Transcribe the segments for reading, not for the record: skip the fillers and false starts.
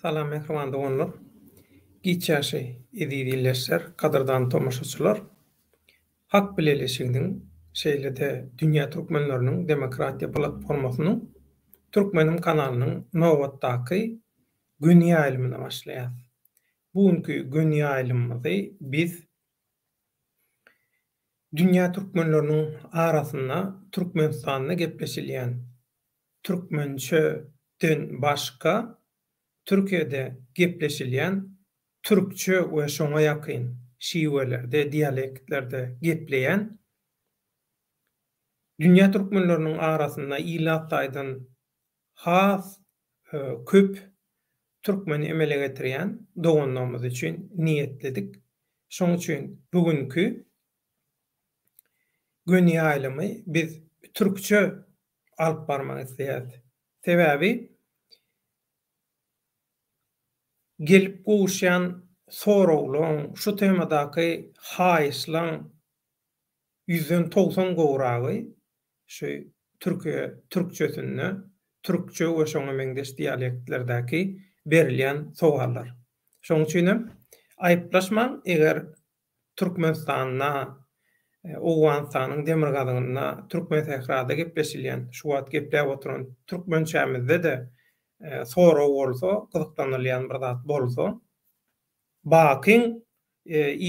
Salam mähriban doganlar. Giç ýaşy eziz ildeşler, gadyrdan tomaşaçylar. Hak Bileleşiginiň, şeýle-de Dünýä Türkmenleriniň Demokratiýa Platformasynyň Türkmenim kanalynyň nobatdaky göni ýaýlymyna başlaýas. Bu günki göni ýaýlymymyzy biz Dünýä türkmenleriniň arasynda Türkmenistanda gepleşilýän türkmençeden başga Türkiýede gepleşilýän türkçe we şoňa ýakyn şiwelerde, dialektlerde gepleýän dünýä türkmenleriniň arasynda ilat taýdan has köp türkmeni emele getirýän doganlarymyz üçin niýetledik. Şoň üçin bu günki göni ýaýlymy biz türkçe alyp barmak isleýäris. Sebäbi gelip gowuşýan soraglaryň, şu temadaky haýyşlaň 90% gowragy şu türkiýe türkçesinde türkçe we şoňa meňzeş dialektlerdäki berilýän sowallar. Şonuň üçin hem aýyplaşmaň, eger Türkmenistanda, Owganystanyň demirgazygynda, Türkmensährada gepleşilýän, şu wagt gepläp oturan türkmençämizde-de sorag bolsa, gyzyklanylýan bir zat bolsa, Bakyň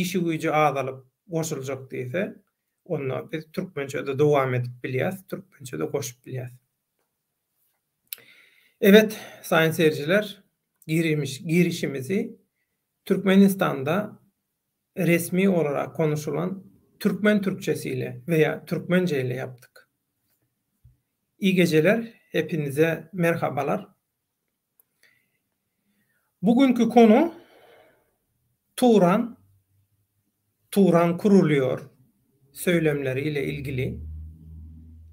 işi-güýji azalyp goşuljak diýse, onda biz türkmençe-de dowam edip bilýäs, türkmençe-de goşup bilýäs. Evet, sayın seyirciler, girişimizi Türkmenistanda resmi olarak konuşulan türkmen türkçesi ile veya türkmence ile yaptık. İyi geceler, hepinize merhabalar. Bugünkü konu Turan, Turan kuruluyor söylemleriyle ilgili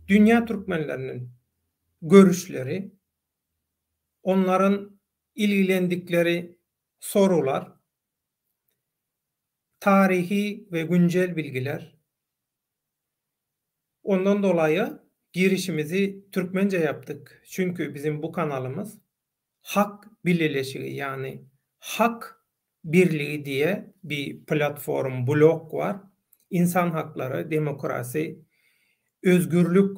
dünya Türkmenlerinin görüşleri, onların ilgilendikleri sorular, tarihi ve güncel bilgiler. Ondan dolayı girişimizi Türkmence yaptık. Çünkü bizim bu kanalımız Hak Bileleşigi yani Hak Birligi diye bir platform, blok var. İnsan hakları, demokrasi, özgürlük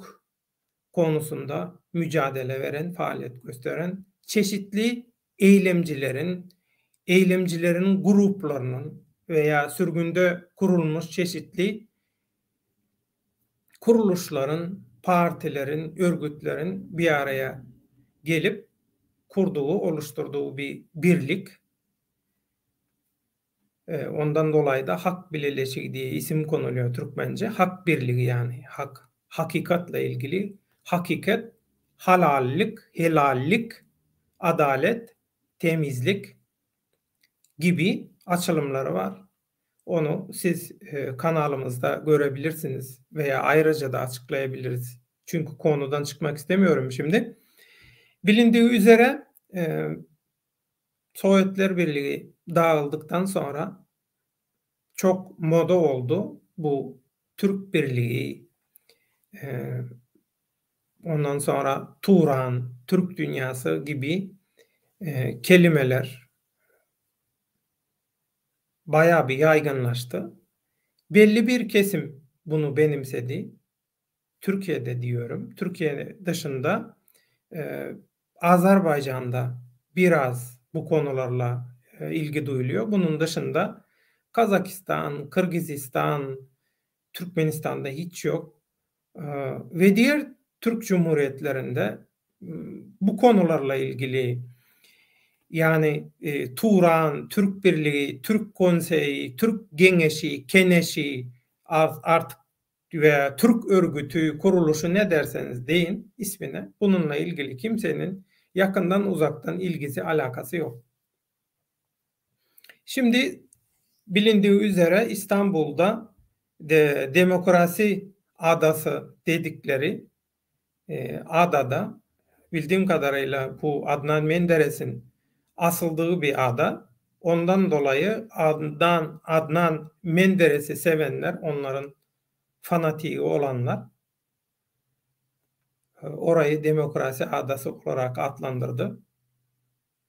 konusunda mücadele veren, faaliyet gösteren çeşitli eylemcilerin, eylemcilerin gruplarının veya sürgünde kurulmuş çeşitli kuruluşların, partilerin, örgütlerin bir araya gelip kurduğu, oluşturduğu bir birlik. Ondan dolayı da Hak Bileleşigi diye isim konuluyor Türkmence. Hak birligi yani hak, hakikatla ilgili. Hakikat, halallik, helallik, adalet, temizlik gibi açılımları var. Onu siz kanalymyzda görebilirsiniz veya ayrıca da açıklayabiliriz. Çünkü konudan çıkmak istemiyorum şimdi. Bilindiği üzere Sovetler Birligi dağıldıktan sonra çok moda oldu bu Türk Birliği, ondan sonra Turan, Türk Dünyası gibi kelimeler bayağı bir yaygınlaştı. Belli bir kesim bunu benimsedi. Türkiye'de diyorum. Türkiye dışında e, Azerbaycan'da biraz bu konularla e, ilgi duyuluyor. Bunun dışında Kazakistan, Kırgızistan, Türkmenistan'da hiç yok. E, ve diğer Türk Cumhuriyetlerinde bu konularla ilgili yani e, Turan, Türk Birliği, Türk Konseyi, Türk Geneşi, Keneşi artık veya Türk örgütü, kuruluşu ne derseniz deyin ismine bununla ilgili kimsenin yakından uzaktan ilgisi alakası yok. Şimdi bilindiği üzere İstanbul'da de, demokrasi adası dedikleri e, adada bildiğim kadarıyla bu Adnan Menderes'in asıldığı bir ada. Ondan dolayı Adnan, Adnan Menderes'i sevenler, onların fanatiği olanlar e, orayı demokrasi adası olarak adlandırdı.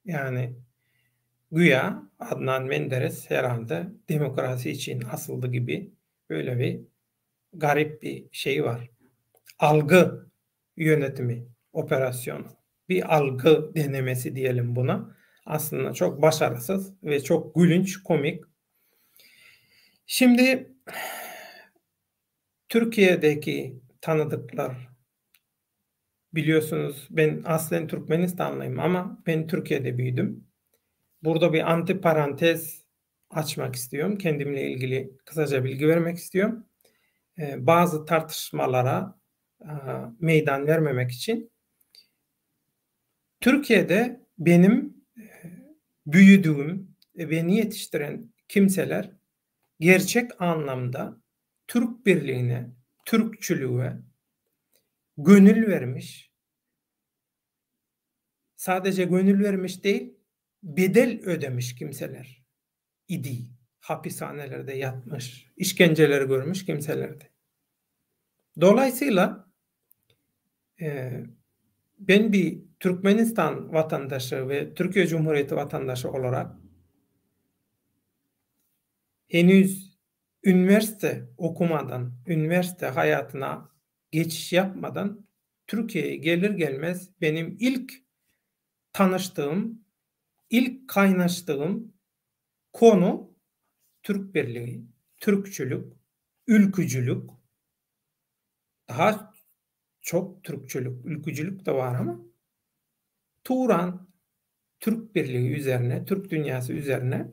Yani. Güýä Adnan Menderes herhalde demokrasi için asyldy gibi böyle bir garip bir şey var. Algı yönetimi operasyonu. Bir algı denemesi diyelim buna. Aslında çok başarısız ve çok gülünç, komik. Şimdi Türkiye'deki tanıdıklar biliyorsunuz ben aslen Türkmenistanlıyım ama ben Türkiye'de büyüdüm. Burada bir antiparantez açmak istiyorum. Kendimle ilgili kısaca bilgi vermek istiyorum. Ee, bazı tartışmalara e, meydan vermemek için Türkiye'de benim e, büyüdüğüm, beni yetiştiren kimseler gerçek anlamda Türk birliğine, Türkçülüğe gönül vermiş, sadece gönül vermiş değil, bedel ödemiş kimseler idi. Hapishanelerde yatmış, işkenceler görmüş kimselerdi. Dolayısıyla e, ben bir Türkmenistan vatandaşı ve Türkiye Cumhuriyeti vatandaşı olarak henüz üniversite okumadan, üniversite hayatına geçiş yapmadan Türkiye'ye gelir gelmez benim ilk tanıştığım, ilk kaynaştığım konu Türk Birliği, Türkçülük, ülkücülük, daha çok Türkçülük, ülkücülük de var ama Turan Türk Birliği üzerine, Türk dünyası üzerine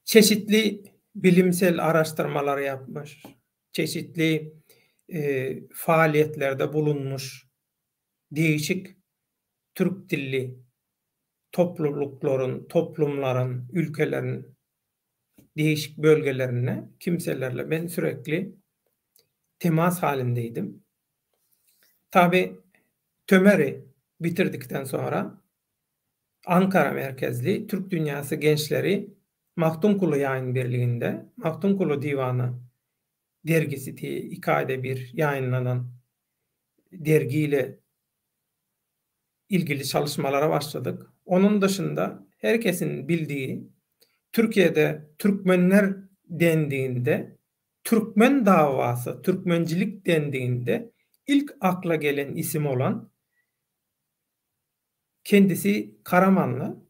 çeşitli bilimsel araştırmalar yapmış, çeşitli e, faaliyetlerde bulunmuş değişik Türk dilli toplulukların, toplumların, ülkelerin değişik bölgelerine kimselerle ben sürekli temas halindeydim. Tabi Tömer'i bitirdikten sonra Ankara merkezli Türk Dünyası Gençleri Mahtumkulu Yayın Birliği'nde Mahtumkulu Divanı dergisi diye iki ayda bir yayınlanan dergiyle ilgili çalışmalara başladık. Onun dışında herkesin bildiği Türkiye'de Türkmenler dendiğinde Türkmen davası, Türkmencilik dendiğinde ilk akla gelen isim olan kendisi Karamanlı,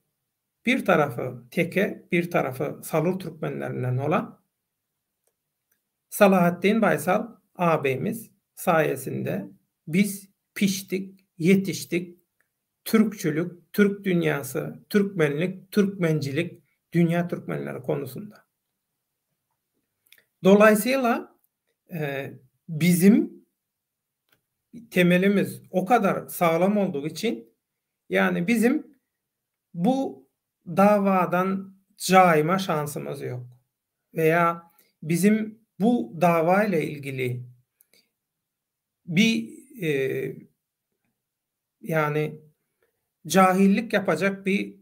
bir tarafı Teke, bir tarafı Salur Türkmenlerinden olan Salahattin Baysal ağabeyimiz sayesinde biz piştik, yetiştik. Türkçülük, Türk dünyası, Türkmenlik, Türkmencilik, dünya Türkmenleri konusunda. Dolayısıyla e, bizim temelimiz o kadar sağlam olduğu için yani bizim bu davadan cayma şansımız yok. Veya bizim bu davayla ilgili bir e, yani cahillik yapacak bir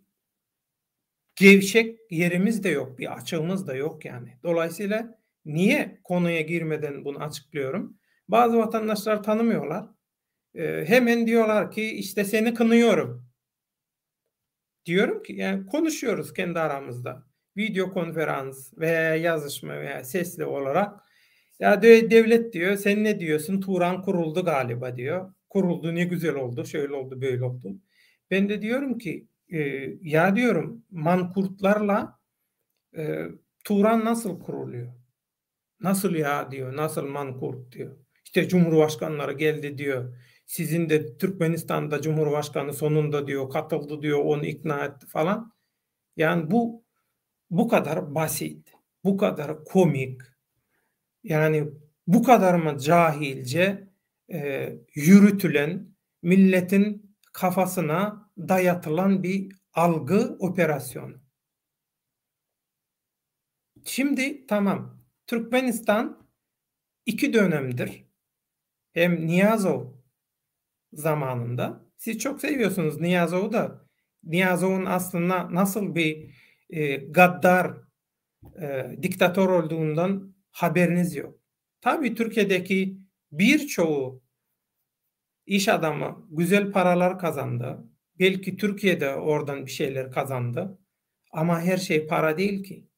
gevşek yerimiz de yok, bir açığımız da yok yani. Dolayısıyla niye konuya girmeden bunu açıklıyorum? Bazı vatandaşlar tanımıyorlar. E, hemen diyorlar ki işte seni kınıyorum. Diyorum ki yani konuşuyoruz kendi aramızda. Video konferans veya yazışma veya sesli olarak. Ya devlet diyor sen ne diyorsun? Turan kuruldu galiba diyor. Kuruldu ne güzel oldu şöyle oldu böyle oldu. Ben de diyorum ki e, ya diyorum mankurtlarla e, Turan nasıl kuruluyor? Nasıl ya diyor. Nasıl mankurt diyor. İşte Cumhurbaşkanları geldi diyor. Sizin de Türkmenistan'da Cumhurbaşkanı sonunda diyor katıldı diyor onu ikna etti falan. Yani bu bu kadar basit, bu kadar komik, yani bu kadar mı cahilce e, yürütülen milletin kafasına dayatılan bir algı operasyonu. Şimdi tamam Türkmenistan iki dönemdir. Hem Niyazov zamanında. Siz çok seviyorsunuz Niyazov'u da. Niyazov'un aslında nasıl bir e, gaddar e, diktatör olduğundan haberiniz yok. Tabii Türkiye'deki birçoğu iş adamı güzel paralar kazandı. Belki Türkiye de oradan bir şeyler kazandı. Ama her şey para değil ki.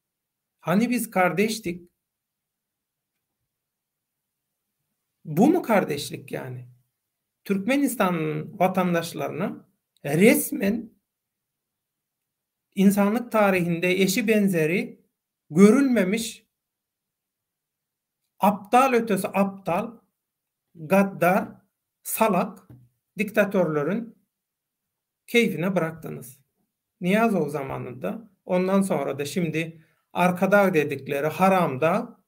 Hani biz kardeştik? Bu mu kardeşlik yani? Türkmenistan'ın vatandaşlarını resmen insanlık tarihinde eşi benzeri görülmemiş aptal ötesi aptal, gaddar, salak diktatörlerin keyfine bıraktınız. Niyazov zamanında ondan sonra da şimdi arkada dedikleri haramda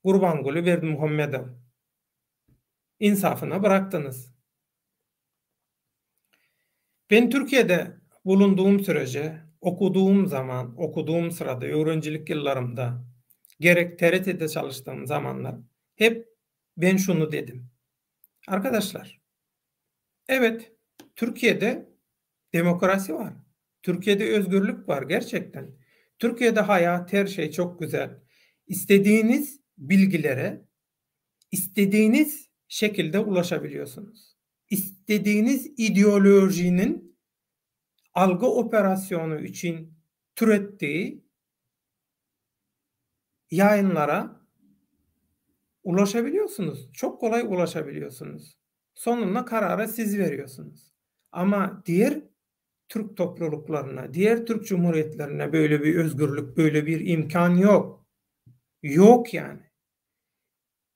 Gurbanguly Berdimuhamedow insafına bıraktınız. Ben Türkiye'de bulunduğum sürece okuduğum zaman, okuduğum sırada, öğrencilik yıllarımda, gerek TRT'de çalıştığım zamanlar hep ben şunu dedim. Arkadaşlar, evet Türkiye'de demokrasi var. Türkiye'de özgürlük var gerçekten. Türkiye'de hayat, her şey çok güzel. İstediğiniz bilgilere istediğiniz şekilde ulaşabiliyorsunuz. İstediğiniz ideolojinin algı operasyonu için türettiği yayınlara ulaşabiliyorsunuz. Çok kolay ulaşabiliyorsunuz. Sonunda kararı siz veriyorsunuz. Ama diğer Türk topluluklarına, diğer Türk cumhuriyetlerine böyle bir özgürlük, böyle bir imkan yok. Yok yani.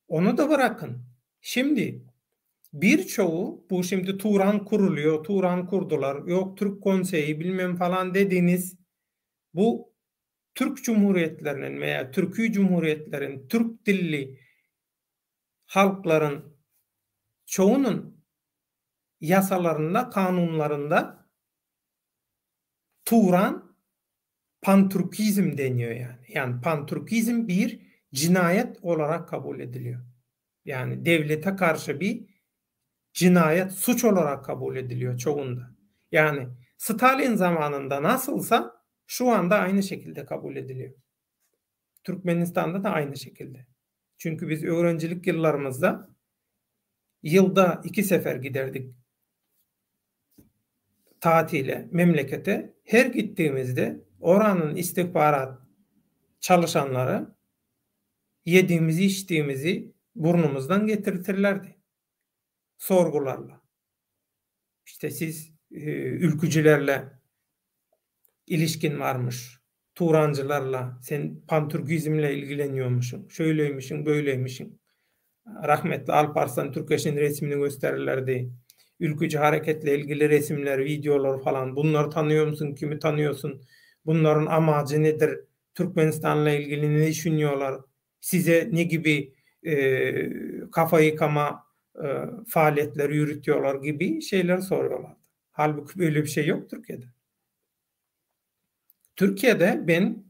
Onu da bırakın. Şimdi birçoğu bu şimdi Turan kuruluyor, Turan kurdular, yok Türk Konseyi bilmem falan dediğiniz bu Türk Cumhuriyetlerinin veya Türkü Cumhuriyetlerin, Türk dilli halkların çoğunun yasalarında, kanunlarında Turan Pantürkizm deniyor yani. Yani Pantürkizm bir cinayet olarak kabul ediliyor. Yani devlete karşı bir cinayet suç olarak kabul ediliyor çoğunda. Yani Stalin zamanında nasılsa şu anda aynı şekilde kabul ediliyor. Türkmenistan'da da aynı şekilde. Çünkü biz öğrencilik yıllarımızda yılda 2 sefer giderdik tatile, memlekete. Her gittiğimizde oranın istihbarat çalışanları yediğimizi içtiğimizi burnumuzdan getirtirlerdi. Sorgularla. İşte siz ülkücülerle ilişkin varmış. Turancılarla, sen pantürkizmle ilgileniyormuşsun. Şöyleymişsin, böyleymişsin. Rahmetli Alparslan Türkeş'in resmini gösterirlerdi. Ülkücü hareketle ilgili resimler, videolar falan. Bunları tanıyor musun? Kimi tanıyorsun? Bunların amacı nedir? Türkmenistan'la ilgili ne düşünüyorlar? Size ne gibi kafa yıkama faaliyetleri yürütüyorlar gibi şeyler soruyorlardı. Halbuki böyle bir şey yok Türkiye'de. Türkiye'de ben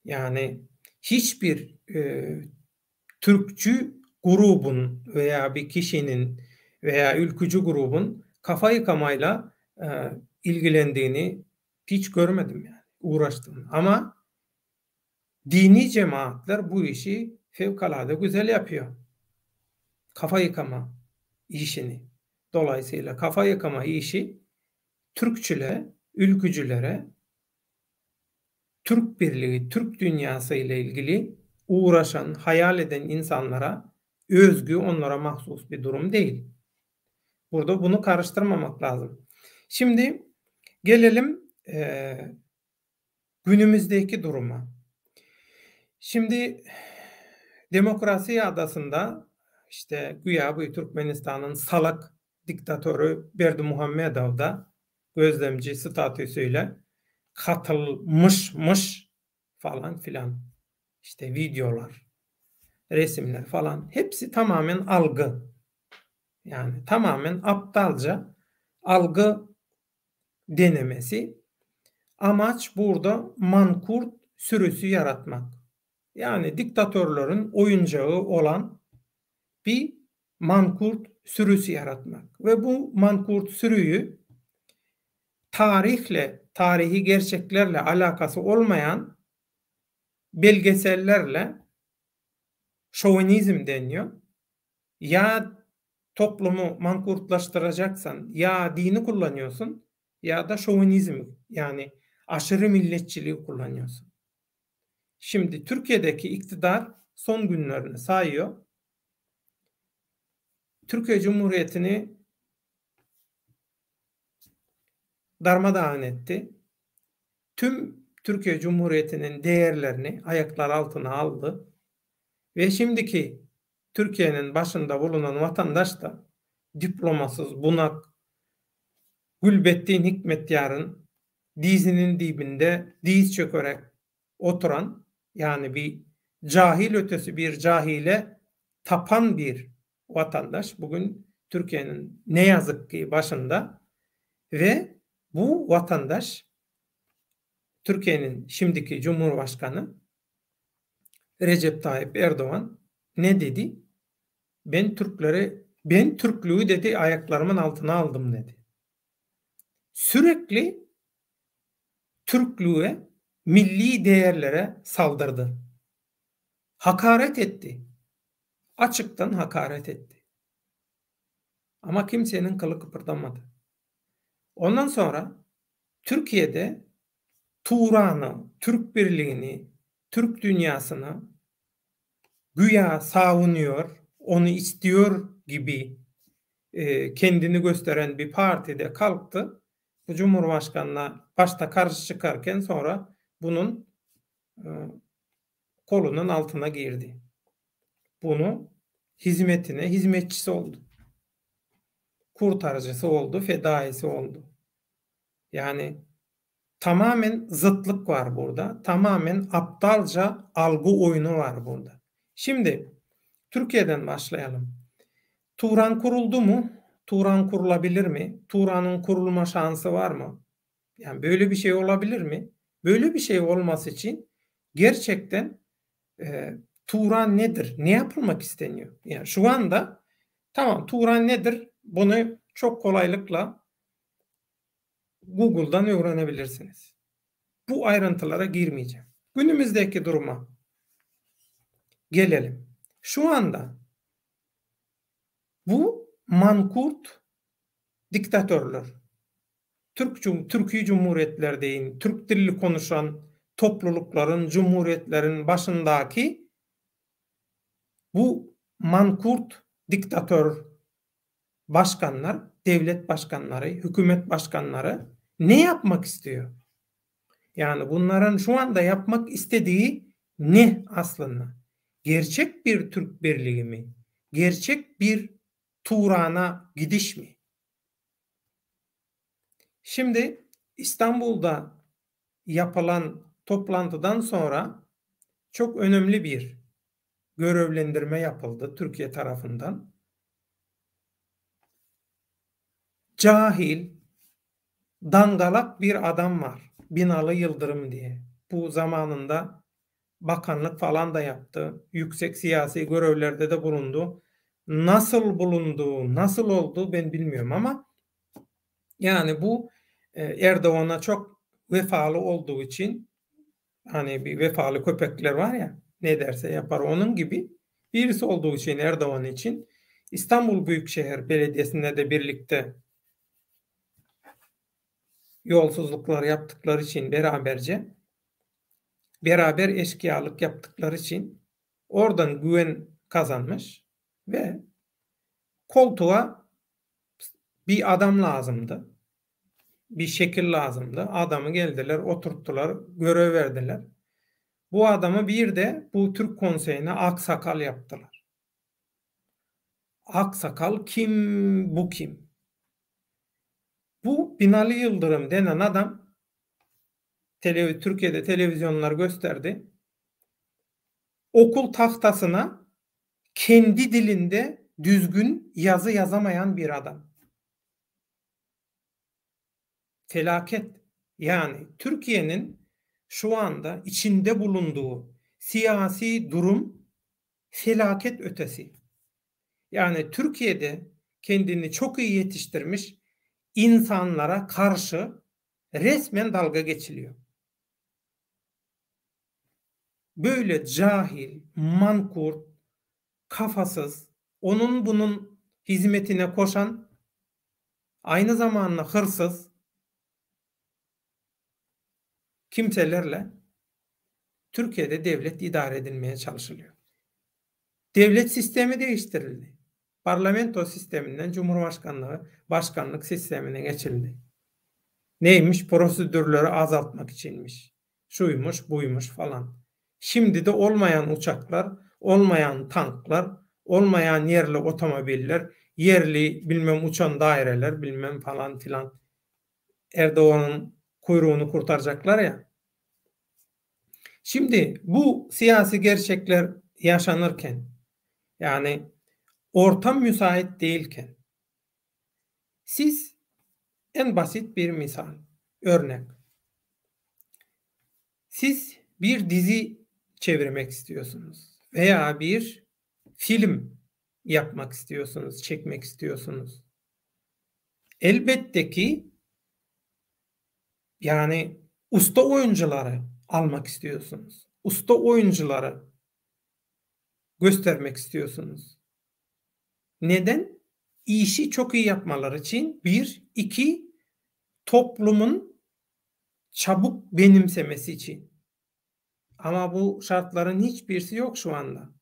yani hiçbir Türkçü grubun veya bir kişinin veya ülkücü grubun kafa yıkamayla ilgilendiğini hiç görmedim yani, uğraştım. Ama dini cemaatler bu işi fevkalade güzel yapıyor. Kafa yıkama işini. Dolayısıyla kafa yıkama işi Türkçülere, ülkücülere, Türk birliği, Türk dünyası ile ilgili uğraşan, hayal eden insanlara özgü, onlara mahsus bir durum değil. Burada bunu karıştırmamak lazım. Şimdi gelelim günümüzdeki duruma. Şimdi Demokrasi Adası'nda işte güya bu Türkmenistan'ın salak diktatörü Berdimuhamedov da gözlemci statüsüyle katılmışmış falan filan. İşte videolar, resimler falan hepsi tamamen algı. Yani tamamen aptalca algı denemesi. Amaç burada mankurt sürüsü yaratmak. Yani diktatörlerin oyuncağı olan bir mankurt sürüsü yaratmak. Ve bu mankurt sürüyü tarihle, tarihi gerçeklerle alakası olmayan belgesellerle şovinizm deniyor. Ya Toplumy mankurtlaşdyracaksan ýa dini kullanýorsun ýa-da şowinizmi ýagny aşyry milletçiligi kullanýorsun. Şimdi Türkiýedeki iktidar son günlerini saýýor. Türkiýe Cumhuriyetini darmadagyn etdi. Tüm Türkiýe Cumhuriyetiniň değerlerini aýaklar altyna aldy we şimdiki Türkiýeniň başynda bulunan watandaş-da diplomasyz bunak Gülbetdin Hikmetýaryň diziniň dibinde diz çökerek oturan, ýagny bir jahil ötesi bir jahile tapan bir watandaş bu gün Türkiýeniň ne ýazyk ki başynda we bu watandaş Türkiýeniň şimdiki Cumhurbaşkany Rejep Taýyp Erdogan ne dedi? Ben türkleri, ben türklügi dedi aýaklarymyň altyna aldym dedi. Sürekli türklüge, milli değerlere saldyrdy. Hakaret etdi. Açykdan hakaret etdi. Ama kimseniň kyly kypyrdamady. Ondan sonra Türkiýede Turany, Türk birligini, Türk dünýasini güýä savunuyor, ony istiyor gibi kendini gösteren bir partide kalkdy. Bu Cumhurbaşkanyna başda karşy çykarken sonra bunun kolunyň altyna girdi. Bunu hizmetine hizmetçisi oldy. Kurtaryjysy oldy, fedaisi oldy. Ýagny tamamen zytlyk bar burda, tamamen aptalja algy oýny bar burda. Şimdi Türkiýeden başlaýalym. Turan kuruldymy? Turan kurulabilirmi? Turanyň kurulma şansy barmy? Ýagny böyle bir şey olabilirmi? Böyle bir şey olmasy üçin gerçekden Turan nedir? Ne yapylmak isteniýor? Ýagny şu anda tamam Turan nedir? Buny çok kolaýlykla Google'dan öwrenebilirsiniz. Bu aýryntylara girmeyeceğim. Günümizdeki duruma gelelim. Şu anda bu mankurt diktatörler, Türk Türki Cumhuriyetler deýin, türk dilli konuşan toplulyklaryň, cumhuriyetleriň başyndaky bu mankurt diktatör başkanlar, devlet başkanlary, hükümet başkanlary ne yapmak istiyor? Yani bunların şu anda yapmak istediği ne aslında? Gerçek bir Türk birliği mi? Gerçek bir Turan'a gidiş mi? Şimdi İstanbul'da yapılan toplantıdan sonra çok önemli bir görevlendirme yapıldı Türkiye tarafından. Cahil, dangalak bir adam var. Binalı Yıldırım diye. Bu zamanında bakanlık falan da yaptı. Yüksek siyasi görevlerde de bulundu. Nasıl bulundu, nasıl oldu ben bilmiyorum ama yani bu Erdoğan'a çok vefalı olduğu için hani bir vefalı köpekler var ya ne derse yapar onun gibi birisi olduğu için Erdoğan için İstanbul Büyükşehir Belediyesi'nde de birlikte yolsuzluklar yaptıkları için beraberce beraber eşkıyalık yaptıkları için oradan güven kazanmış ve koltuğa bir adam lazımdı. Bir şekil lazımdı. Adamı geldiler, oturttular, görev verdiler. Bu adamı bir de bu Türk konseyine aksakal yaptılar. Aksakal kim, bu kim? Bu Binali Yıldırım denen adam tele, Türkiye'de televizyonlar gösterdi. Okul tahtasına kendi dilinde düzgün yazı yazamayan bir adam. Felaket. Yani Türkiye'nin şu anda içinde bulunduğu siyasi durum felaket ötesi. Yani Türkiye'de kendini çok iyi yetiştirmiş insanlara karşı resmen dalga geçiliyor. Böyle cahil, mankurt, kafasız, onun bunun hizmetine koşan, aynı zamanda hırsız kimselerle Türkiye'de devlet idare edilmeye çalışılıyor. Devlet sistemi değiştirildi. Parlamento sisteminden Cumhurbaşkanlığı, başkanlık sistemine geçildi. Neymiş? Prosedürleri azaltmak içinmiş. Şuymuş, buymuş falan. Şimdi de olmayan uçaklar, olmayan tanklar, olmayan yerli otomobiller, yerli bilmem uçan daireler, bilmem falan filan. Erdoğan'ın kuyruğunu kurtaracaklar ya. Şimdi bu siyasi gerçekler yaşanırken, yani ortam müsait değilken, siz en basit bir misal, örnek. Siz bir dizi çevirmek istiyorsunuz veya bir film yapmak istiyorsunuz, çekmek istiyorsunuz. Elbette ki yani usta oyuncuları almak istiyorsunuz. Usta oyuncuları göstermek istiyorsunuz. Neden? İşi çok iyi yapmaları için bir, iki, toplumun çabuk benimsemesi için. Ama bu şartların hiçbirisi yok şu anda.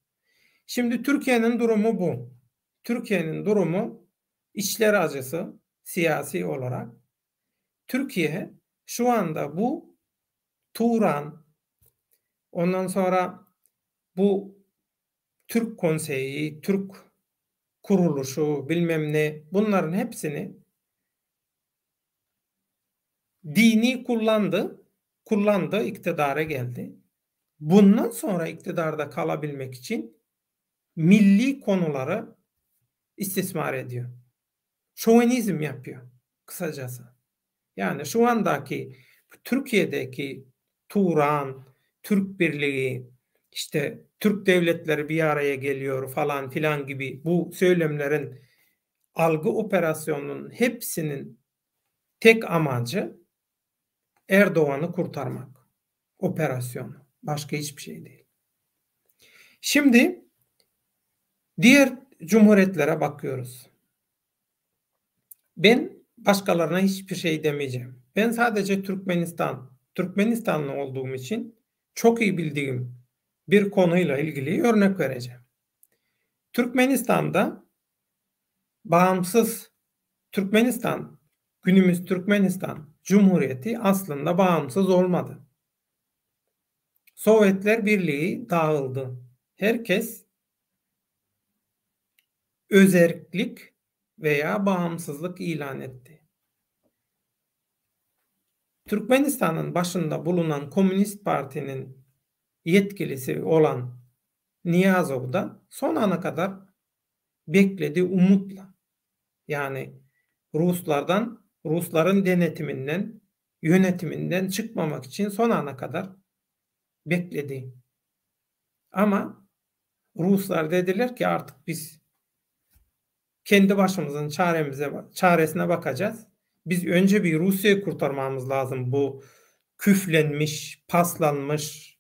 Şimdi Türkiye'nin durumu bu. Türkiye'nin durumu içler acısı siyasi olarak. Türkiye şu anda bu Turan, ondan sonra bu Türk Konseyi, Türk kuruluşu bilmem ne bunların hepsini dini kullandı. Kullandı, iktidara geldi. Bundan sonra iktidarda kalabilmek için milli konuları istismar ediyor. Şovenizm yapıyor kısacası. Yani şu andaki Türkiye'deki Turan, Türk Birliği, işte Türk devletleri bir araya geliyor falan filan gibi bu söylemlerin algı operasyonunun hepsinin tek amacı Erdoğan'ı kurtarmak operasyonu. Başka hiçbir şey değil. Şimdi diğer cumhuriyetlere bakıyoruz. Ben başkalarına hiçbir şey demeyeceğim. Ben sadece Türkmenistan, Türkmenistanlı olduğum için çok iyi bildiğim bir konuyla ilgili örnek vereceğim. Türkmenistan'da bağımsız Türkmenistan, günümüz Türkmenistan Cumhuriyeti aslında bağımsız olmadı. Sovyetler Birliği dağıldı. Herkes özerklik veya bağımsızlık ilan etti. Türkmenistan'ın başında bulunan Komünist Parti'nin yetkilisi olan Niyazov da son ana kadar bekledi umutla. Yani Ruslardan, Rusların denetiminden, yönetiminden çıkmamak için son ana kadar bekledi. Ama Ruslar dediler ki artık biz kendi başımızın çaremize, çaresine bakacağız. Biz önce bir Rusya'yı kurtarmamız lazım. Bu küflenmiş, paslanmış,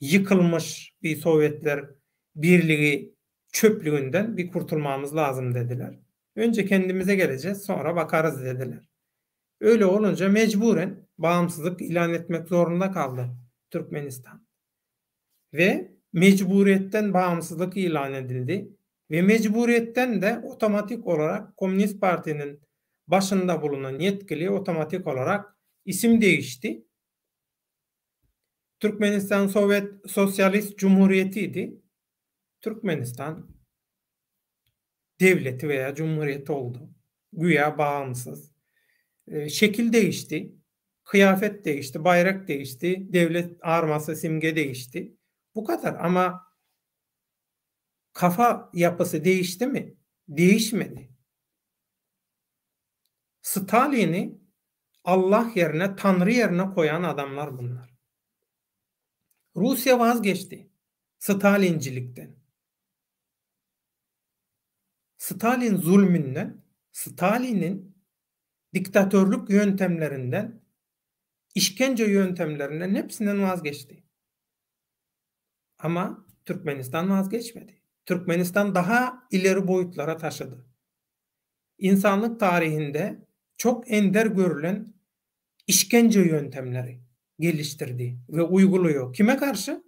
yıkılmış bir Sovyetler Birliği çöplüğünden bir kurtulmamız lazım dediler. Önce kendimize geleceğiz, sonra bakarız dediler. Öyle olunca mecburen bağımsızlık ilan etmek zorunda kaldı Türkmenistan. Ve mecburiyetten bağımsızlık ilan edildi. Ve mecburiyetten de otomatik olarak Komünist Parti'nin başında bulunan yetkili otomatik olarak isim değişti. Türkmenistan Sovyet Sosyalist Cumhuriyeti'ydi. Türkmenistan devleti veya cumhuriyeti oldu. Güya bağımsız. Şekil değişti. Kıyafet değişti, bayrak değişti, devlet arması, simge değişti. Bu kadar ama kafa yapısı değişti mi? Değişmedi. Stalin'i Allah yerine, Tanrı yerine koyan adamlar bunlar. Rusya vazgeçti Stalincilikten. Stalin zulmünden, Stalin'in diktatörlük yöntemlerinden, işkence yöntemlerinden hepsinden vazgeçti. Ama Türkmenistan vazgeçmedi. Türkmenistan daha ileri boyutlara taşıdı. insanlyk taryhynda çok ender görülen işkence yöntemleri geliştirdi ve uyguluyor. Kime karşı?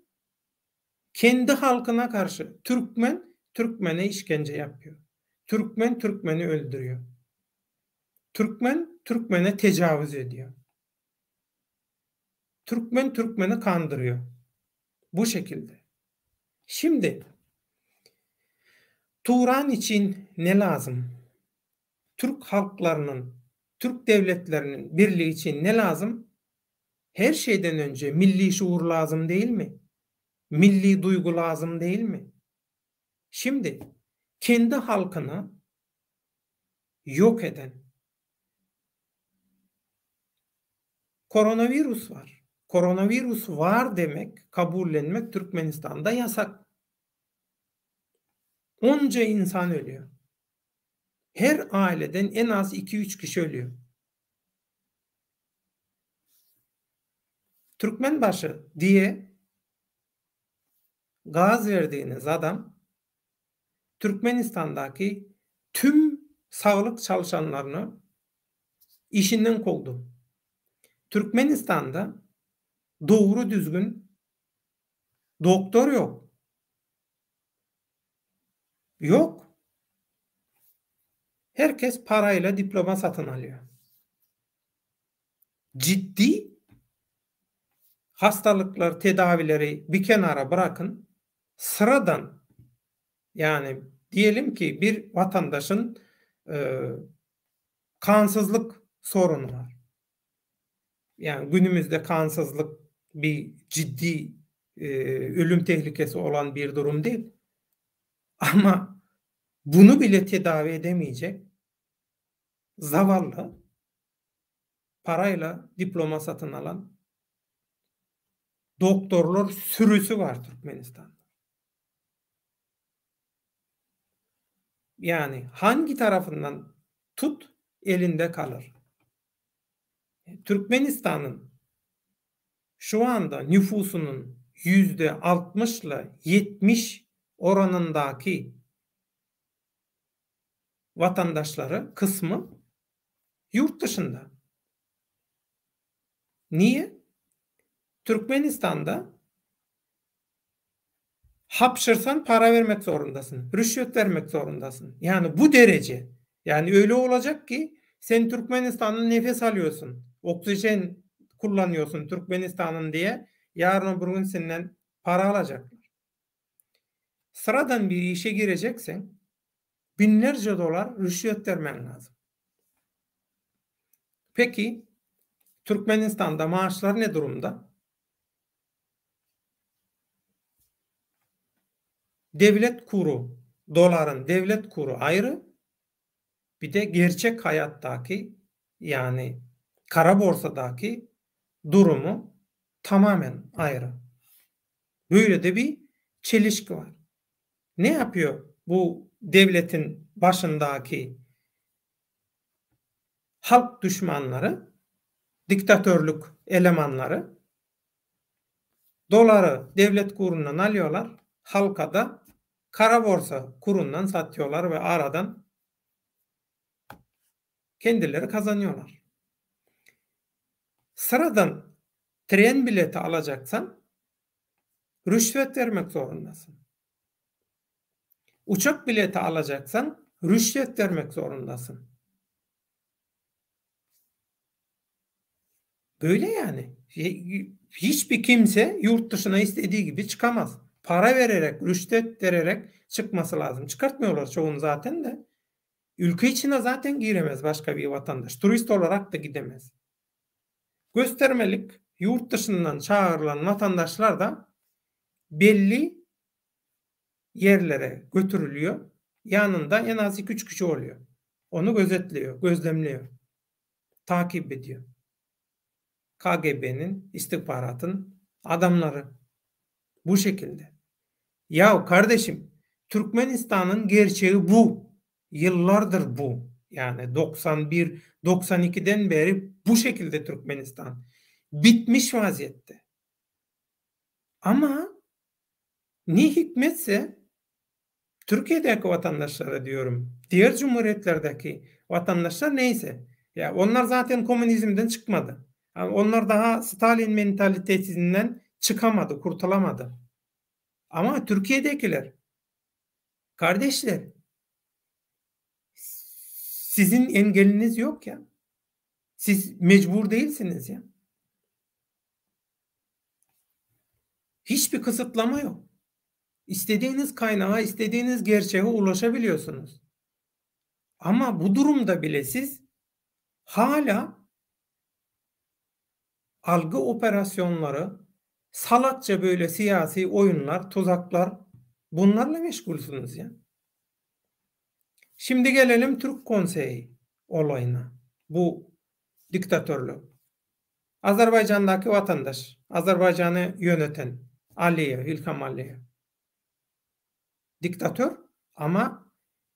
Kendi halkına karşı. Türkmen Türkmene işkence yapıyor. Türkmen Türkmeni öldürüyor. Türkmen Türkmene tecavüz ediyor. Türkmen Türkmeni kandırıyor. Bu şekilde. Şimdi Turan için ne lazım? Türk halklarının, Türk devletlerinin birliği için ne lazım? Her şeyden önce milli şuur lazım değil mi? Milli duygu lazım değil mi? Şimdi kendi halkını yok eden koronavirüs var. Koronavirüs var demek, kabullenmek Türkmenistan'da yasak. Onca insan ölüyor. Her aileden en az 2-3 kişi ölüyor. Türkmenbaşy diye gaz verdiğiniz adam Türkmenistan'daki tüm sağlık çalışanlarını işinden kovdu. Türkmenistan'da doğru düzgün doktor yok. Yok. Herkes parayla diploma satın alıyor. Ciddi hastalıklar, tedavileri bir kenara bırakın. Sıradan yani diyelim ki bir vatandaşın e, kansızlık sorunu var. Yani günümüzde kansızlık bir ciddi e, ölüm tehlikesi olan bir durum değil. Ama bunu bile tedavi edemeyecek zavallı parayla diploma satın alan doktorlar sürüsü var Türkmenistan'da. Yani hangi tarafından tut elinde kalır. Türkmenistan'ın şu anda nüfusunun %60 ile 70 oranındaki vatandaşları kısmı yurt dışında. Niye? Türkmenistan'da hapşırsan para vermek zorundasın. Rüşvet vermek zorundasın. Yani bu derece. Yani öyle olacak ki sen Türkmenistan'ın nefes alıyorsun. Oksijen kullanıyorsun Türkmenistan'ın diye yarın öbür gün senden para alacaklar. Sıradan bir işe gireceksen binlerce dolar rüşvet vermen lazım. Peki Türkmenistan'da maaşlar ne durumda? Devlet kuru, doların devlet kuru ayrı. Bir de gerçek hayattaki yani kara borsadaki durumu tamamen ayrı. Böyle de bir çelişki var. Ne yapıyor bu devletin başındaki halk düşmanları, diktatörlük elemanları? Doları devlet kurundan alıyorlar, halka da kara borsa kurundan satıyorlar ve aradan kendileri kazanıyorlar. Sıradan tren bileti alacaksan rüşvet vermek zorundasın. Uçak bileti alacaksan rüşvet vermek zorundasın. Böyle yani. Hiçbir kimse yurt dışına istediği gibi çıkamaz. Para vererek, rüşvet vererek çıkması lazım. Çıkartmıyorlar çoğunu zaten de. Ülke içine zaten giremez başka bir vatandaş. Turist olarak da gidemez. Göstermelik yurt dışından çağrılan vatandaşlar da belli yerlere götürülüyor. Yanında en az 2-3 kişi oluyor. Onu gözetliyor, gözlemliyor. Takip ediyor. KGB'nin, istihbaratın adamları. Bu şekilde. Ya kardeşim Türkmenistan'ın gerçeği bu. Yıllardır bu. Yani 91, 92'den beri bu şekilde Türkmenistan. Bitmiş vaziyette. Ama ne hikmetse Türkiye'deki vatandaşlara diyorum, diğer cumhuriyetlerdeki Vatandaşlar neyse. Ya onlar zaten komünizmden çıkmadı. Yani onlar daha Stalin mentalitesinden çıkamadı, kurtulamadı. Ama Türkiye'dekiler kardeşler sizin engeliniz yok ya. Siz mecbur değilsiniz ya. Hiçbir kısıtlama yok. İstediğiniz kaynağa, istediğiniz gerçeğe ulaşabiliyorsunuz. Ama bu durumda bile siz hala algı operasyonları, salakça böyle siyasi oyunlar, tuzaklar bunlarla meşgulsünüz ya. Şimdi gelelim Türk Konseyi olayına. Bu diktatörlük. Azerbaycan'daki vatandaş, Azerbaycan'ı yöneten Aliyev, İlham Aliyev. Diktatör ama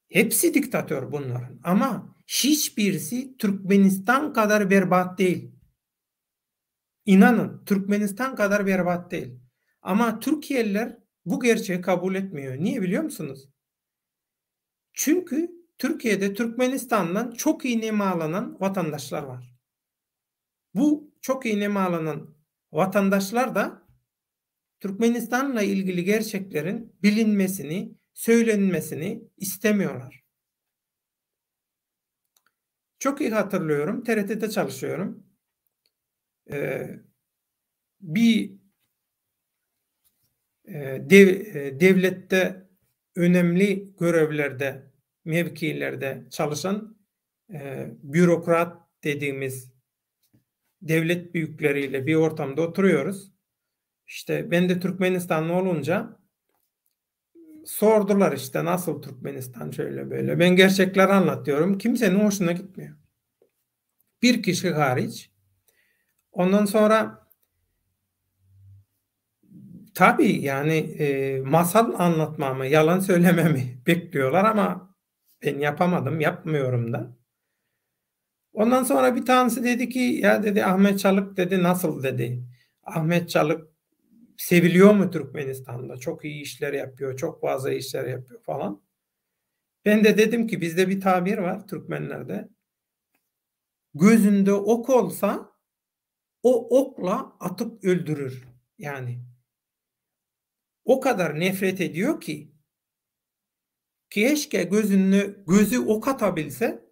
hepsi diktatör bunların. Ama hiçbirisi Türkmenistan kadar berbat değil. İnanın Türkmenistan kadar berbat değil. Ama Türkiye'liler bu gerçeği kabul etmiyor. Niye biliyor musunuz? Çünkü Türkiye'de Türkmenistan'dan çok iyi nemalanan vatandaşlar var. Bu çok iyi nemalanan vatandaşlar da Türkmenistan'la ilgili gerçeklerin bilinmesini, söylenmesini istemiyorlar. Çok iyi hatırlıyorum. TRT'de çalışıyorum. Ee, bir e, dev, e, devlette önemli görevlerde, mevkilerde çalışan e, bürokrat dediğimiz devlet büyükleriyle bir ortamda oturuyoruz. İşte ben de Türkmenistanlı olunca sordular işte nasıl Türkmenistan şöyle böyle. Ben gerçekleri anlatıyorum. Kimsenin hoşuna gitmiyor. Bir kişi hariç. Ondan sonra tabii yani e, masal anlatmamı, yalan söylememi bekliyorlar ama ben yapamadım, yapmıyorum da. Ondan sonra bir tanesi dedi ki ya dedi Ahmet Çalık dedi nasıl dedi. Ahmet Çalık seviliyor mu Türkmenistan'da? Çok iyi işler yapıyor, çok fazla işler yapıyor falan. Ben de dedim ki bizde bir tabir var Türkmenlerde. Gözünde ok olsa o okla atıp öldürür. Yani o kadar nefret ediyor ki keşke gözünü gözü ok atabilse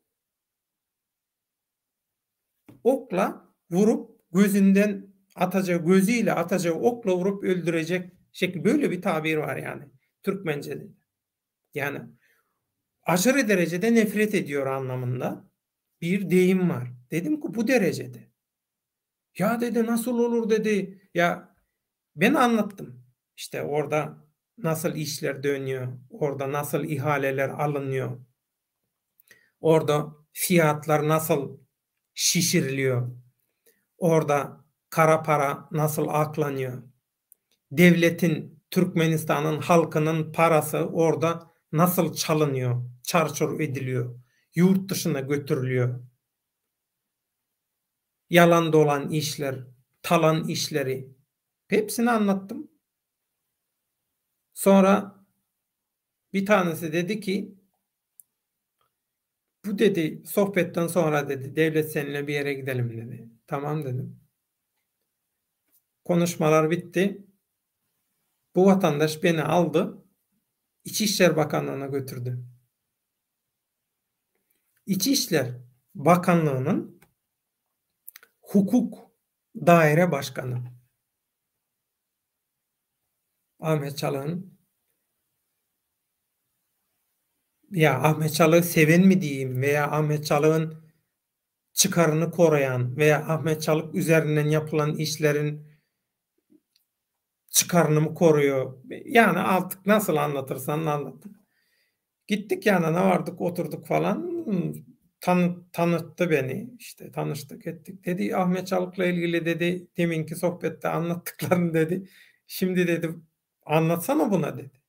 okla vurup gözünden atacağı gözüyle atacağı okla vurup öldürecek şekli böyle bir tabir var yani Türkmence'de. Yani aşırı derecede nefret ediyor anlamında bir deyim var. Dedim ki bu derecede. Ya dedi nasıl olur dedi. Ya ben anlattım. İşte orada nasıl işler dönüyor, orada nasıl ihaleler alınıyor, orada fiyatlar nasıl şişiriliyor, orada kara para nasıl aklanıyor, devletin, Türkmenistan'ın halkının parası orada nasıl çalınıyor, çarçur ediliyor, yurt dışına götürülüyor. Yalan dolan işler, talan işleri hepsini anlattım. Sonra bir tanesi dedi ki bu dedi sohbetten sonra dedi devlet seninle bir yere gidelim dedi. Tamam dedim. Konuşmalar bitti. Bu vatandaş beni aldı. İçişler Bakanlığı'na götürdü. İçişler Bakanlığı'nın hukuk daire başkanı Ahmet Çalık'ın ya Ahmet Çalık'ı seven mi diyeyim veya Ahmet Çalık'ın çıkarını koruyan veya Ahmet Çalık üzerinden yapılan işlerin çıkarını mı koruyor? Yani artık nasıl anlatırsan anlat. Gittik yanına vardık oturduk falan. Tanı, tanıttı beni. İşte tanıştık ettik. Dedi Ahmet Çalık'la ilgili dedi deminki sohbette anlattıklarını dedi. Şimdi dedi anlatsana buna dedi.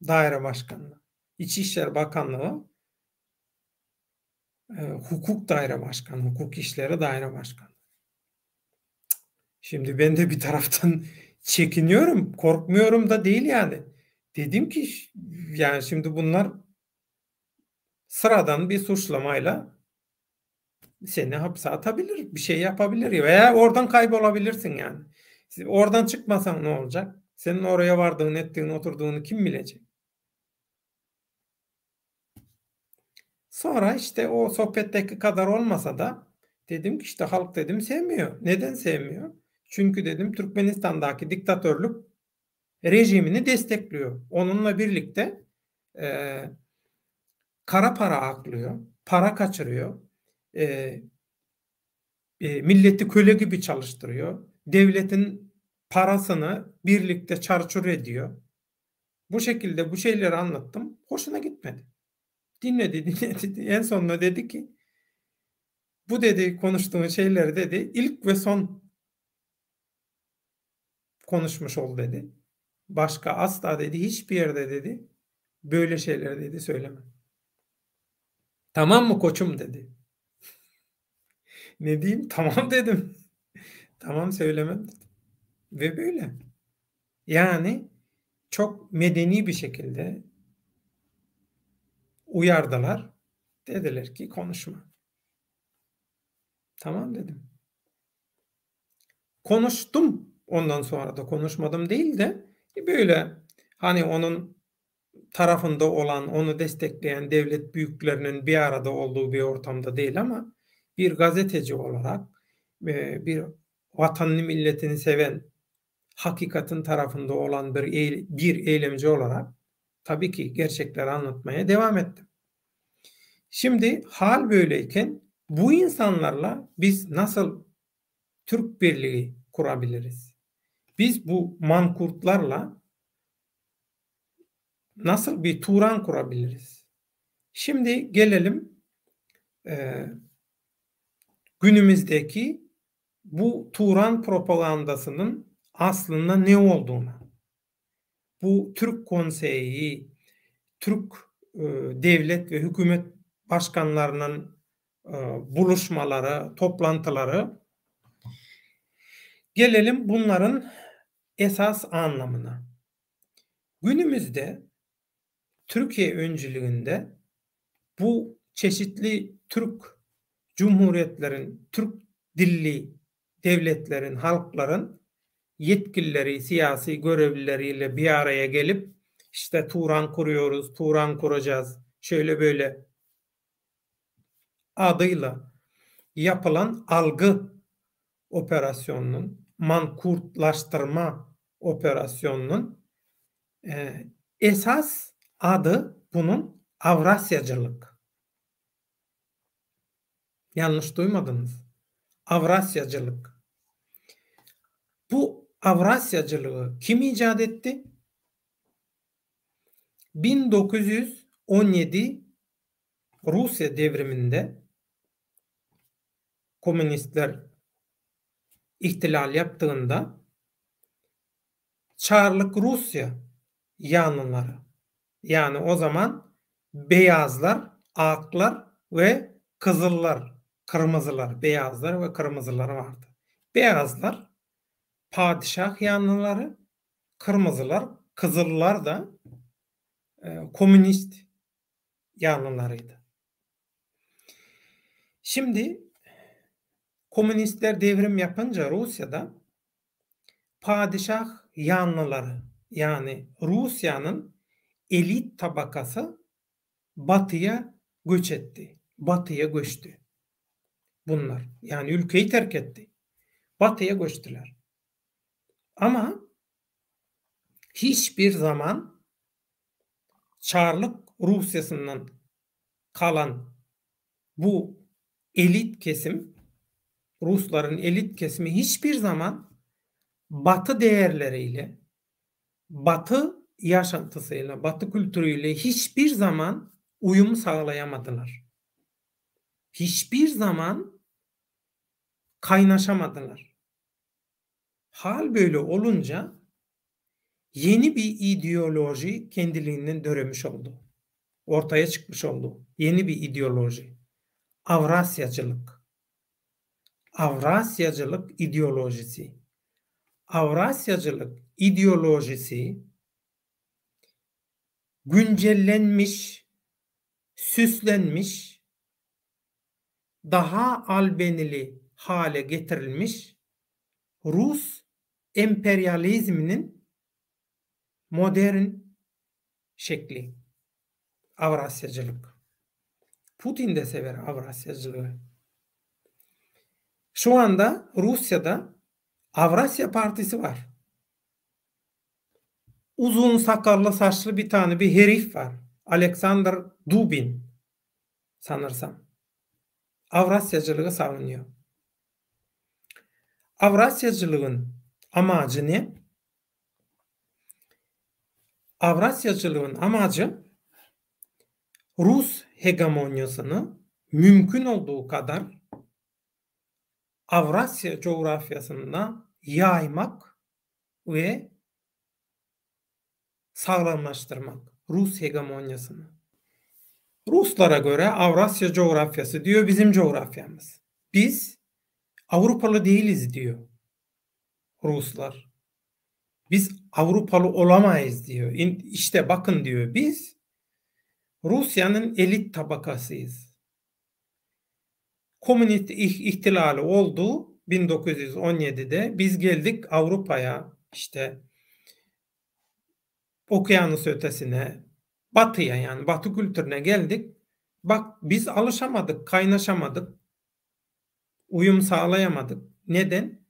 Daire Başkanlığı. İçişleri Bakanlığı e, Hukuk Daire Başkanı, Hukuk İşleri Daire Başkanı. Şimdi ben de bir taraftan çekiniyorum, korkmuyorum da değil yani. Dedim ki yani şimdi bunlar Sıradan bir suçlamayla seni hapse atabilir, bir şey yapabilir veya oradan kaybolabilirsin yani. Oradan çıkmasan ne olacak? Senin oraya vardığını, ettiğini, oturduğunu kim bilecek? Sonra işte o sohbetteki kadar olmasa da dedim ki işte halk dedim sevmiyor. Neden sevmiyor? Çünkü dedim Türkmenistan'daki diktatörlük rejimini destekliyor. Onunla birlikte e, kara para aklıyor, para kaçırıyor, e, e, milleti köle gibi çalıştırıyor, devletin parasını birlikte çarçur ediyor. Bu şekilde bu şeyleri anlattım. Hoşuna gitmedi. Dinledi, dinledi. En sonunda dedi ki bu dedi konuştuğun şeyleri dedi ilk ve son konuşmuş ol dedi. Başka asla dedi hiçbir yerde dedi böyle şeyler dedi söyleme. Tamam mı koçum dedi. Ne diyeyim? Tamam dedim. Tamam söylemem dedim. Ve böyle. Yani çok medeni bir şekilde uyardılar. Dediler ki konuşma. Tamam dedim. Konuştum. Ondan sonra da konuşmadım değil de böyle hani onun tarafında olan, onu destekleyen devlet büyüklerinin bir arada olduğu bir ortamda değil ama bir gazeteci olarak e, bir vatanını milletini seven, hakikatin tarafında olan bir, bir eylemci olarak tabii ki gerçekleri anlatmaya devam ettim. Şimdi hal böyleyken bu insanlarla biz nasıl Türk Birliği kurabiliriz? Biz bu mankurtlarla nasıl bir Turan kurabiliriz? Şimdi gelelim e, günümüzdeki bu Turan propagandasının aslında ne olduğuna. Bu Türk Konseyi, Türk e, devlet ve hükümet başkanlarının e, buluşmaları, toplantıları gelelim bunların esas anlamına. Günümüzde Türkiye öncülüğünde bu çeşitli Türk cumhuriyetlerin, Türk dilli devletlerin, halkların yetkilileri, siyasi görevlileriyle bir araya gelip işte Turan kuruyoruz, Turan kuracağız, şöyle böyle adıyla yapılan algı operasyonunun, mankurtlaştırma operasyonunun e, esas adı bunun Avrasyacılık. Yanlış duymadınız. Avrasyacılık. Bu Avrasyacılığı kim icat etti? 1917 Rusya devriminde komünistler ihtilal yaptığında Çarlık Rusya yanlıları yani o zaman beyazlar, aklar ve kızıllar, kırmızılar, beyazlar ve kırmızılar vardı. Beyazlar padişah yanlıları, kırmızılar, kızıllar da e, komünist yanlılarıydı. Şimdi komünistler devrim yapınca Rusya'da padişah yanlıları yani Rusya'nın elit tabakası batıya göç etti. Batıya göçtü. Bunlar. Yani ülkeyi terk etti. Batıya göçtüler. Ama hiçbir zaman Çarlık Rusyasından kalan bu elit kesim Rusların elit kesimi hiçbir zaman Batı değerleriyle, Batı yaşantısıyla, Batı kültürüyle hiçbir zaman uyum sağlayamadılar. Hiçbir zaman kaynaşamadılar. Hal böyle olunca yeni bir ideoloji kendiliğinden döremiş oldu. Ortaya çıkmış oldu. Yeni bir ideoloji. Avrasyacılık. Avrasyacılık ideolojisi. Avrasyacılık ideolojisi güncellenmiş Süslenmiş, daha albenili hale getirilmiş Rus emperyalizminin modern şekli. Awrasyýaçylyk. Putin de sever Awrasyýaçylygy. Şu anda Russiýada Awrasiýa partisi bar. Uzun sakally saçly bir tane bir herif bar. Aleksandr Dubin sanyrsam. Awrasyýaçylygy savunuyor. Awrasyýaçylygyň amajy ne? Awrasyýaçylygyň amajy Rus hegemoniýasyny mümkin olduğu kadar Awrasiýa jografiýasynda ýaýmak we saglamlaşdyrmak rus hegemoniýasyny. Ruslara görä Awrasiýa jografiýasy diýo bizim jografiýamyz. Biz Awrupaly değiliz diýo ruslar. Biz Awrupaly olamaýyz diýo. Işte bakyn diýo biz Russiýanyň elit tabakasyyz. Kommunist ihtilali oldu 1917-de biz geldik Awrupaya işte okeanus ötesine batyya yani batı kültürüne geldik. Bak biz alışamadık, kaynaşamadık. Uyum sağlayamadık. Neden?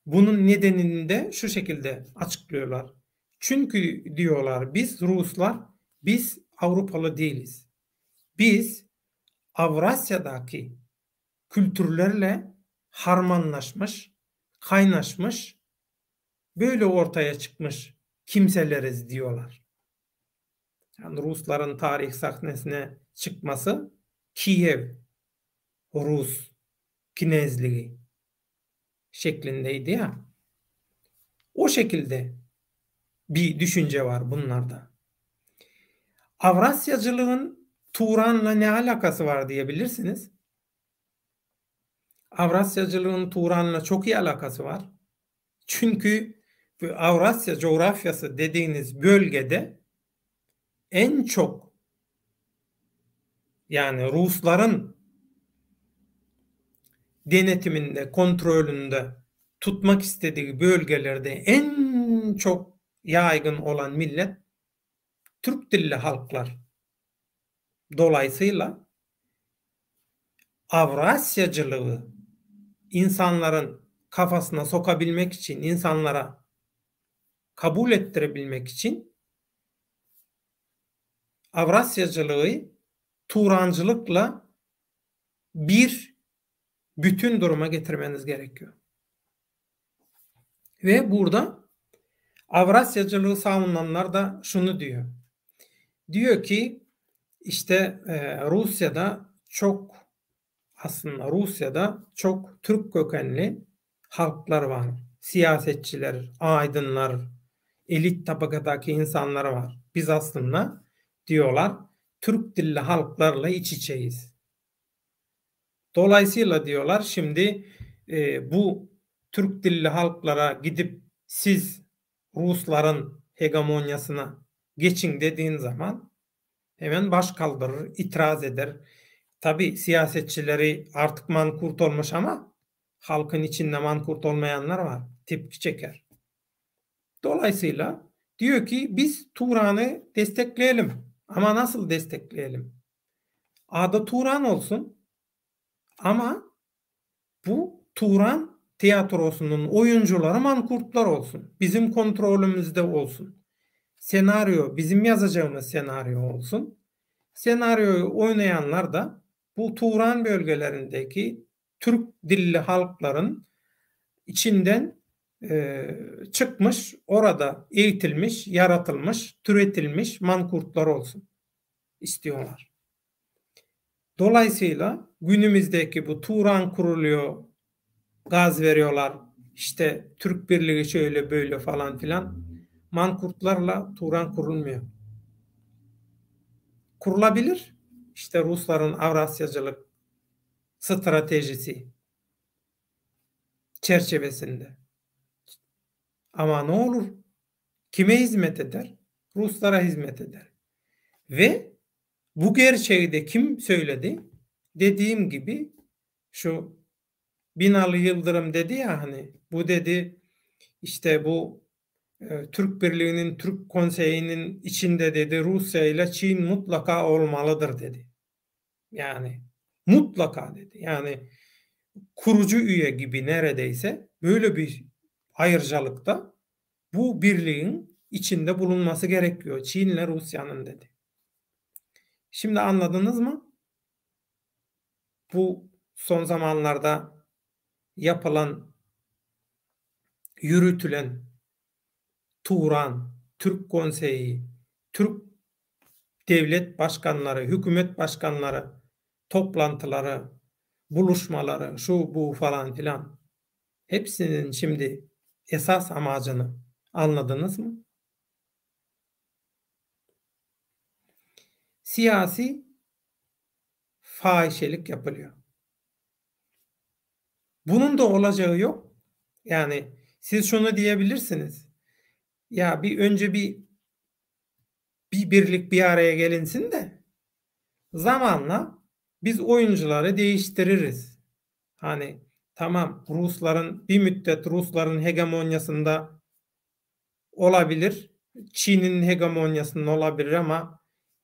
Bunun nedenini de şu şekilde açıklıyorlar. Çünkü diyorlar biz Ruslar biz Avrupalı değiliz. Biz Avrasya'daki kültürlerle harmanlaşmış, kaynaşmış, böyle ortaya çıkmış kimseleriz diyorlar. Yani Rusların tarih sahnesine çıkması Kiev Rus knezligi şeklindeydi ya. O şekilde bir düşünce var bunlarda. Avrasyacılığın Turan'la ne alakası var diyebilirsiniz. Avrasyacılığın Turan'la çok iyi alakası var. Çünkü bu Avrasya coğrafyası dediğiniz bölgede en çok yani Rusların denetiminde, kontrolünde tutmak istediği bölgelerde en çok yaygın olan millet Türk dilli halklar. Dolayısıyla Avrasyacılığı insanların kafasına sokabilmek için, insanlara kabul ettirebilmek için Avrasyacılığı Turancılıkla bir bütün duruma getirmeniz gerekiyor. Ve burada Avrasyacılığı savunanlar da şunu diyor. Diyor ki işte e, Rusya'da çok aslında Rusya'da çok Türk kökenli halklar var. Siyasetçiler, aydınlar, elit tabakadaki insanlar var. Biz aslında diyorlar Türk dilli halklarla iç içeyiz. Dolayısıyla diyorlar şimdi e, bu Türk dilli halklara gidip siz Rusların hegemonyasına geçin dediğin zaman hemen baş kaldırır, itiraz eder. Tabi siyasetçileri artık mankurt olmuş ama halkın içinde mankurt olmayanlar var. Tepki çeker. Dolayısıyla diyor ki biz Turan'ı destekleyelim. Ama nasıl destekleyelim? Adı Turan olsun ama bu Turan tiyatrosunun oyuncuları mankurtlar olsun. Bizim kontrolümüzde olsun. Senaryo bizim yazacağımız senaryo olsun. Senaryoyu oynayanlar da bu Turan bölgelerindeki Türk dilli halkların içinden e, çıkmış, orada eğitilmiş, yaratılmış, türetilmiş mankurtlar olsun istiyorlar. Dolayısıyla günümüzdeki bu Turan kuruluyor, gaz veriyorlar, işte Türk Birliği şöyle böyle falan filan. Mankurtlarla Turan kurulmuyor. Kurulabilir. İşte Rusların Avrasyacılık stratejisi çerçevesinde. Ama ne olur? Kime hizmet eder? Ruslara hizmet eder. Ve Bu gerçegi de kim söyledi? Dediğim gibi şu Binali Yıldırım dedi ya hani bu dedi işte bu e, Türk Birliği'nin Türk Konseyi'nin içinde dedi Rusya ile Çin mutlaka olmalıdır dedi. Yani mutlaka dedi. Yani kurucu üye gibi neredeyse böyle bir ayrıcalıkta bu birliğin içinde bulunması gerekiyor. Çin ile Rusya'nın dedi. Şimdi anladınız mı? Bu son zamanlarda yapılan, yürütülen Turan, Türk Konseyi, Türk devlet başkanları, hükümet başkanları toplantıları, buluşmaları, şu bu falan filan hepsinin şimdi esas amacını anladınız mı? Siyasi fahişelik yapılıyor. Bunun da olacağı yok. Yani siz şunu diyebilirsiniz. Ya bir önce bir bir birlik bir araya gelinsin de zamanla biz oyuncuları değiştiririz. Hani tamam Rusların bir müddet Rusların hegemonyasında olabilir. Çin'in hegemonyasında olabilir ama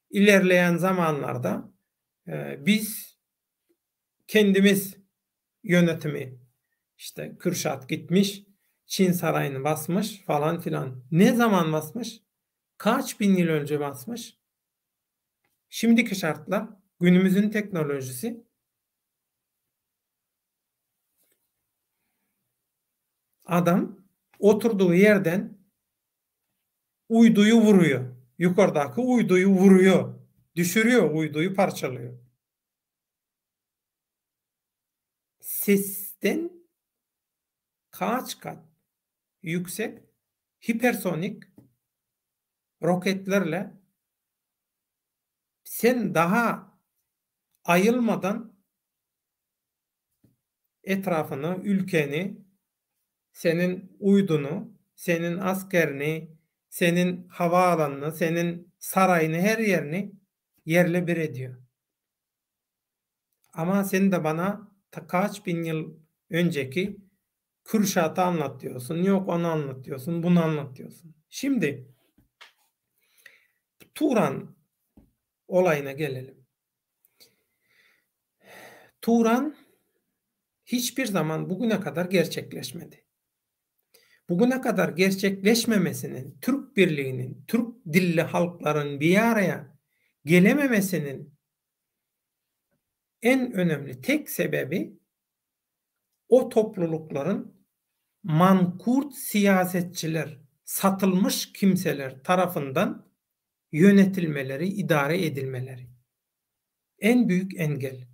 ilerleyen zamanlarda e, biz kendimiz yönetimi işte Kürşat gitmiş Çin sarayını basmış falan filan. Ne zaman basmış? Kaç bin yıl önce basmış? Şimdiki şartlar günümüzün teknolojisi adam oturduğu yerden uyduyu vuruyor. Yukarıdaki uyduyu vuruyor. Düşürüyor uyduyu parçalıyor. Sesten kaç kat yüksek hipersonik roketlerle sen daha ayılmadan etrafını, ülkeni, senin uydunu, senin askerini, senin havaalanını, senin sarayını, her yerini yerle bir ediyor. Ama sen de bana kaç bin yıl önceki Kürşat'ı anlat diyorsun. Yok onu anlat diyorsun, bunu anlat diyorsun. Şimdi Turan olayına gelelim. Turan hiçbir zaman bugüne kadar gerçekleşmedi. Bugüne kadar gerçekleşmemesinin, Türk Birliği'nin, Türk dilli halkların bir araya gelememesinin en önemli tek sebebi o toplulukların mankurt siyasetçiler, satılmış kimseler tarafından yönetilmeleri, idare edilmeleri. En büyük engel.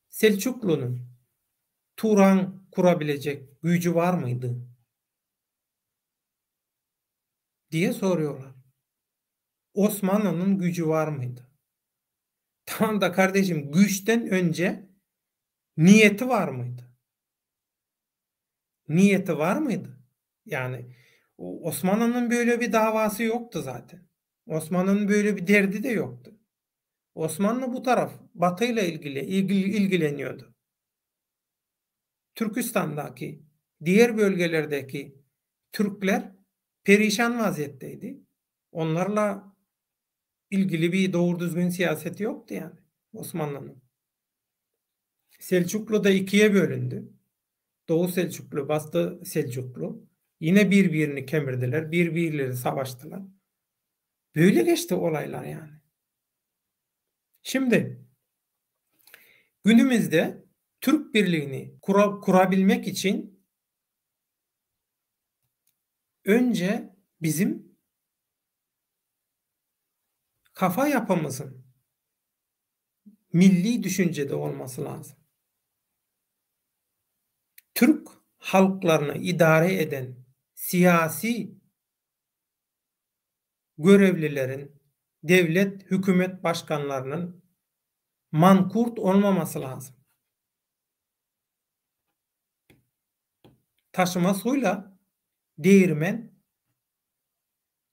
Selçuklu'nun Turan kurabilecek gücü var mıydı? diye soruyorlar. Osmanlı'nın gücü var mıydı? Tamam da kardeşim güçten önce niyeti var mıydı? Niyeti var mıydı? Yani Osmanlı'nın böyle bir davası yoktu zaten. Osmanlı'nın böyle bir derdi de yoktu. Osmanlı bu taraf Batı ile ilgili, ilgili ilgileniyordu. Türkistan'daki diğer bölgelerdeki Türkler perişan vaziyetteydi. Onlarla ilgili bir doğru düzgün siyaseti yoktu yani Osmanlı'nın. Selçuklu da ikiye bölündü. Doğu Selçuklu, Batı Selçuklu. Yine birbirini kemirdiler, birbirleri savaştılar. Böyle geçti olaylar yani. Şimdi günümüzde Türk Birliği'ni kura, kurabilmek için önce bizim kafa yapımızın milli düşüncede olması lazım. Türk halklarını idare eden siyasi görevlilerin, devlet, hükümet başkanlarının mankurt olmaması lazım. Taşıma suyla değirmen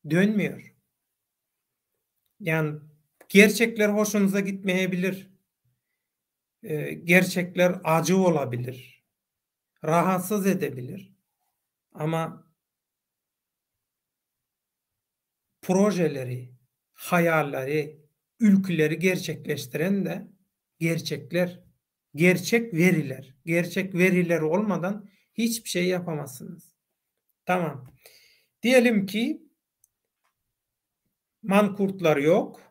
dönmüyor. Yani gerçekler hoşunuza gitmeyebilir. Gerçekler acı olabilir. Rahatsız edebilir. Ama projeleri, hayalleri, ülküleri gerçekleştiren de gerçekler, gerçek veriler. Gerçek veriler olmadan hiçbir şey yapamazsınız. Tamam. Diyelim ki mankurtlar yok.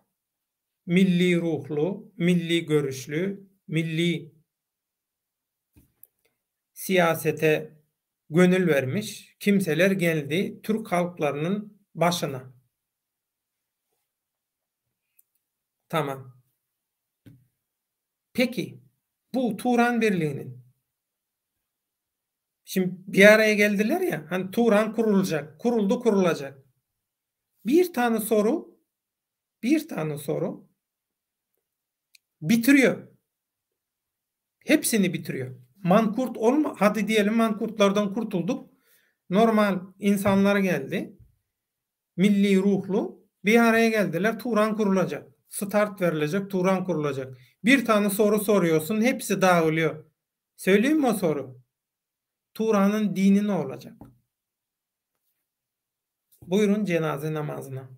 Milli ruhlu, milli görüşlü, milli siyasete gönül vermiş kimseler geldi Türk halklarının başına. Tamam. Peki bu Turan Birliği'nin şimdi bir araya geldiler ya hani Turan kurulacak, kuruldu kurulacak. Bir tane soru bir tane soru bitiriyor. Hepsini bitiriyor. Mankurt olma hadi diyelim mankurtlardan kurtulduk. Normal insanlar geldi. Milli ruhlu bir araya geldiler. Turan kurulacak. Start verilecek, Turan kurulacak. Bir tane soru soruyorsun, hepsi dağılıyor. Söyleyeyim mi o soru? Turan'ın dini ne olacak? Buyurun cenaze namazına.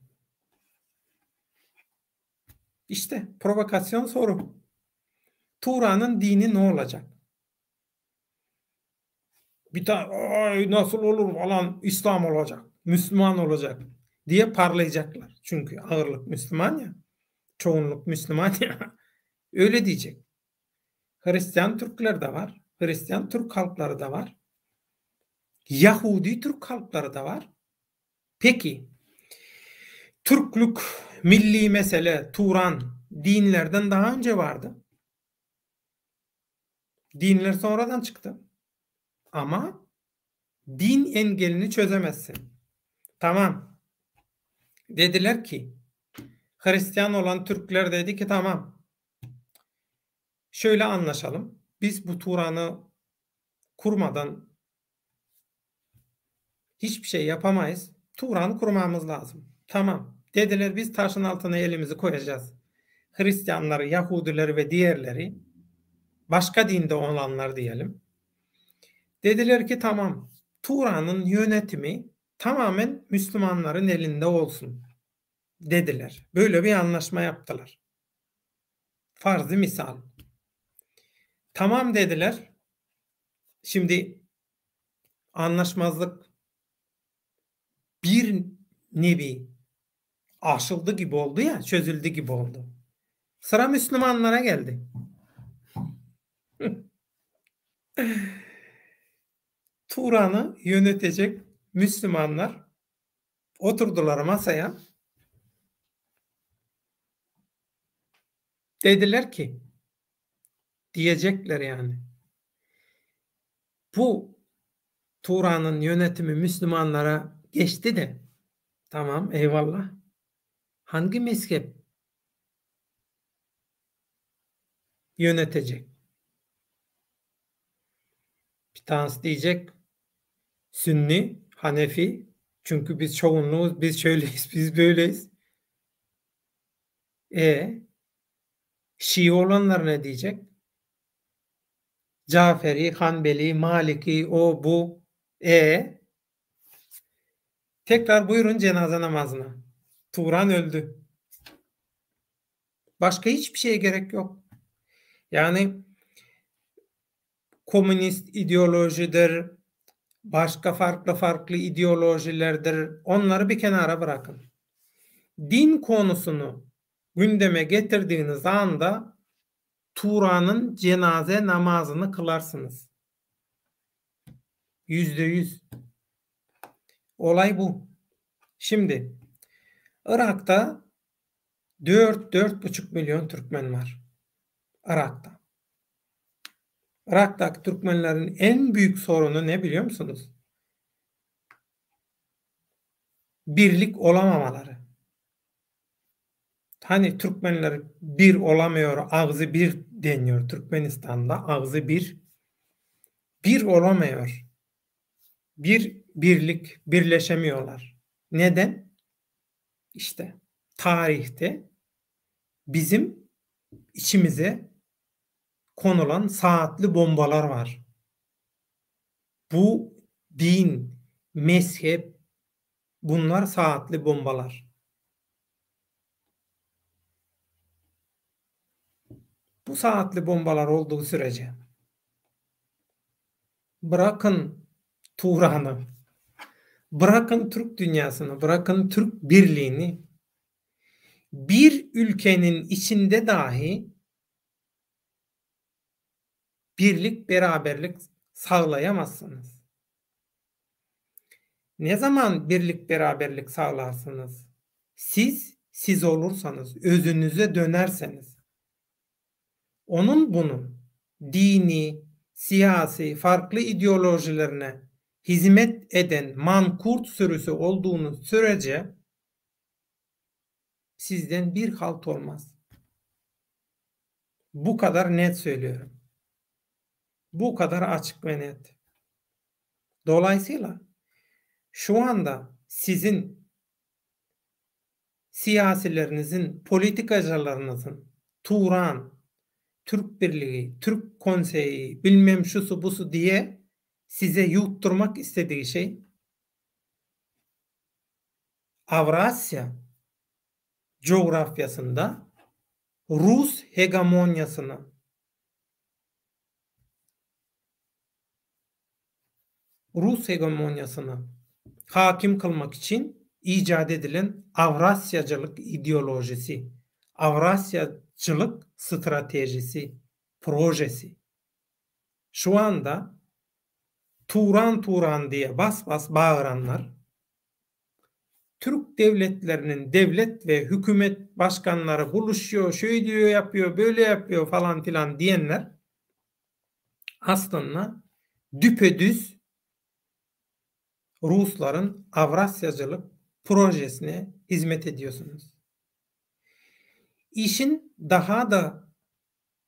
İşte provokasyon soru. Turan'ın dini ne olacak? Bir tane ay nasıl olur falan İslam olacak, Müslüman olacak diye parlayacaklar. Çünkü ağırlık Müslüman ya. Çoğunluk Müslüman ya. Öyle diyecek. Hristiyan Türkler de var. Hristiyan Türk halkları da var. Yahudi Türk halkları da var. Peki Türklük, milli mesele, Turan dinlerden daha önce vardı. Dinler sonradan çıktı. Ama din engelini çözemezsin. Tamam. Dediler ki Hristiyan olan Türkler dedi ki tamam. Şöyle anlaşalım. Biz bu Turan'ı kurmadan hiçbir şey yapamayız. Turan'ı kurmamız lazım. Tamam. Dediler biz taşın altına elimizi koyacağız. Hristiyanları, Yahudileri ve diğerleri başka dinde olanlar diyelim. Dediler ki tamam Turan'ın yönetimi tamamen Müslümanların elinde olsun dediler. Böyle bir anlaşma yaptılar. Farzı misal. Tamam dediler. Şimdi anlaşmazlık bir nevi aşıldı gibi oldu ya, çözüldü gibi oldu. Sıra Müslümanlara geldi. Turan'ı yönetecek Müslümanlar oturdular masaya. Dediler ki diyecekler yani. Bu Turan'ın yönetimi Müslümanlara geçti de tamam eyvallah. Hangi mezhep yönetecek? Bir tanesi diyecek Sünni, Hanefi. Çünkü biz çoğunluğuz, biz şöyleyiz, biz böyleyiz. E Şii olanlar ne diyecek? Caferi, Hanbeli, Maliki, o bu. E tekrar buyurun cenaze namazına. Turan öldü. Başka hiçbir şeye gerek yok. Yani komünist ideolojidir, başka farklı farklı ideolojilerdir. Onları bir kenara bırakın. Din konusunu gündeme getirdiğiniz anda Turan'ın cenaze namazını kılarsınız. %100. Olay bu. Şimdi Irak'ta 4-4,5 milyon Türkmen var. Irak'ta. Irak'taki Türkmenlerin en büyük sorunu ne biliyor musunuz? Birlik olamamaları. Hani Türkmenler bir olamıyor, ağzı bir deniyor Türkmenistan'da. Ağzı bir. Bir olamıyor. Bir birlik, birleşemiyorlar. Neden? İşte Taryhda bizim içimize konulan saatli bombalar bar. Bu din, mezhep bunlar saatli bombalar. Bu saatli bombalar olduğu sürece bırakın Turan'ı, bırakın Türk dünyasını, bırakın Türk birliğini bir ülkenin içinde dahi birlik beraberlik sağlayamazsınız. Ne zaman birlik beraberlik sağlarsınız? Siz siz olursanız, özünüze dönerseniz. Onun bunun dini, siyasi, farklı ideolojilerine hizmet eden mankurt sürüsü olduğunuz sürece sizden bir halt olmaz. Bu kadar net söylüyorum. Bu kadar açık ve net. Dolayısıyla şu anda sizin siyasilerinizin, politikacılarınızın Turan, Türk Birliği, Türk Konseyi, bilmem şusu busu diye size yutturmak istediği şey Avrasya coğrafyasında Rus hegemonyasını Rus hegemonyasını hakim kılmak için icat edilen Awrasyacılık ideolojisi, Awrasyacılık stratejisi, projesi. Şu anda Turan Turan diye bas bas bağıranlar Türk devletlerinin devlet ve hükümet başkanları buluşuyor, şöyle diyor, yapıyor, böyle yapıyor falan filan diyenler aslında düpedüz Rusların Avrasyacılık projesine hizmet ediyorsunuz. İşin daha da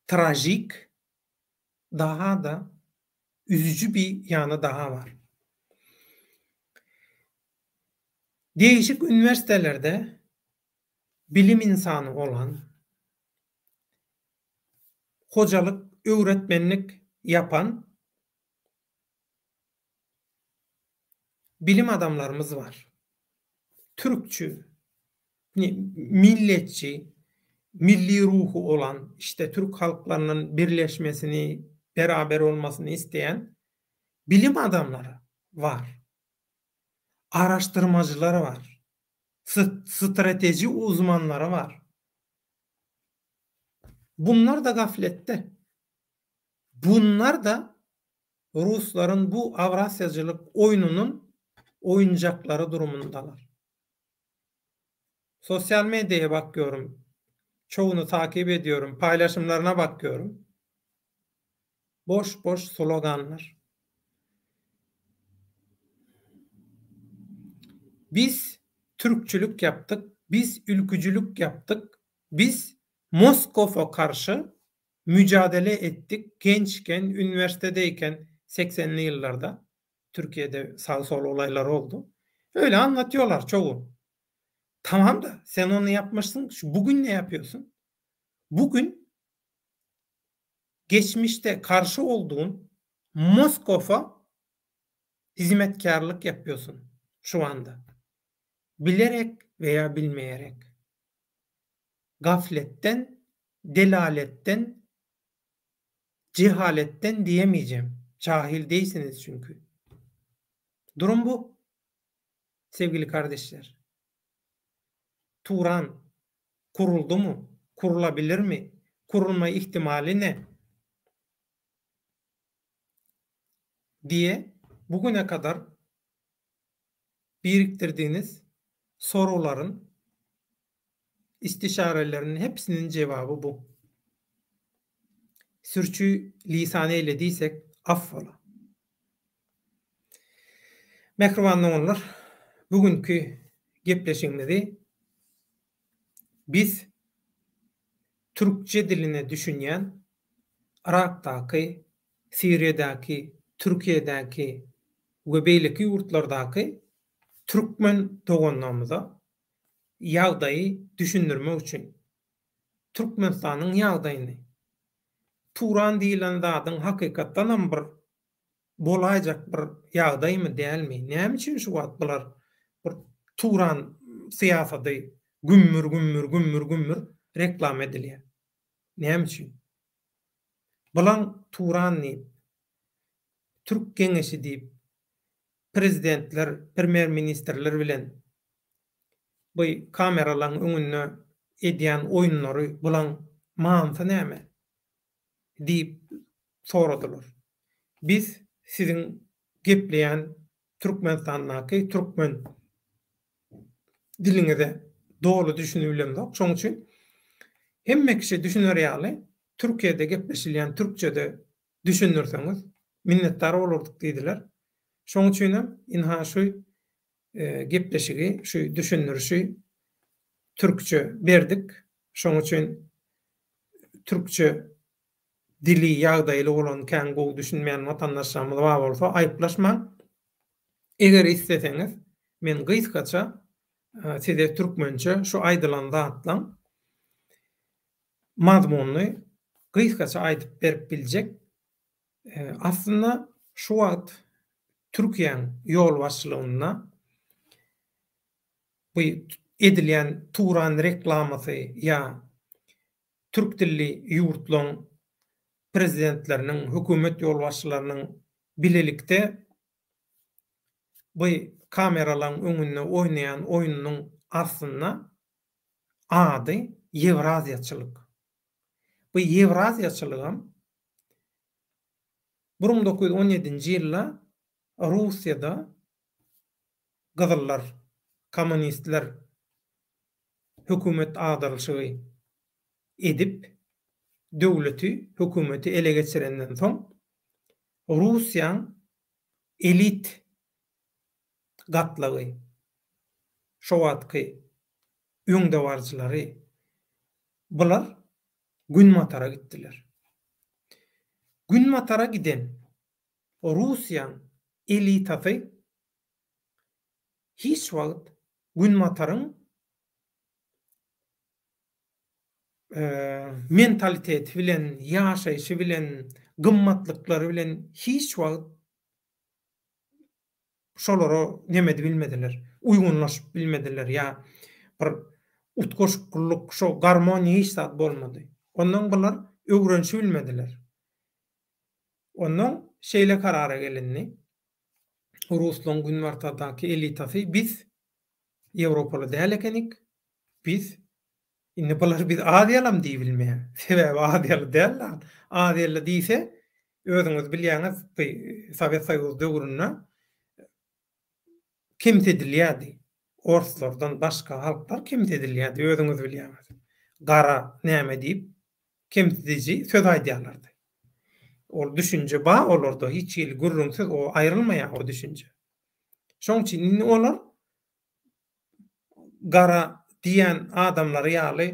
trajik, daha da üzücü bir yanı daha var. Değişik üniversitelerde bilim insanı olan, hocalık, öğretmenlik yapan bilim adamlarımız var. Türkçü, milletçi, milli ruhu olan, işte Türk halklarının birleşmesini, beraber olmasını isteyen bilim adamları var. Araştırmacıları var. Strateji uzmanları var. Bunlar da gaflette. Bunlar da Rusların bu Avrasyacılık oyununun oyuncakları durumundalar. Sosyal medyaya bakıyorum. Çoğunu takip ediyorum. Paylaşımlarına bakıyorum. Boş boş sloganlar. Biz Türkçülük yaptık. Biz ülkücülük yaptık. Biz Moskov'a karşı mücadele ettik. Gençken, üniversitedeyken 80'li yıllarda Türkiye'de sağ sol olaylar oldu. Öyle anlatıyorlar çoğu. Tamam da sen onu yapmışsın. Bugün ne yapıyorsun? Bugün geçmişte karşı olduğun Moskov'a hizmetkarlık yapıyorsun şu anda. Bilerek veya bilmeyerek. Gafletten, delaletten, cehaletten diyemeyeceğim. Cahil değilsiniz çünkü. Durum bu. Sevgili kardeşler. Turan kuruldu mu? Kurulabilir mi? Kurulma ihtimali ne? Diye bugüne kadar biriktirdiğiniz soruların, istişarelerinin hepsinin cevabı bu. Sürçü lisan eylediysek affola. Mähriban doganlar, bugünki gepleşigimizi biz türkçe diline düşünýän Yrakdaky, Siriýadaky, Türkiýedäki we beýleki ýurtlardaky türkmen doganlarymyza. ýagdaýy düşündirmek üçin Türkmenistanyň ýagdaýyny, Turan diýlen zadyň hakykatdanam bir bolaýjak bir ýagdaýmy dälmi, näme üçin şu wagt bular bir Turan syýasady gümmür gümmür gümmür gümmür reklama edilýär? Näme üçin? Bulaň Turan diýip, Türk geňeşi diýip, prezidentler, premýer ministrler bilen bu kameralaň öňünde edýän oýunlary bulaň manysy näme? diýip soradylar. Biz siziň gepleýän Türkmenistandaky türkmen diliňize doly düşünibilemzok. Şoň üçin hemme kişi düşüner ýaly Türkiýede gepleşilýän türkçede düşündirseňiz minnetdar bolardyk diýdiler. Şoň üçinem ynha şu gepleşigi, şu düşündirişi türkçe berdik. Şoň üçin türkçe dili ýagdaýly bolan kän gowy düşünmeýän watandaşlarymyz bar bolsa aýyplaşmaň. Eger isleseňiz men gysgaça size türkmençe şu aýdylan zatlaň mazmunyny gysgaça aýdyp berip biljek. Aslynda şu wagt Türkiýäň ýolbaşçylygynda bu edilýän Turan reklamasy ýa türk dilli ýurtlaň prezidentleriniň, hökümet ýolbaşçylarynyň bilelikde bu kameralaň öňünde oýnaýan oýnunyň aslynda ady ýewraziýaçylyk. Bu ýewraziýaçylygam 1917-nji ýylda Russiýada gyzyllar, kommunistler hökümet agdarylyşygy edip, döwleti, hökümeti ele geçirenden soň, Russiýaň elit gatlagy, şo wagtky öňdebaryjylary bular Günbatara gitdiler. Günbatara giden Russiýaň elitasy hiç wagt Günbataryň mentaliteti bilen, ýaşaýşy bilen, gymmatlyklary bilen hiç wagt şolara neme edibilmediler, uýgunlaşyp bilmediler ýa bir utgaşyklylyk, şo garmoniýa hiç zat bolmady. Ondan bular öwrenişibilmediler. Ondan şeýle karara gelindi, Ruslaryň günbartadaky elitasy biz ýewropaly däl ekenik, biz indi bular biz aziýalam diýibilmeýär. Sebäbi aziýaly däl-de. Aziýaly diýse, özüňiz bilýäňiz, bu Sowet Soýuzy döwründe kemsidilýärdi. Orslardan başga halklar kemsidilýärdi, özüňiz bilýäňiz. Gara näme diýip, kemsidiji söz aýdýarlardy. Ol düşünje bar olarda, hiç hili gürrüňsiz o aýrylmaýar o düşünje. Şoň üçin indi olar gara diýen adamlary ýaly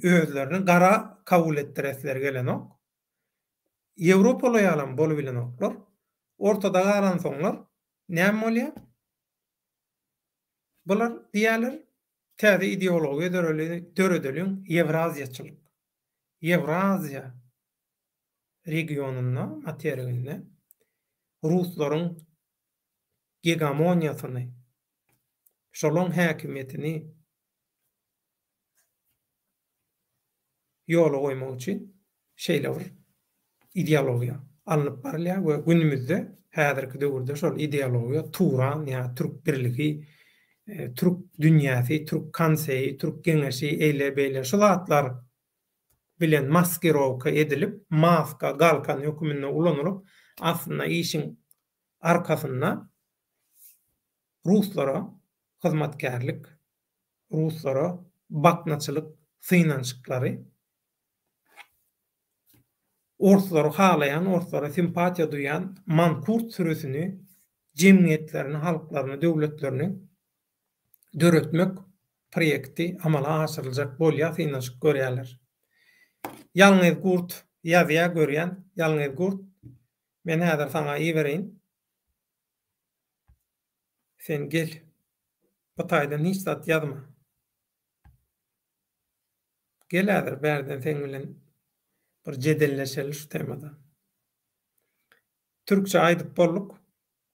özlerini gara kabul etdiresleri gelenok. Ýewropaly ýalam bolubilenoklar. Ortada galansoňlar näme bolýar? Bular diýýärler, täze ideologiýa döredeliň, ýewraziýaçylyk. Ýewraziýa regionynda, materiginde ruslaryň gegamoniýasyny, şolaň häkimiýetini ýola goýmak üçin şeýle bir ideologiýa alnyp barylýar we günümizde häzirki döwürde şol ideologiýa Turan ýa Türk birligi, Türk dünýäsi, Türk konseýi, Türk geňeşi eýle-beýle şu zatlar bilen maskirowka edilip, maska, galkan höküminde ulanylyp, aslynda işiň arkasynda ruslara hyzmatkärlik, ruslara baknaçylyk synanyşyklary, orslary halaýan, orslara simpatiýa duýan mankurt sürüsini, jemgyýetlerini, halklaryny, döwletlerini döretmek proýekti amala aşyryljak bolýar, synanyşyk görýärler. Ýalňyz gurt ýazýar görýän, ýalňyz gurt, men häzir saňa ibereýin. Sen gel. Bu taýdan hiç zat ýazma. Gel häzir bärden seň bilen bir jedelleşeli şu temada. Türkçe aýdyp bolduk.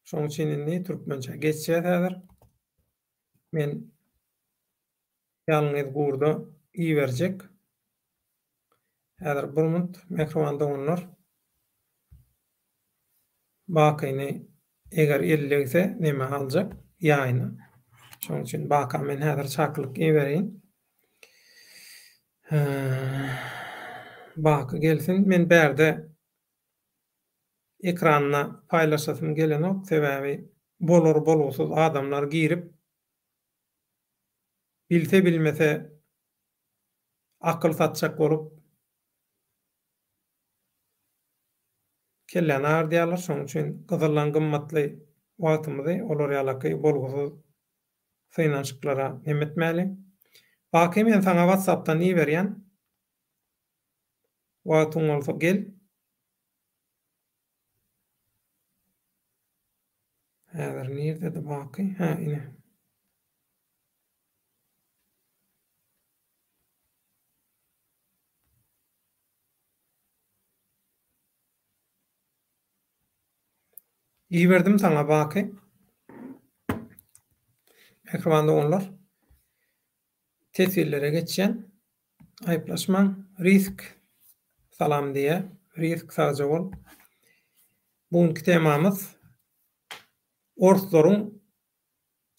Şoň üçin indi türkmençä geçýäs häzir. Men ýalňyz gurda iberjek. Häzir bir munt mähriban doganlar. Bakyny eger eli degse neme aljak ýaýyna. Şoň üçin Baka men häzir çakylyk ibereýin. Baky gelsin. Men bärde ekranda paýlaşasym gelenok, sebäbi bolar bolgusyz adamlar girip bilse bilmese akyl satjak bolup kelläni agardýarlar, şonuň üçin gyzyldan gymmatly wagtymyzy olar ýalaky bolgusyz synanyşyklara nem etmäli. Baky men saňa whatsappdan iberýän. Wagtyň bolsa gel. Häzir nirdedi Baky? Hä, ine. Iberdim saňa Baky. Mähriban doganlar. Teswirlere geçýän. Aýyplaşmaň. Risk salam diýýär. Risk sagja bol. Bu günki temamyz orslaryň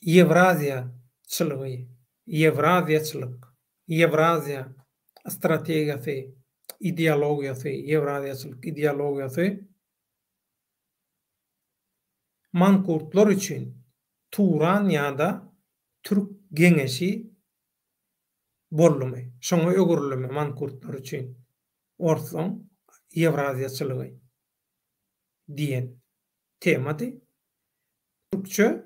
Ýewraziýaçylygy, Ýewraziýaçylyk, Ýewraziýa strategiýasy, ideologiýasy, Ýewraziýaçylyk ideologiýasy mankurtlar üçin Turan ýa-da Türk geňeşi boldumy? Şoňa öwrüldimi mankurtlar üçin orslaň Ýewraziýaçylygy diýen temady. Türkçe,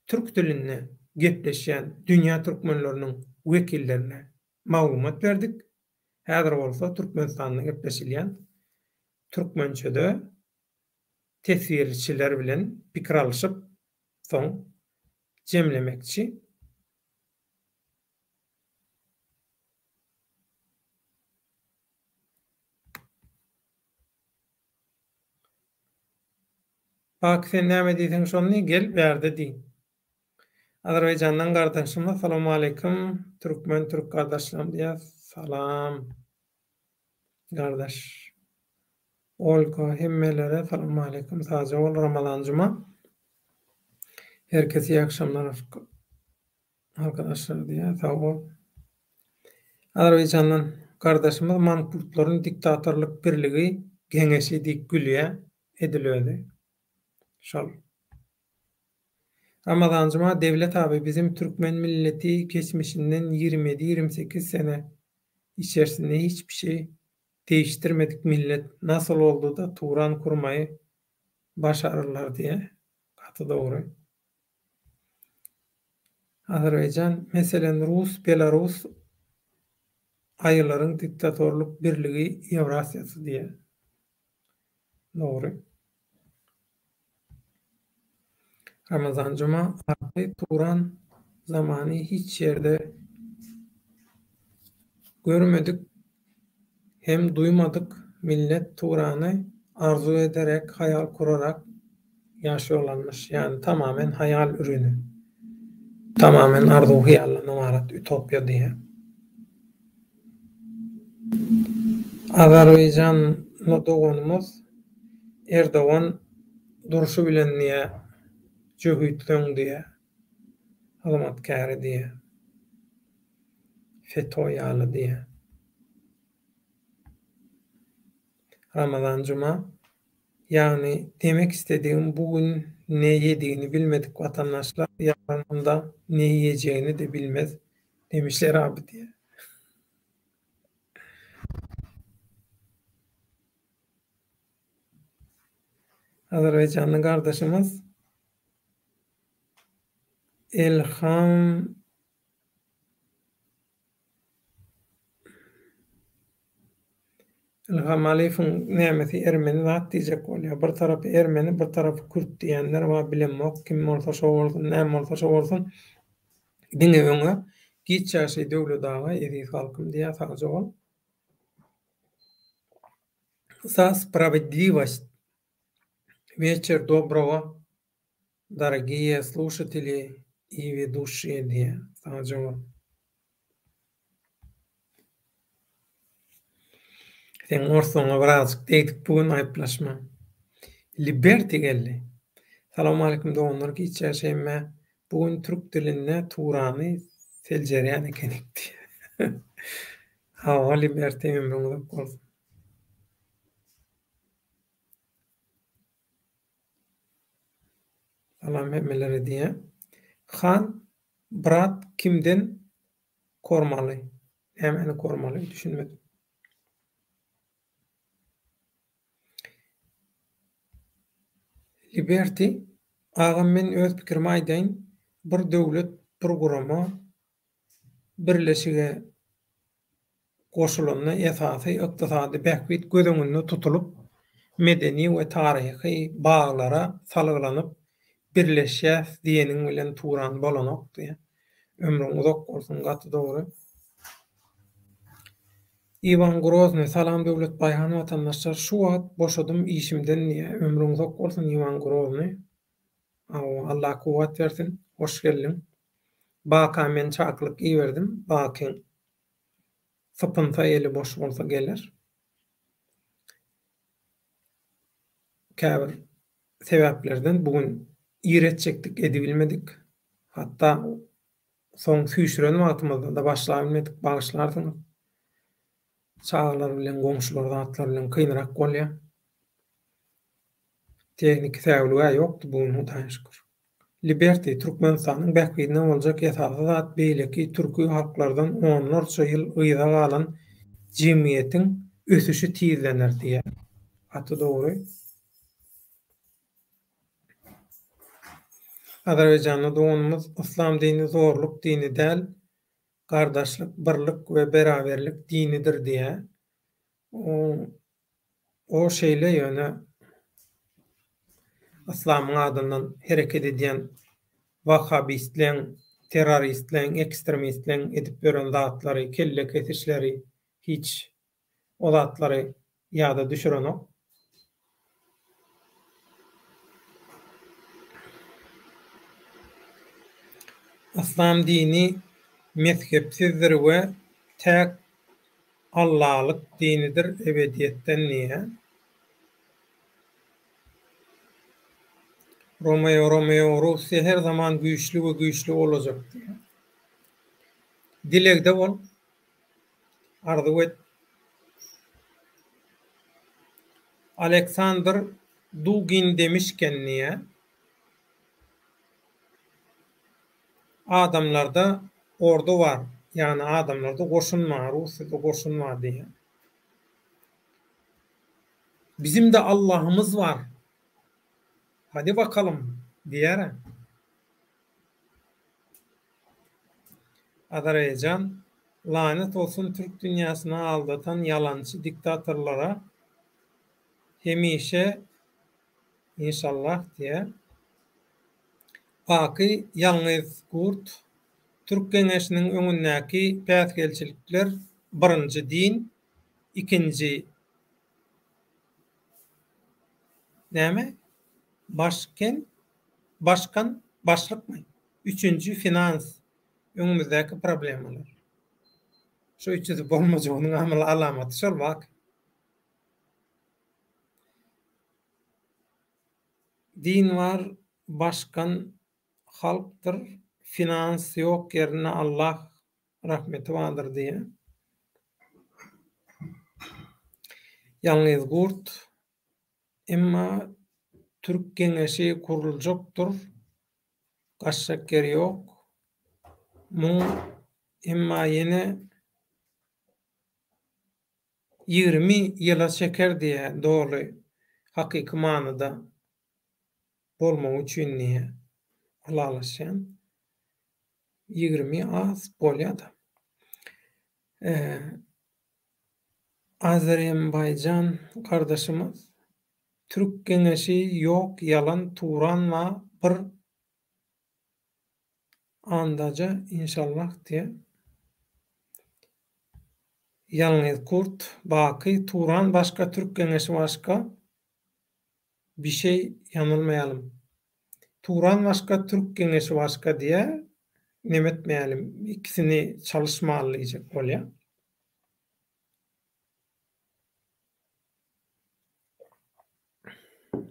türk dilinde gepleşýän dünýä türkmenleriniň wekillerine maglumat berdik. Häzir bolsa Türkmenistanda gepleşilýän türkmençede teswirçiler bilen pikir alyşyp, soň jemlemekçi. Baky sen näme diýseň şony gel bärde diý. Azerbaýjandan gardaşymyz salowmaleýkim türkmen türk gardaşlarym diýýär salam gardaş Olga hemmelere salowmaleýkim sagja bol Ramazan juma herkese iyi akşamlar Arkadaşlar diýýär, sag bol. Azerbaýjandan gardaşymyz mankurtlaryň diktatorlyk birligi geňeşi diýip gülýär, edil özi. Şol. Ramazan Juma Devlet abi bizim Türkmen milleti geçmişinden 27-28 sene içerisinde hiçbir şey değiştirmedik millet nasıl oldu da Turan kurmayı başarırlar diýýär. Gaty dogry. Azerbaýjan, meselen, rus, belarus aýylaryň diktatorlyk birligi Ýewrasiýasy diýýär. Dogry. Ramazan Juma atly Turan zamany hiç ýerde görmedik hem duýmadyk millet Turany arzuw ederek, haýal kurarak ýaşaýarlarmyş. Ýagny tamamen haýal ürüni. Tamamen arzuw-hyýaldan ybarat utopiýa diýýär. Azerbaýjanly doganymyz Erdogan durşy bilen diýýär, jöhitleň diýýär, hyzmatkäri diýýär. FETO ýaly diýýär. Ramazan Juma, Ýagny demek istedigim bu gün ne ýedigini bilmedik watandaşlar ýaryn onda ne iýejegini-de bilmez demişler abi diýýär. Azerbaýjanly gardaşymyz Elham Ilham Aliýewiň nämesi ermeni zat diýjek bolýar. Bir tarapy ermeni, bir tarapy kürt diýenler bar, bilemok, kim bolsa şo bolsun, näme bolsa şo bolsun. Diňe öňe. Giç ýaşaý Döwlet aga eziz halkym diýýär sagja bol. Za spravedlivost Veçer dobrogo dorogiýe sluşateli i weduşiýe diýýär sagja bol. Seň orslaňa birazjyk degdik bu gün aýyplaşma. Liberty geldi. Salowmaleýkim doganlar giç ýaşa hemmä. Bu gün türk dilinde Turany seljerýän ekenik diýýär. Hawa Liberty ömrüň uzak bolsun. Salam hemmelere diýýär. Han brat kimden Kormaly. Nämäni kormaly düşünmedim. Liberty agam men öz pikirimi aýdaýyn bir döwlet bir gurama birleşige goşulanda esasy ykdysady bähbit göz öňünde tutulyp medeni we taryhy baglara salgylanyp birleşýäs diýeniň bilen Turan bolanok diýýär. Ömrüň uzak bolsun gaty dogry. Iwan Grozny salam Döwlet Baýhan watandaşlar şu wagt boşadym işimden diýýär ömrüň uzak bolsun Iwan Grozny Hawa Allah kuwwat bersin hoş geldiň Baka men çakylyk iberdim Bakyň sypynsa eli boş bolsa geler käbir sebäplerden bu gün ir etjekdik edibilmedik. Hatda soň süýşüren wagtymyzda-da başlabilmedik, bagyşlarsyňyz. Çagalar bilen, goňşular zatlar bilen kynrak bolýar. Tehniki säwlig-ä ýokdy bu gün Hudaýa şükür. Liberty, Türkmenistanyň bähbidine boljak esasy zat beýleki türki halklardan onlarça ýyl yza galan jemgyýetiň ösüşi tizlener diýýär. Gaty dogry. Azerbaýjanly doganymyz Yslam dini zorluk dini däl, gardaşlyk, birlik we beraberlik dinidir diýýär. O şeýle ýöne yslamyň adyndan hereket edýän wahhabistleň, terroristleň, ekstremistleň edip ýören zatlary, kelle kesişleri hiç o zatlary ýada düşürenok. Yslam dini mezhepsizdir we täk Allalyk dinidir ebediýetden diýýär. Romeo Romeo Russiýa her zaman güýçli we güýçli bolajak diýýär. Dilegde bol. Arzuw et. Aleksandr Dugin demişken diýýär. Adamlarda ordu bar, ýagny adamlarda goşun bar, Russiýada goşun bar diýýär. Bizim-de Allahymyz bar. Hadi bakalym diýýär-ä. Azerbaýjan, lanet olsun türk dünýäsini aldatan ýalançy diktatorlara hemişe inşallah diýýär. Baky ýalňyz gurt, Türk geňeşiniň öňündäki päsgelçilikler birinji din, ikinji näme? Başken, başkan, başlykmy? Üçünji finans, öňümizdäki problemalar. Şu üçüsi bolmajagynyň alamaty şol Baky. Din bar başkan halkdyr finans ýok ýerinde Allah rahmeti bardyr diýýär. Ýalňyz gurt emma türk geňeşi guruljakdyr gaçjak ýeri ýok muň emma ýene 20 ýyla çeker diýýär doly hakyky manyda bolmagy üçin diýýär. Ylalaşýan. 20 az bolýada. Azerbaýjan gardaşymyz Türk geňeşi ýok ýalan Turan ba bir andaja inşallah diýýär. Ýalňyz Kurt, Baky, Turan başga Türk geňeşi başga bişeý ýanylmaýalym. Turan başga Türk geňeşi başga diýä nemetmeýälim ikisini çalyşmaly diýjek bolýa.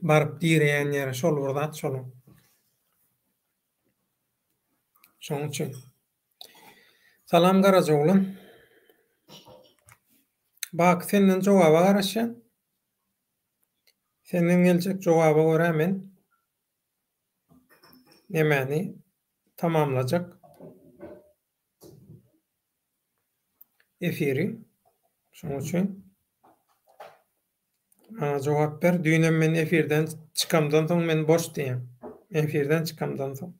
Baryp direýän ýeri şol bir zat şoluň. Şoň üçin. Salam Garajaoglan. Baky senden jogaba garaşýan. Senden geljek jogaba görä men nemäni tamamlajak. Efiri. Şoň üçin maňa jogap ber. Düýnem men efirden çykamdan soň men boş diýýän. Efirden çykamdan soň.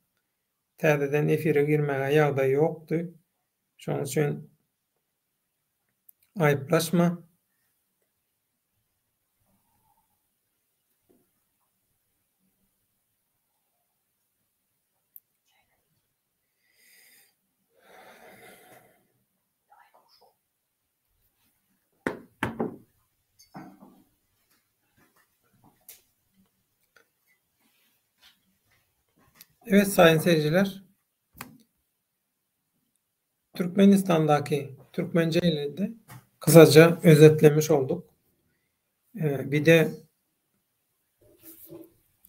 Täzeden efire girmäge ýagdaý ýokdy. Şoň üçin aýyplaşma. Evet sayın seyirciler. Türkmenistan'daki Türkmence ile de kısaca özetlemiş olduk. Ee, bir de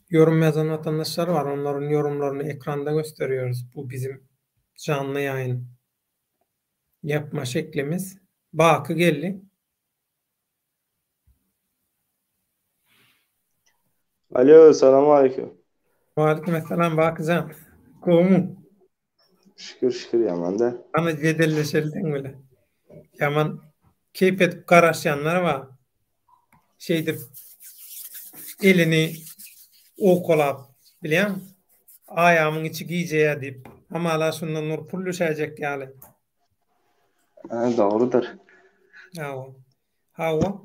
yorum yazan vatandaşlar var. Onların yorumlarını ekranda gösteriyoruz. Bu bizim canlı yayın yapma şeklimiz. Baky geldi. Alo, salam aleyküm. Waleýkim essalam Bakyjan. Gowumy? Şükür şükür ýaman da. Hany jedelleşeli seň bile. Ýaman keýp edip garaşýanlar bar. Şeýdip elini owkalap bilýäňmi? Aýamyň içi gijeýär diýip. Hamala şundan bir pul düşäýjek ýaly. Ha, dogrudyr. Hawa. Hawa.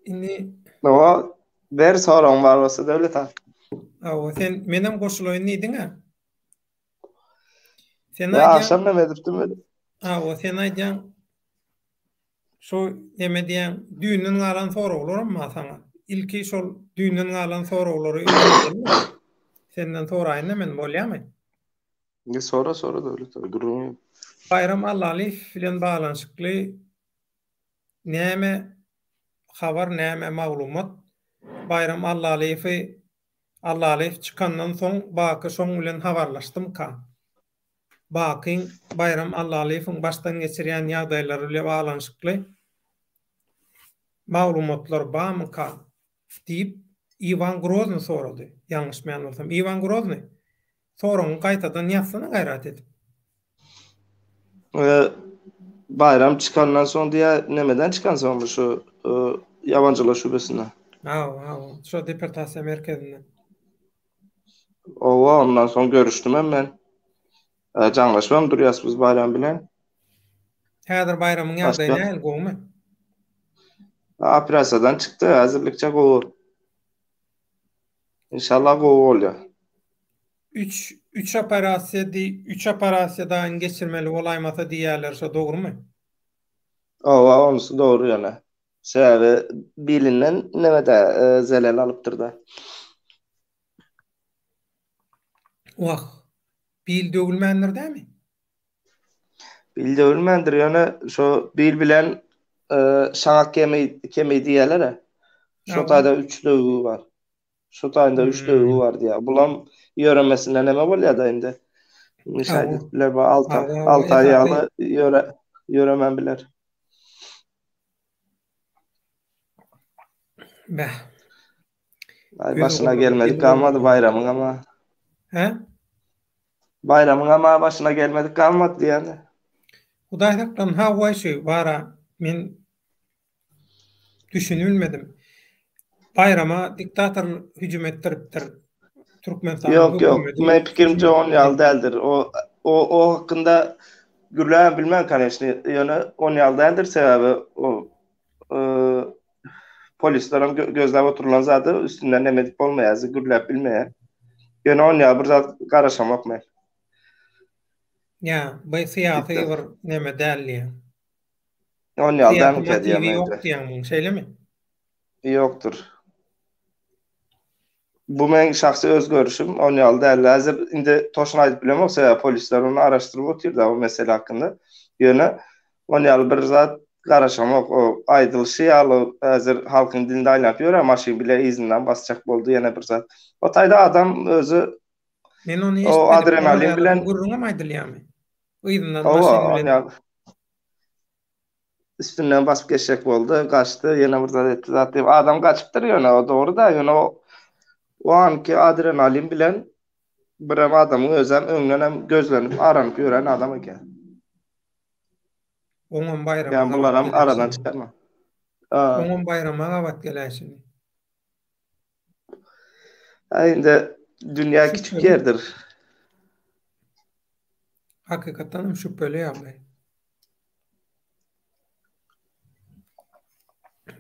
Indi Hawa, ber soragyň bar bolsa Döwlet aga. Hawa, sen menem goşulaýyn diýdiň-ä. Sen Ýa aýdýaň. agşam näme edipdim öyle? Hawa, sen aýdýaň. Şu neme diýýäň, düýnden galan soraglaram bar saňa. Ilki şol düýnden galan soraglary öwrenelim. Senden soraýyn-da men, bolýamy? Indi sora sora Döwlet aga, gürrüň ýok. Baýram Allalyýew bilen baglanyşykly näme habar, näme maglumat? Baýram Allalyýewi Allalyýew çykandan soň Baky şoň bilen habarlaşdymyka? Bakyň Baýram Allalyýewiň başdan geçirýän ýagdaýlary bile baglanyşykly maglumatlar bamyka? Diýip, Iwan Grozny sorady. Ýalňyşmaýan bolsam. Iwan Grozny, soragyňy gaýtadan ýazsana gaýrat edip. Baýram çykandan soň diýýär, nemeden çykansoňmy şu ýabanjylar şubesinden? Hawa, hawa, şo deportasiýa merkezinden. Hawa, ondan soň görüşdimem men. Jaňlaşybam durýas biz Baýram bilen. Häzir Baýramyň ýagdaýy nähili, gowumy? Operasiýadan çykdy, häzirlikçe gowy. Inşallah gowy bolýar. Üç, üç operasiýa diý, üç operasiýa daýyň geçirmeli bolaýmasa diýýärler, şo dogrumy? Hawa, onusy dogry ýöne. Sebäbi bilinden neme-de zelel alypdyr-da. Wah, bil döwülmändir dämi? Bil döwülmändir, ýöne şo bil bilen şaňak kemi kemi diýýärler-ä. Şo taýda üç döwügi bar. Şo taýynda üç döwügi bar diýýär. Bulam ýöremesinde neme bolýar-da indi? Indi şaýt edip biler, bu alty alty aý ýaly ýöre ýöremän biler. Bäh. Aý başyna gelmedik galmady Baýramyň ama. Hä? Baýramyň ama başyna gelmedik galmady diýýän-de. Hudaý saklasyn hawa şu bara men düşünilmedim. Baýrama diktator hüjüm etdiripdir. Türkmenistanyň Ýok ýok men pikirimçe on ýaly däldir. O o o hakynda gürläbem bilmen koneçni ýöne on ýaly däldir sebäbi o Polislerem gözläp oturylan zady üstünden neme edip bolmaýar, gürläp bilmeýär. Ýöne onýa bir zat garaşamok men. Ýa, bu syýasy bir neme däl diýýäň. On ýaly Syýasy dälmikä diýýän motiwi ýok mende. diýýäň muň, şeýlemi? Ýokdur. Bu meň şahsy öz görüşim, on ýaly däl. Häzir indi toşny aýdyp bilemok, sebäbi polisler ony araşdyryp otyr-da bu mesele hakynda. Ýöne on ýaly bir zat garaşamok. O aýdylyşy ýaly häzir halkyň dilinde aýlanyp ýör-ä, maşyn bile yzyndan basjak boldy ýene bir zat. O taýda adam özi Men ony o eşitmedim. Olar adrenalin ýaly bilen gürrüňem aýdylýarmy? Yzyndan Hawa, maşyn on bilen. ýaly üstünden basyp geçjek boldy, gaçdy, ýene bir zat etdi zat diýip, adam gaçypdyr ýöne, o dogry-da, ýöne o o anky adrenalin bilen birem adamyň özem öňdenem gözlenip, aranyp ýören adam eken. Oňam baýrama Ýa gabat bularam aradan geläýşini. çykarma. A. Oňam baýrama gabat geläýşini. A indi dünýä kiçik Şübheli. ýerdir. Hakykatdan hem şübheli ýagdaý.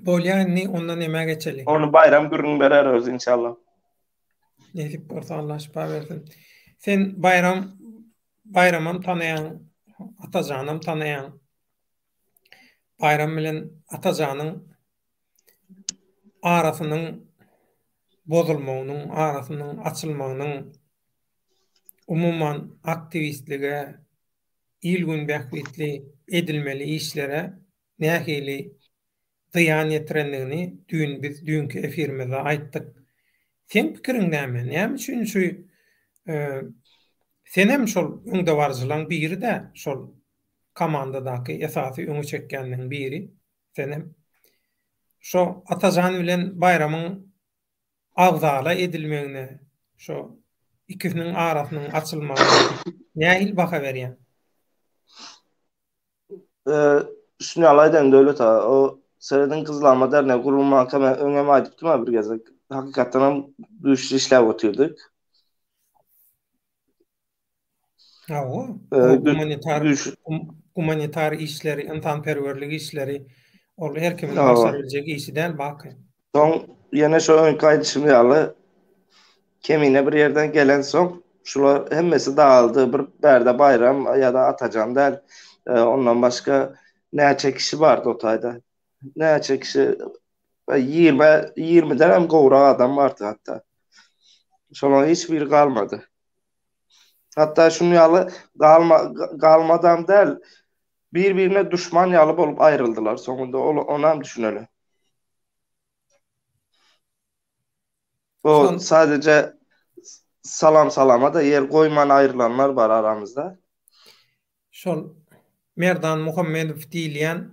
Bolýa indi onda nämä geçeli? Ony Baýram gürrüň berer özi inşallah. Nesip bolsa Allah şypa bersin. Sen Baýram Baýramam tanaýaň, Atajanam tanaýaň. Baýram bilen Atajanyň arasynyň bozulmagynyň, arasynyň açylmagynyň umuman aktiwistlige, il-gün bähbitli edilmeli işlere nähili zyýan ýetirendigini düýn biz düýnki efirimizde aýtdyk. Seň pikiriň näme? Näme üçin şu senem şol öňdebaryjylaň biri-dä şol komandadaky esasy öňe çekýänleň biri senem. Şo Atajan bilen Baýramyň agzala edilmegine, şo ikisiniň arasynyň açylmagyna nähili baha berýäň? Şuny ýaly aýdaýyn Döwlet aga, o Serediň Gyzylalma dernegi gurulmanka men öňem aýdypdym-a bir gezek. Hakykatdanam güýçli işläp otyrdyk. Hawa, o gumanitar gumanitar işleri, ynsanperwerlik işleri ol her kimiň başarabiljek işi däl baky. Soň ýene şo öňki aýdyşym ýaly Kemine bir ýerden gelensoň şular hemmesi dagyldy. Bir bärde Baýram ýa-da Atajan däl. Ondan başga näçe kişi bardy o taýda. Näçe kişi 20 20-den hem gowrak adam bardy hatda. Şolaryň hiç biri galmady. Hatda şunuň ýaly galma galmadam däl. Bir-birine duşman ýaly bolup aýryldylar soňunda. Ol onam düşüneli. O sadece salam salama da ýer goýman aýrylanlar bar aramyzda. Şol Merdan Muhammedow diýilýän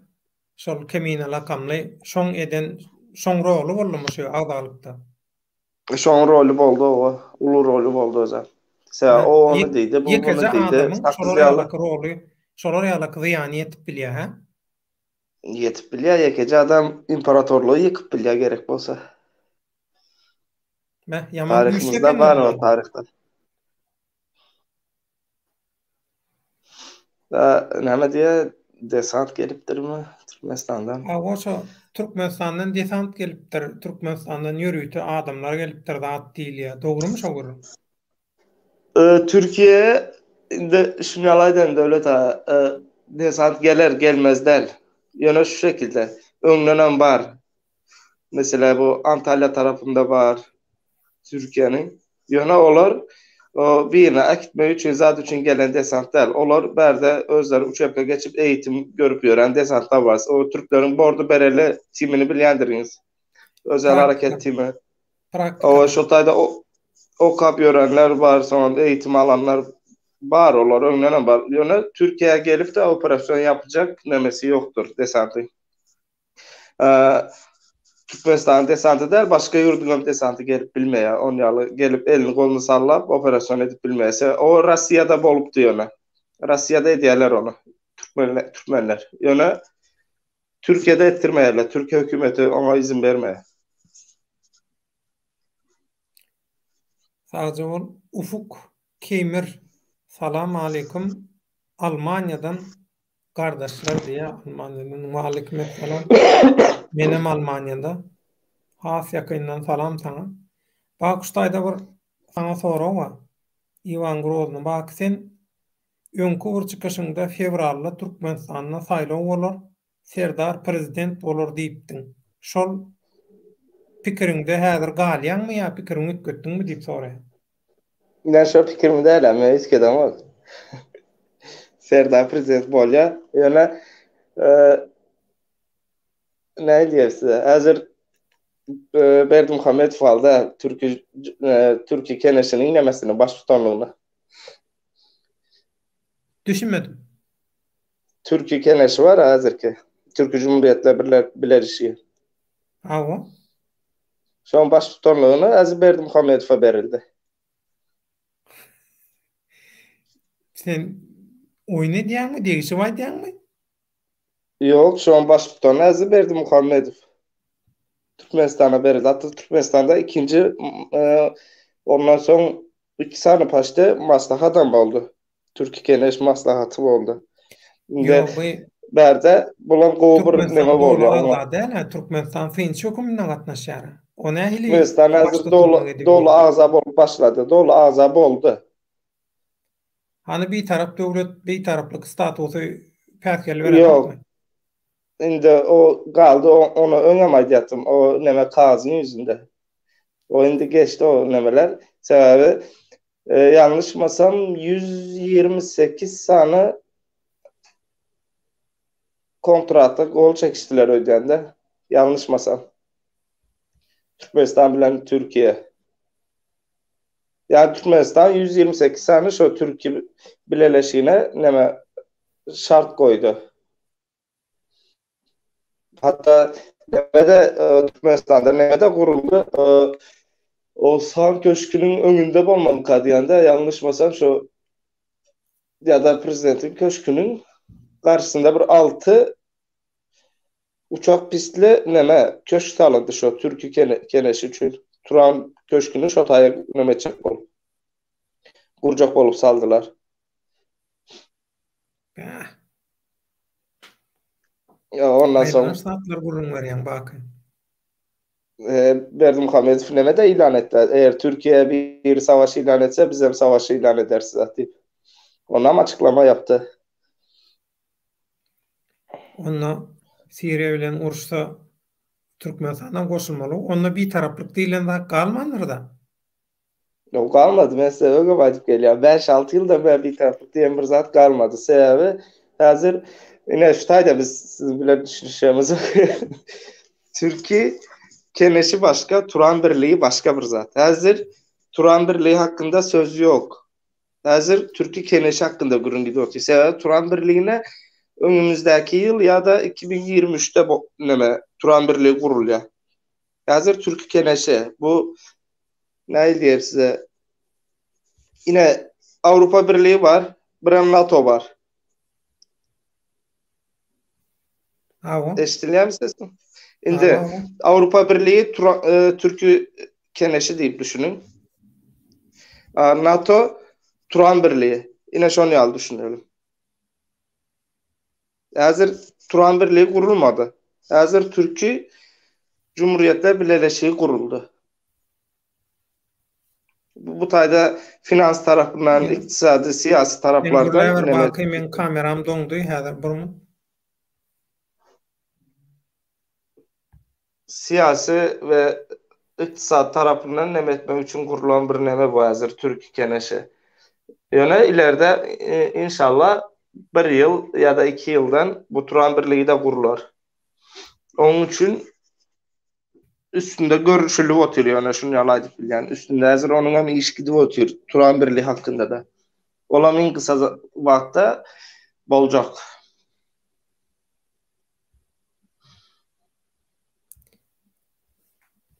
şol Kemine lakamly şoň eden şoň roly boldumy şu agzalykda? Şoň roly boldy owa. Uly roly boldy özem. Sebäbi o ony diýdi, bu muny Ýekeje diýdi. adamyň Sakgyz şolar ýaly. ýalaky roly, şolar ýalaky zyýany ýetip bilýär hä? Ýetip bilýär, ýekeje adam imperatorlygy ýykyp bilýär gerek bolsa. Beh, ýaman güýçli Taryhymyzda eken bar o onda. taryhda. Da, näme diýýär, desant gelipdirmi Türkmenistandan? Hawa şo Türkmenistandan desant gelipdir, Türkmenistandan ýörite adamlar gelipdir zat diýilýär. Dogrumy şo gürrüň? Türkiýe indi şuny ýaly aýdaýyn Döwlet aga, desant geler, gelmez däl. Ýöne şu şekilde, öňdenem bar. Meselä bu Antalýa tarapynda bar Türkiýäniň. Ýöne olar o birine äkitmek üçin, zat üçin gelen desant däl. Olar bärde özleri uçebka geçip eýitim görüp ýören desantlar bar. O türkleriň Bordo Bereli timini bilýändiriňiz. Özel hareket timi. Praktika. Owa şo taýda okap ýörenler bar, soňam eýitim alanlar bar, olar öňdenem bar. Ýöne Türkiýä gelip-de operasyon ýapjak nemesi ýokdur desantyň. Türkmenistanyň desanty däl, başga ýurduň hem desanty gelip bilmeýär. On ýaly gelip elini goluny sallap operasyon edip bilmeýär. O Russiýada bolupdy ýöne. Russiýada edýärler ony. Türkmenler, türkmenler. Ýöne Türkiýede etdirmeýärler. Türkiýe hökümeti oňa izin bermeýär. Sagja bol Ufuk Keýmir Salam aleýkum Almaniýadan Gardaşlar diýýär Almaniýadan. Waleýkim essalam. Menem Almaniýada. Has ýakyndan salam saňa. Bakuş taýda bir saňa sorag bar. Iwan Grozny Baky sen. Öňki bir çykyşyňda fewralda Türkmenistanda saýlaw bolar, Serdar prezident bolar diýipdiň. Şol pikiriňde häzir galýaňmy ýa pikiriňi üýtgetdiňmi diýip soraýar. Men şo pikirimde hälem, men üýtgedemok. Serdar prezident bolýar. Ýöne näme diýer size? Häzir Berdimuhamedow aldy Türki Türki Keneşiniň nemesini, baştutanlygyny. Düşünmedim. Türki Keneşi bar häzirki. Türki Cumhuriyetler Birleşigi. Hawa. Şoň baştutanlygyny häzir Berdimuhamedowa berildi. Sen oýun edýäňmi, degişip aýdýaňmy? Ýok, şoň baştutany häzir Berdimuhamedow. Türkmenistana berildi. Hatda Türkmenistanda ikinji ondan soň iki sany paçte maslahatam boldy. Türki Keneş maslahaty boldy. Indi Ýok, bu bärde bular gowy bir Türkmenistan neme doly bolýar oňa. agza däl-ä, Türkmenistan synçy höküminde gatnaşýar. O nähili Türkmenistan häzir doly baştutanlyk edip doly bilýär? agza bolup başlady. Doly agza boldy. Hany bitarap döwlet bitaraplyk statusy päsgel Ýok. berenokmy? Indi o galdy, ony öňem aýdýartym, o neme kagyzyň ýüzünde. O indi geçdi o nemeler. Sebäbi ýalňyşmasam 128 sany kontrata gol çekişdiler öýdýän-de. Ýalňyşmasam. Türkmenistan bilen Türkiýe. Ýa Türkmenistan 128 sany şo Türki bileleşigine neme şart goýdy. Hatda neme-de Türkmenistanda neme-de guruldy. O San köşküniň öňünde bolmalyka diýende, ýalňyşmasam şo ýa-da prezidentiň köşküniň garşysynda bir 6 uçak pistli neme köşk salyndy şo türki keneşi üçin. Turan köşküni şo taýa neme etjek bolup. Gurjak bolup saldylar. Bäh. Ýa ondan soň Aýylganç zatlar gürrüň berýäň Baky. Berdimuhamedow neme-de ilan etdi. Eger Türkiýe biri savaş ilan etse, bizem savaş ilan ederis diýip. Onam açyklama ýapdy. Onda Siriýa bilen uruşsa Türkmenistanam goşulmaly. Onda bitaraplyk diýlen zat galmandyr-da. Ýok, galmady. Men size öňem aýdyp gelýän. Bäş-alty ýyldan bäri bitaraplyk diýen bir zat galmady. Sebäbi häzir ine şu taýda biz siz bilen düşünişemiz. Türki Keneşi başga, Turan birligi başga bir zat. Häzir Turan birligi hakynda söz ýok. Häzir Türki Keneşi hakynda gürrüň gidip otyr. Sebäbi Turan birligine öňümizdäki ýyl ýa-da 2023-de neme Turan birligi gurulýar. Häzir Türki Keneşi bu nähili diýer size ine Awrupa Birligi bar, birem NATO bar. Hawa. Eşidilýärmi sesim? Indi Awrupa Birligi e, Türki Keneşi diýip düşüniň. NATO Turan Birligi. Ine şony ýaly düşünelim. Häzir Turan Birligi gurulmady. Häzir Türki Cumhuriyetler Bileleşigi guruldy. Bu taýda finans tarapyndan, ykdysady, syýasy taraplardan näme? Baky meň kameram doňdy häzir bir minut. Syýasy we ykdysady tarapyndan neme etmek üçin gurlan bir neme bu häzir Türki Keneşi. Ýöne ileride inşallah bir ýyl ýa-da iki ýyldan bu Turan birligi-de gurlar. Onuň üçin üstünde görüşilip otyr, ýöne şuny ýaly aýdyp bilýän. Üstünde häzir onuň hem iş gidip otyr, Turan birligi hakynda-da. Olam iň gysa wagtda boljak.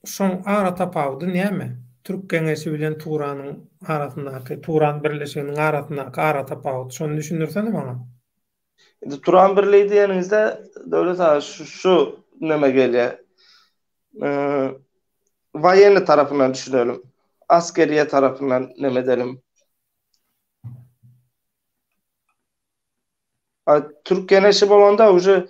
Şoň aratapawudy näme? Türk Geňeşi bilen Turanyň arasyndaky, Turan birleşiginiň arasyndaky aratapawut. Şony düşündirsene maňa. Indi Turan birligi diýeniňizde Döwlet aga şu şu neme gelýär. Waýenny tarapyndan düşünelim. Askeriýe tarapyndan neme edelim. Türk Geňeşi bolanda uje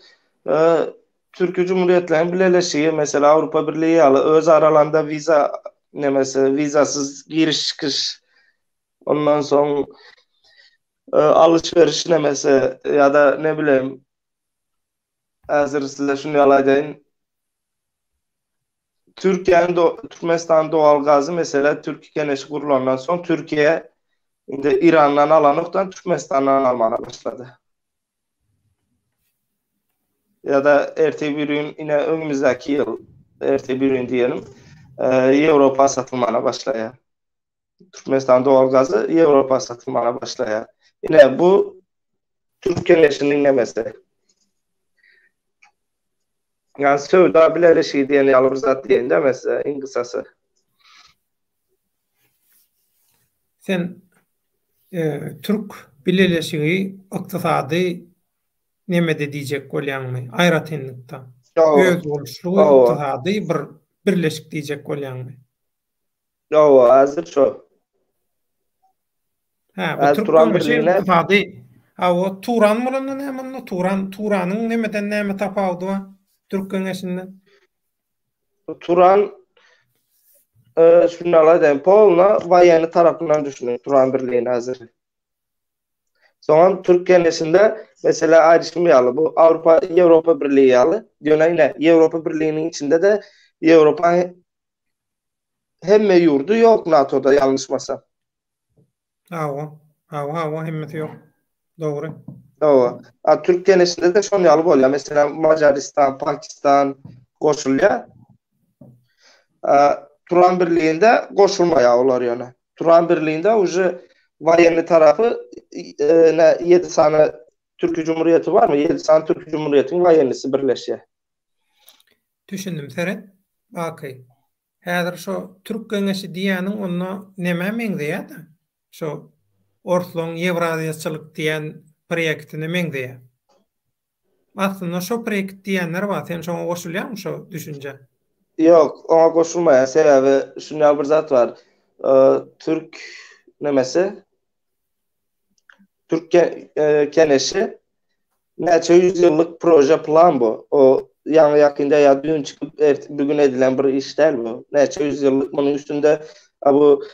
Türki Cumhuriyetleriň Bileleşigi, mesela Awrupa Birligi ýaly öz aralarynda wiza nemesi, wizasyz giriş-çykyş, ondan soň. Alyş-beriş nemesi ýa-da ne bileýin häzir size şuny ýaly aýdaýyn. Türkiýäniň Türkmenistanyň dogal gazy mesele Türki Geňeşi gurulandan soň Türkiýe indi Irandan alanokdan Türkmenistandan almana başlady. Ýa-da ertir bir gün ine öňümizdäki ýyl ertir bir gün diýelim Ýewropa satylmana başlaýar. Türkmenistan dogal gazy Ýewropa satylmana başlaýar. Ine bu Türk Geňeşiniň nemesi. Ýa söwda bileleşigi diýen ýaly bir zat diýende mesela iň gysasy. Sen e, Türk bileleşigi ykdysady nemede diýjek bolýaňmy? Aýratynlykda. Özboluşly ykdysady bir birleşik diýjek bolýaňmy? Hawa, häzir şo. Hä, bu Türk Turan birligine ykdysady. Hawa, Turan bolanda näme onda? Turan, Turanyň nemeden näme tapawudy bar? Türk geňeşinden. Turan e, şunu alaydım. Polna waýenni tarapyndan düşünün Turan birligini häzir. Soňam Türk geňeşinde mesela aýdyşym ýaly bu Avrupa Ýewropa birligi ýaly. Ýöne ine Ýewropa birliginiň içinde-de Ýewropa Hemme ýurdy ýok NATO-da ýalňyşmasam. Hawa. Hawa, hawa, hemmesi ýok. Dogry. Hawa. A Türk geňeşinde-de şon ýaly bolýar. Meselem, Majaristan, Pakistan goşulýar. A Turan birliginde goşulmaýar olar ýöne. Turan birliginde uje waýenny tarapy ne 7 sany Türki Cumhuriyeti barmy? 7 sany Türki Cumhuriyetiň waýennisi birleşýär. Düşündim seret Baky. Häzir şo Türk geňeşi diýýäniň onda nämä meňzeýä-de? Şo orslaň ýewraziýaçylyk diýýän proýektine meňzeýä. Aslynda şo proýekt diýýänler bar, sen şoňa goşulýaňmy şo düşünjä? Ýok, oňa goşulmaýan, sebäbi şunda bir zat bar. Türk nemesi Türk Keneşi näçe ýüz ýyllyk proje plan bu. O ýaňy ýakynda ýa düýn çykyp ert bugün edilen bir iş däl bu. Näçe ýüz ýyllyk munuň üstünde bu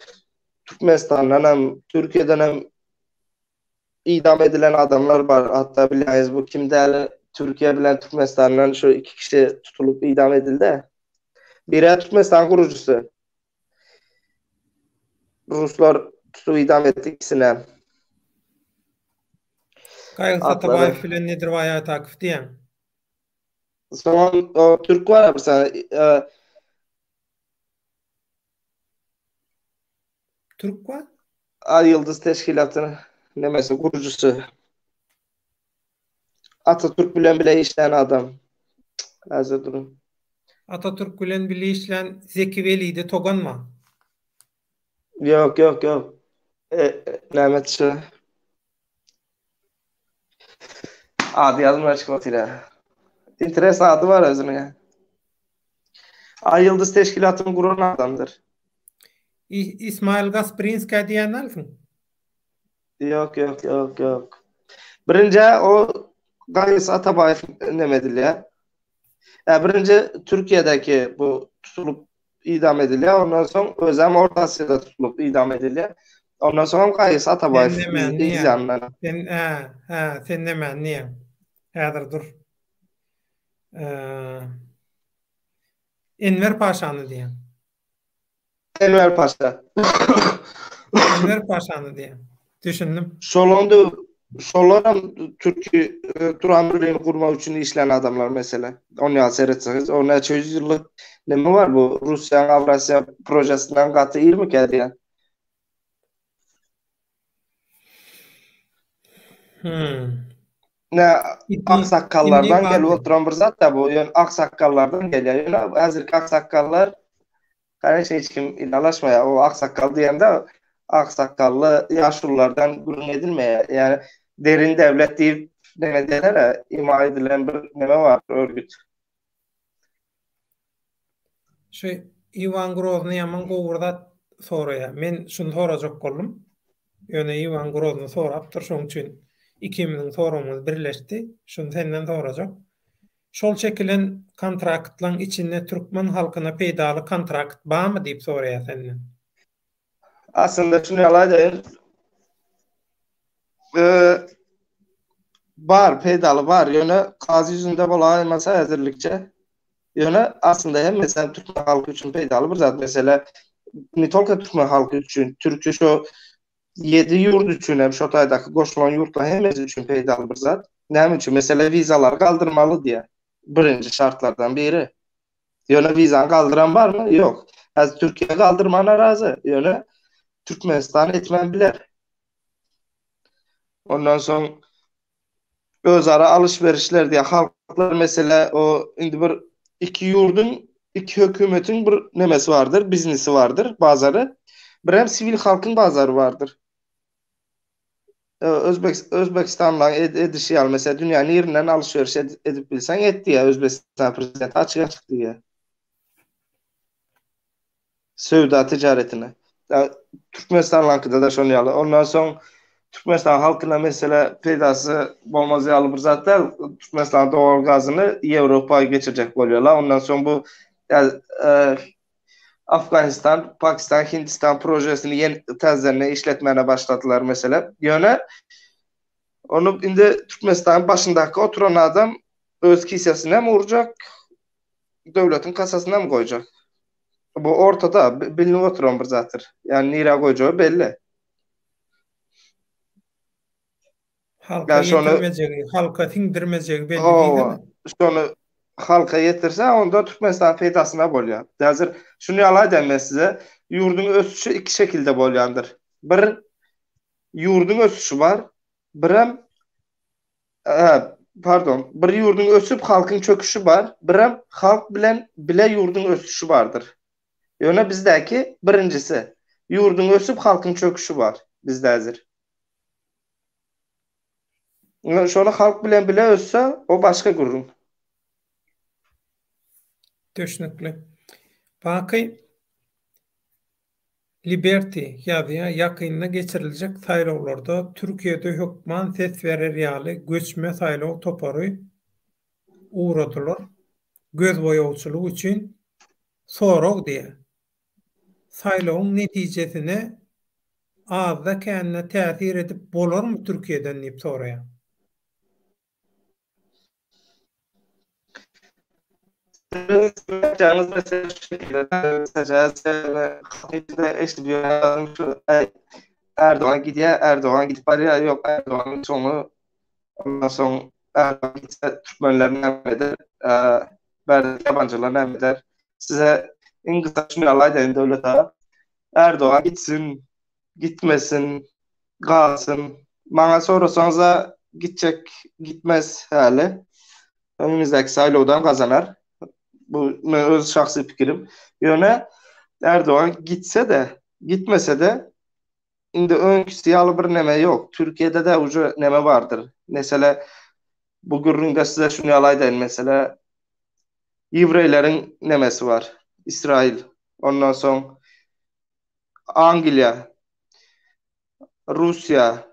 Türkmenistandan hem Türkiýeden hem idam edilen adamlar bar. Hatda bilýäňiz bu kim däl Türkiýe bilen Türkmenistandan şu iki kişi tutulyp idam edildi. Biri Türkmenistan gurujysy. Ruslar tutup idam etdi ikisine. Gaýgy Satabaýew bilen Nedirbaý Aýtakow diýýäň. Soňam o türk bar bir sany. E, Türk bar? Ay Ýyldyz teşkilatynyň nemesi gurujysy. Atatürk bilen bile işlän adam. Häzir durun. Atatürk bilen bile işlän Zeki Welide Toganma? Ýok, ýok, ýok. E, e, nämetçi? Ady ýazma çykyp otyr. Interes ady bar özüniň. Ay Ýyldyz teşkilatyny guran adamdyr. Ismail Gasprinska diýen alsyň. Ýok, ýok, ýok, ýok. Birinji o Gaýys Atabaýew neme edilýär. Ä birinji Türkiýedäki bu tutulyp idam edilýär, ondan soň özem Orta Aziýada tutulyp idam edilýär. Ondan soň hem Gaýys Atabaýew yz ýanyndan. Sen hä, hä, sen nämäni diýýäň? Häzir dur. Enwer Paşany diýýäň. Enwer Paşa. Enwer Paşany diýýän. Düşündim. Şolam da şolaram Türki e, Turan birliğini gurmak üçin işlän adamlar mesele. Onu ýa seretseňiz, o näçe ýüz ýyllyk neme bar bu Russiýanyň Awrasiýa projesinden gaty irmikä diýýän. Hmm. Ne aksakgallardan gelip oturan bir zat da bu. Ýöne aksakgallardan gelýär. Ýöne häzirki aksakgallar Kanyş hiç kim ylalaşmaýar. O aksakgal diýende aksakgally ýaşululardan gürrüň edilmeýär. Ýani derin döwlet diýip neme diýerler, ima edilen bir neme bar, örgüt. Şu Iwan Grozny ýaman gowy bir zat soraýar. Men şuny sorajak boldum. Ýöne Iwan Grozny sorapdyr, şonuň üçin ikimiziň soragymyz birleşdi. Şuny senden sorajak. Şol çekilen kontraktlaň içinde türkmen halkyna peýdaly kontrakt bamy diýip soraýar senden. Aslynda şuny ýaly aýdaýyn. E, bar, peýdaly bar. Ýöne kazy ýüzünde bolaýmasa häzirlikçe. Ýöne aslynda hemmesi hem türkmen halky üçin peýdaly bir zat. Mesele ne tolko türkmen halky üçin, türki şo ýedi ýurt üçin hem şo taýdaky goşulan ýurtlaryň hemmesi üçin peýdaly bir zat. Näme üçin? Mesele wizalary galdyrmaly diýýär. Birinji şartlardan biri. Ýöne wizany galdyran barmy? Ýok. Häzir Türkiýe galdyrmana razy. Ýöne Türkmenistan etmän biler. Ondan soň özara alyş-berişler diýýär. Halklar mesele o indi bir iki ýurduň, iki hökümetiň bir nemesi bardyr, biznesi bardyr, bazary. Birem siwil halkyň bazary bardyr. Özbek Özbekistanlaň edişi ýaly, meselem, dünýä nirinden alyş-beriş edip bilseň et diýýär Özbegistan prezidenti açyk-açyk diýýär. Söwda tijaretine. Türkmenistanlaňkyda-da şonuň ýaly. Ondan soň Türkmenistan halkyna mesele peýdasy bolmaz ýaly bir zat däl. Türkmenistan dogal gazyny Ýewropa geçirjek bolýarlar. Ondan soň bu Afganistan, Pakistan, Hindistan projesini ýene täzeden işletmäne başladylar meselem. Ýöne ony indi Türkmenistanyň başyndaky oturan adam öz kisesine hem urjak, döwletiň kasasyna hem goýjak. Bu ortada bilinip oturan bir zatdyr. Ýani nirä goýjagy belli. Halka ýetirmejegi, halka siňdirmejegi belli diýsene. Şony halka ýetirse, onda Türkmenistan peýdasyna bolýar. Häzir şuny ýaly aýdaýyn men size, ýurduň ösüşi iki şekilde bolýandyr. Bir ýurduň ösüşi bar, birem pardon, bir ýurduň ösüp halkyň çöküşi bar, birem halk bilen bile ýurduň ösüşi bardyr. Ýöne bizdäki birinjisi, ýurduň ösüp halkyň çöküşi bar bizde häzir. Şony halk bilen bile össe, o başga gürrüň. Düşnükli. Baky Liberty ýazýar, Ýakynda geçiriljek saýlawlarda Türkiýede hökman ses berer ýaly göçme saýlaw topary ugradylar. Gözboýagçylyk üçin sorag diýýär. Saýlawyň netijesine azda-kände täsir edip bolarmy Türkiýeden diýip soraýar. Erdogan gidýär, Erdogan gidip barýar, ýok Erdoganyň soňy ondan soň Erdogan gitse türkmenler näme eder, bärde ýabanjylar näme eder? Size iň gysga şuny aýdaýyn Döwlet aga. Erdogan gitsin, gitmesin, galsyn. Maňa sorasaňyza gitjek gitmez häli. Öňümizdäki saýlawdan gazanar. Bu men öz şahsy pikirim. Ýöne Erdogan gitse-de, gitmese-de indi öňküsi ýaly bir neme ýok. Türkiýede-de uje neme bardyr. Mesele bu gürrüňde size şuny ýaly aýdaýyn mesele ýewreýleriň nemesi bar. Israil. Ondan soň Angliýa, Russiýa,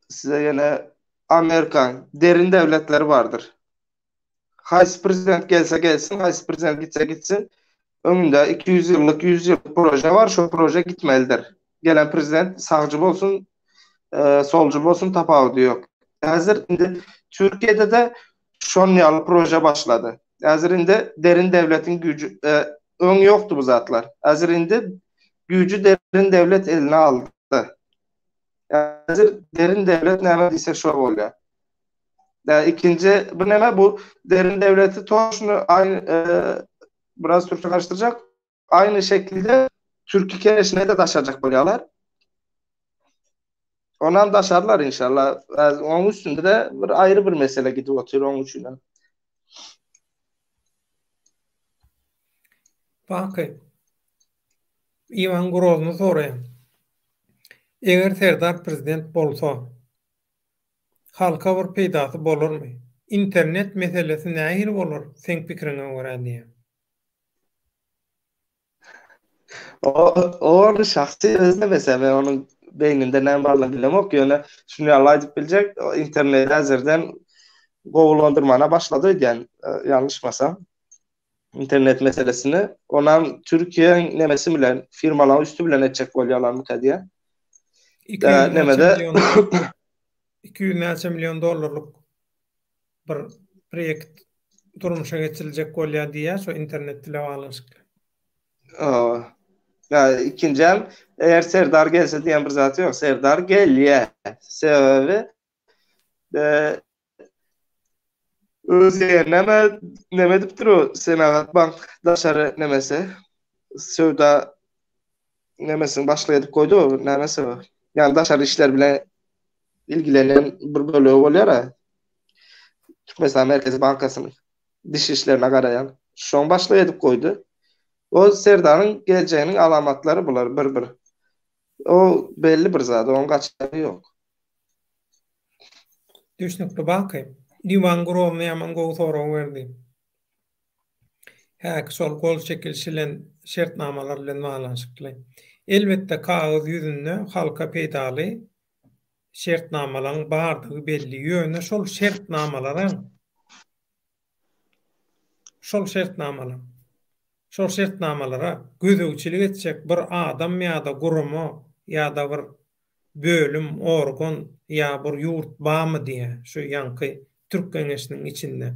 size ýene Amerikan derin döwletleri bardyr. Haýsy prezident gelse gelsin, haýsy prezident gitse gitsin, öňünde 200 ýyllyk, 100 ýyllyk proje bar, şo proje gitmelidir. Gelen prezident sagjy bolsun, solcu bolsun tapawudy ýok. Häzir indi Türkiýede-de şon ýaly proje başlady. Häzir indi derin döwletiň güýji öň ýokdy bu zatlar. Häzir indi güýji derin döwlet eline aldy. Häzir derin döwlet näme diýse şo bolýar. Ikinji bir näme bu derin döwleti toşny aýny biraz türkçe karışdyrjak. Aýny şekilde türki kereşine de daşarjak bolýarlar. Onam daşarlar inşallah. Onuň üstünde de bir aýry bir mesele gidip otyr onuň üçin hem. Baky. Iwan Grozny soraýan. Eger Serdar prezident bolsa, halka bir peýdasy bolarmy? Internet meselesi nähili bolar seň pikiriňe görä diýýän. O ony şahsy özüne mesele men onuň beýninde näme barlygyny bilemok ýöne şuny ýaly aýdyp biljek interneti häzirden gowulandyrmana başlady öýdýän ýalňyşmasam internet meselesini onam Türkiýeň nemesi bilen firmalaryň üsti bilen etjek bolýarlarmyka diýýän. 200 näçe million 200 näçe million dollarlyk bir proýekt durmuşa geçiriljek bolýar diýýär şo internet bile baglanyşykly. Hawa. Ýa ikinjem eger Serdar gelse diýen bir zat ýok. Serdar gelýär. Sebäbi Öz neme neme edipdir o Senagat bank daşary nemesi söwda nemesiniň başlygy edip goýdy o nämesi o. Ýani daşary işler bilen ilgilenýän bir bölegi bolýar-a. Türkmenistan Merkezi bankasynyň diş işlerine garaýan. Şoň başlygy edip goýdy. O Serdaryň geljeginiň alamatlary bular bir-bir. O belli bir zat, oň gaçary ýok. Düşnükli Baky. Iwan Grozny ýaman gowy sorag berdi. Häki şol gol çekilşilen şertnamalar bilen baglanyşykly. Elbetde kagyz ýüzünde halka peýdaly şertnamalaň bardygy belli. Ýöne şol şertnamalaram şol şertnamalar şol şertnamalara gözegçilik etjek bir adam ýa-da gurama ýa-da bir bölüm, organ ýa bir ýurt barmy diýýär şu ýaňky Türk geňeşiniň içinde.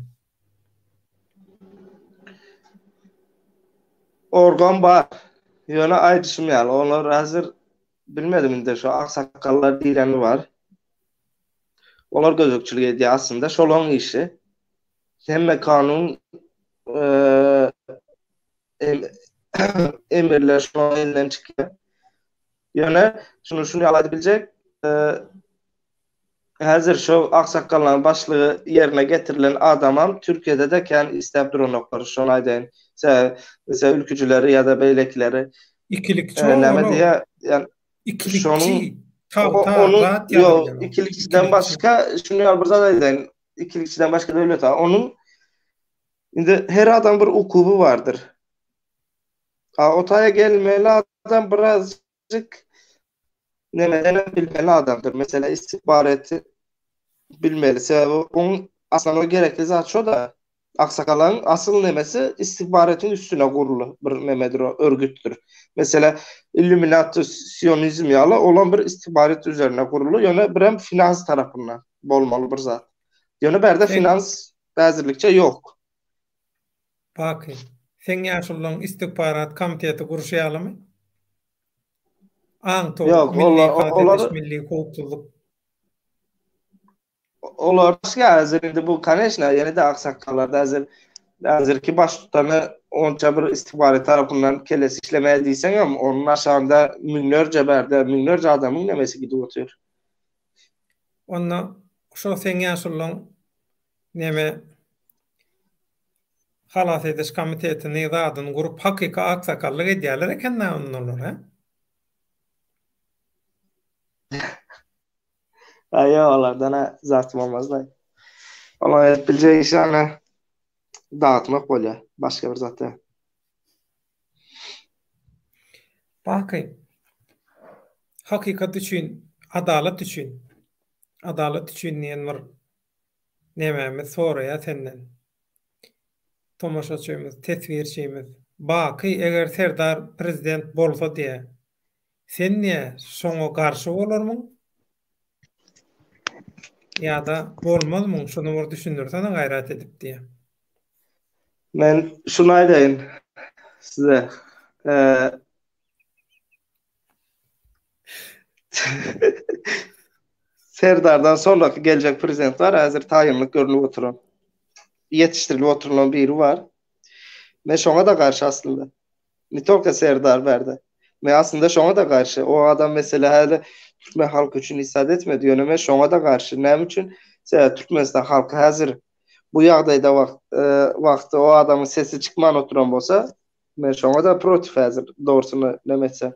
Organ bar. Ýöne aýdyşym ýaly, olar häzir bilmedim indi şu aksakgallar diýleni bar. Olar gözegçilik edýär aslynda şolaň işi. Hemme kanun emirler şolaň elinden çykýar. Ýöne şuny şuny ýaly aýdyp biljek, häzir şo aksakgallaryň başlygy ýerine getirilen adamam Türkiýede-de kän isläp duranoklar, şony aýdaýyn. Sebäbi mesela ülküjileri ýa-da beýlekileri Ikilikçi näme diýýär, ýa ikilikçi tagta zat ýaly. Ikilikçiden başga şuny ýaly bir zat aýdaýyn. Ikilikçiden başga döwlet onuň indi her adam bir ukuby bardyr. A o taýa gelmeli adam birazjyk nemedenem bilmeli adamdyr. Mesela istihbaraty bilmeli. Sebäbi oň aslynda gerekli zat şo-da. Aksakalaryň asyl nemesi istihbaratyň üstüne gurly bir nemedir o, örgütdir. Mesela Illuminati sionizm ýaly olam bir istihbarat üzerine gurly, ýöne birem finans tarapyndan bolmaly bir zat. Ýöne bärde finans häzirlikçe ýok. Baky, seň ýaşululaň istihbarat komiteti gurşy ýalymy? Aňtaw, Ýok, milli olar, halas olar ediş, milli howpsuzlyk. Olar başga häzir indi bu koneçna ýene-de aksakgallarda häzir häzirki baştutany onça bir istihbarat tarapyndan kellesi işlemeýär diýseňem, onuň aşagynda müňlerce bärde müňlerce adamyň nemesi gidip otyr. Onda şo seň ýaşululaň neme Halas ediş komitetini zadyny gurup hakyky aksakallyk edýärler eken-dä onda olar hä? Aý ýok olardan-a zat bolmaz-laý. Olaň edip biljek işi ana dagtmak bolýar, başga bir zat däl. Baky hakykat üçin, adalat üçin, adalat üçin diýen bir Nemämiz soraýar senden. Tomaşaçymyz, teswirçimiz. Baky eger Serdar prezident bolsa diýä. Sen diýä şoňa garşy bolarmyň? Ýa-da bolmazmyň şuny bir düşündirsene gaýrat edip diýä. Men şuny aýdaýyn size. Serdardan sonraky geljek prezident bar, häzir taýynlyk görnüp oturan. Ýetişdirilip oturylan biri bar. Men şoňa da garşy aslynda. Ne tolko Serdar bärde. Men aslynda şoňa da garşy. O adam mesele häli türkmen halky üçin hiç zat etmedi. Ýöne men şoňa da garşy. Näme üçin? Sebäbi Türkmenistan halky häzir bu ýagdaýda wagt wagty o adamyň sesi çykman oturan bolsa, Men şoňa da protiv häzir dogrusyny neme etsem.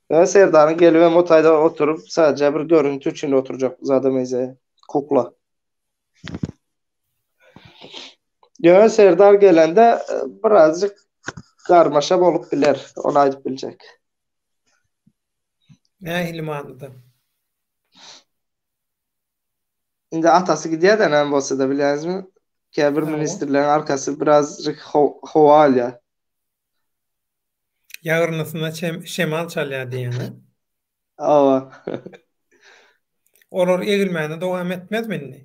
Ýa Serdaryň gelibem o taýda oturyp sadece bir görüntü üçin oturjak zada meňzeýär. Kukla. Ýöne Serdar gelende e, birazjyk garmaşa bolup biler, ony aýdyp biljek. Nähili manyda? Indi atasy gidýär-de näme bolsa-da bilýäňizmi? Käbir ministrleriň arkasy birazjyk howa alýar. Ýagyrnysyna şemal çalýar diýýäň-ä? Hawa. Olar egilmäni dowam etmezmi indi?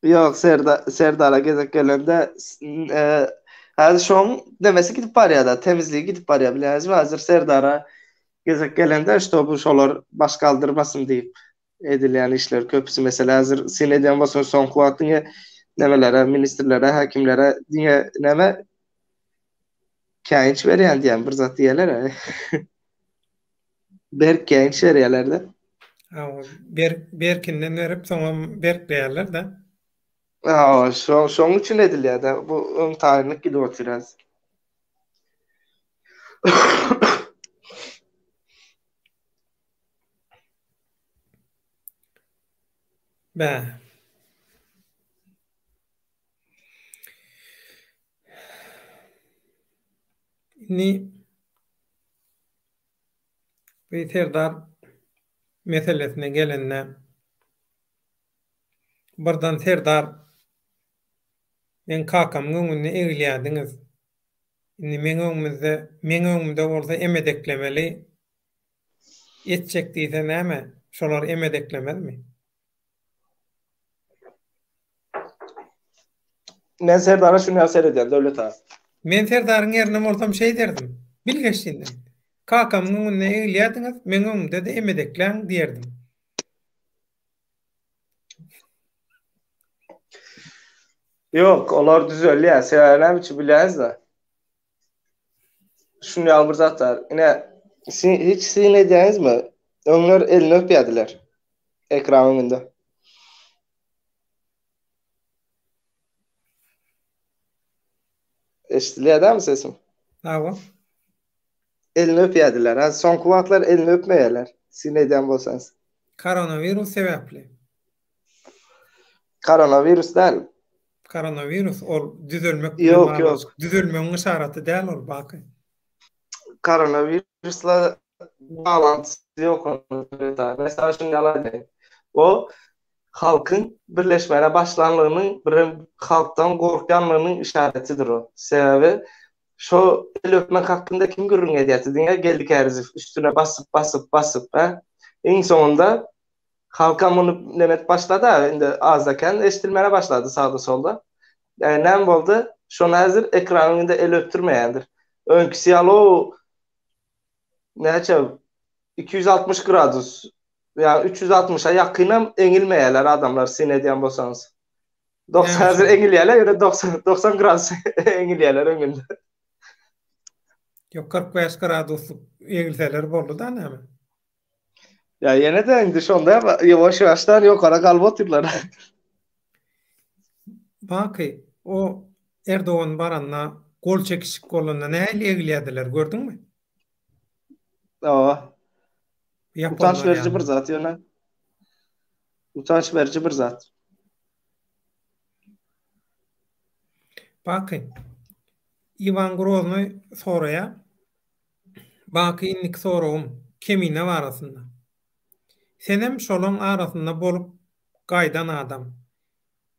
Ýok, Serdara gezek gelende häzir şoň nemesi gidip barýar-da, temizligi gidip barýar bilýäňizmi? Häzir Serdara gezek gelende, ştoby şolar baş galdyrmasyn diýip edilýän işler köpüsi. Meselem, häzir syn edýän bolsaňyz soňky wagt diňe nemelere, ministrlere, häkimlere diňe neme käýinç berýän diýen bir zat diýýärler. Berk käýinç berýärler-de. Hawa, berk berkinden berip, soňam berkleýärler-de. Hawa, şo şoň üçin edilýär-de. Bu öň taýynlyk gidip otyr häzir. Bä. Indi bu Serdar meselesine gelende birden Serdar meň kakamyň öňünde egilýärdiňiz. Indi meň öňümizde, meň öňümde bolsa emedeklemeli Etjek diýse näme, şolar emedeklemezmi? Men Serdara şuny ýaly seredýän, Döwlet aga. Men Serdaryň ýerinde bolsam şeýderdim. Bilgeşlinden. Kakamyň öňünde egilýärdiňiz, meň öňümde-de emedekläň diýerdim. Ýok, olar düzelýär. Sebäbi näme üçin bilýäňizmi? Şuny ýaly bir zat bar. Ine, hiç syn edýäňizmi? Öňler elini öpýärdiler. Ekran öňünde. Eşidilýär dämi sesim? Hawa. Elini öpýärdiler. Ha, soňky wagtlar elini öpmeýärler. Syn edýän bolsaňyz. Koronawirus sebäpli. Koronawirus däl. Koronawirus ol düzelmek bilen Ýok, ýok. baglanyşyk. Düzelmegiň yşaraty däl ol Baky. Koronawirusla baglantysy ýok onuň. Men saňa şuny ýaly aýdaýyn. O halkyň birleşmäne başlanlygynyň birem halkdan gorkýanlygynyň yşaratydyr o. Sebäbi şo el öpmek hakynda kim gürrüň edýärdi? Diňe Geldi Kärizow üstüne basyp, basyp, basyp, hä? Iň soňunda Halkam muny neme edip başlady-a, indi azda-kän eşidilmäne başlady sagda-solda. Näme boldy? Şony häzir ekranyň öňünde el öpdürmeýändir. Öňküsi ýaly o näçe 260 gradus, ýa 360-a ýakynam eňilmeýärler adamlar syn edýän bolsaňyz. 90 häzir eňilýärler, ýöne 90 90 gradus eňilýärler öňünde. Ýok, 45 graduslyk egilseler boldy-da näme? Ýa ýene-de indi şonda ýuwaş ýuwaşdan ýokara galyp otyrlar. Baky, o Erdogan baranda gol çekişik bolanda nähili egilýärdiler gördüňmi? Hawa. Utanç beriji bir zat ýöne. Utanç beriji bir zat. Baky, Iwan Groznyý soraýar. Baky indiki soragym Kemine barasynda. Senem şolaň arasynda bolup gaýdan adam.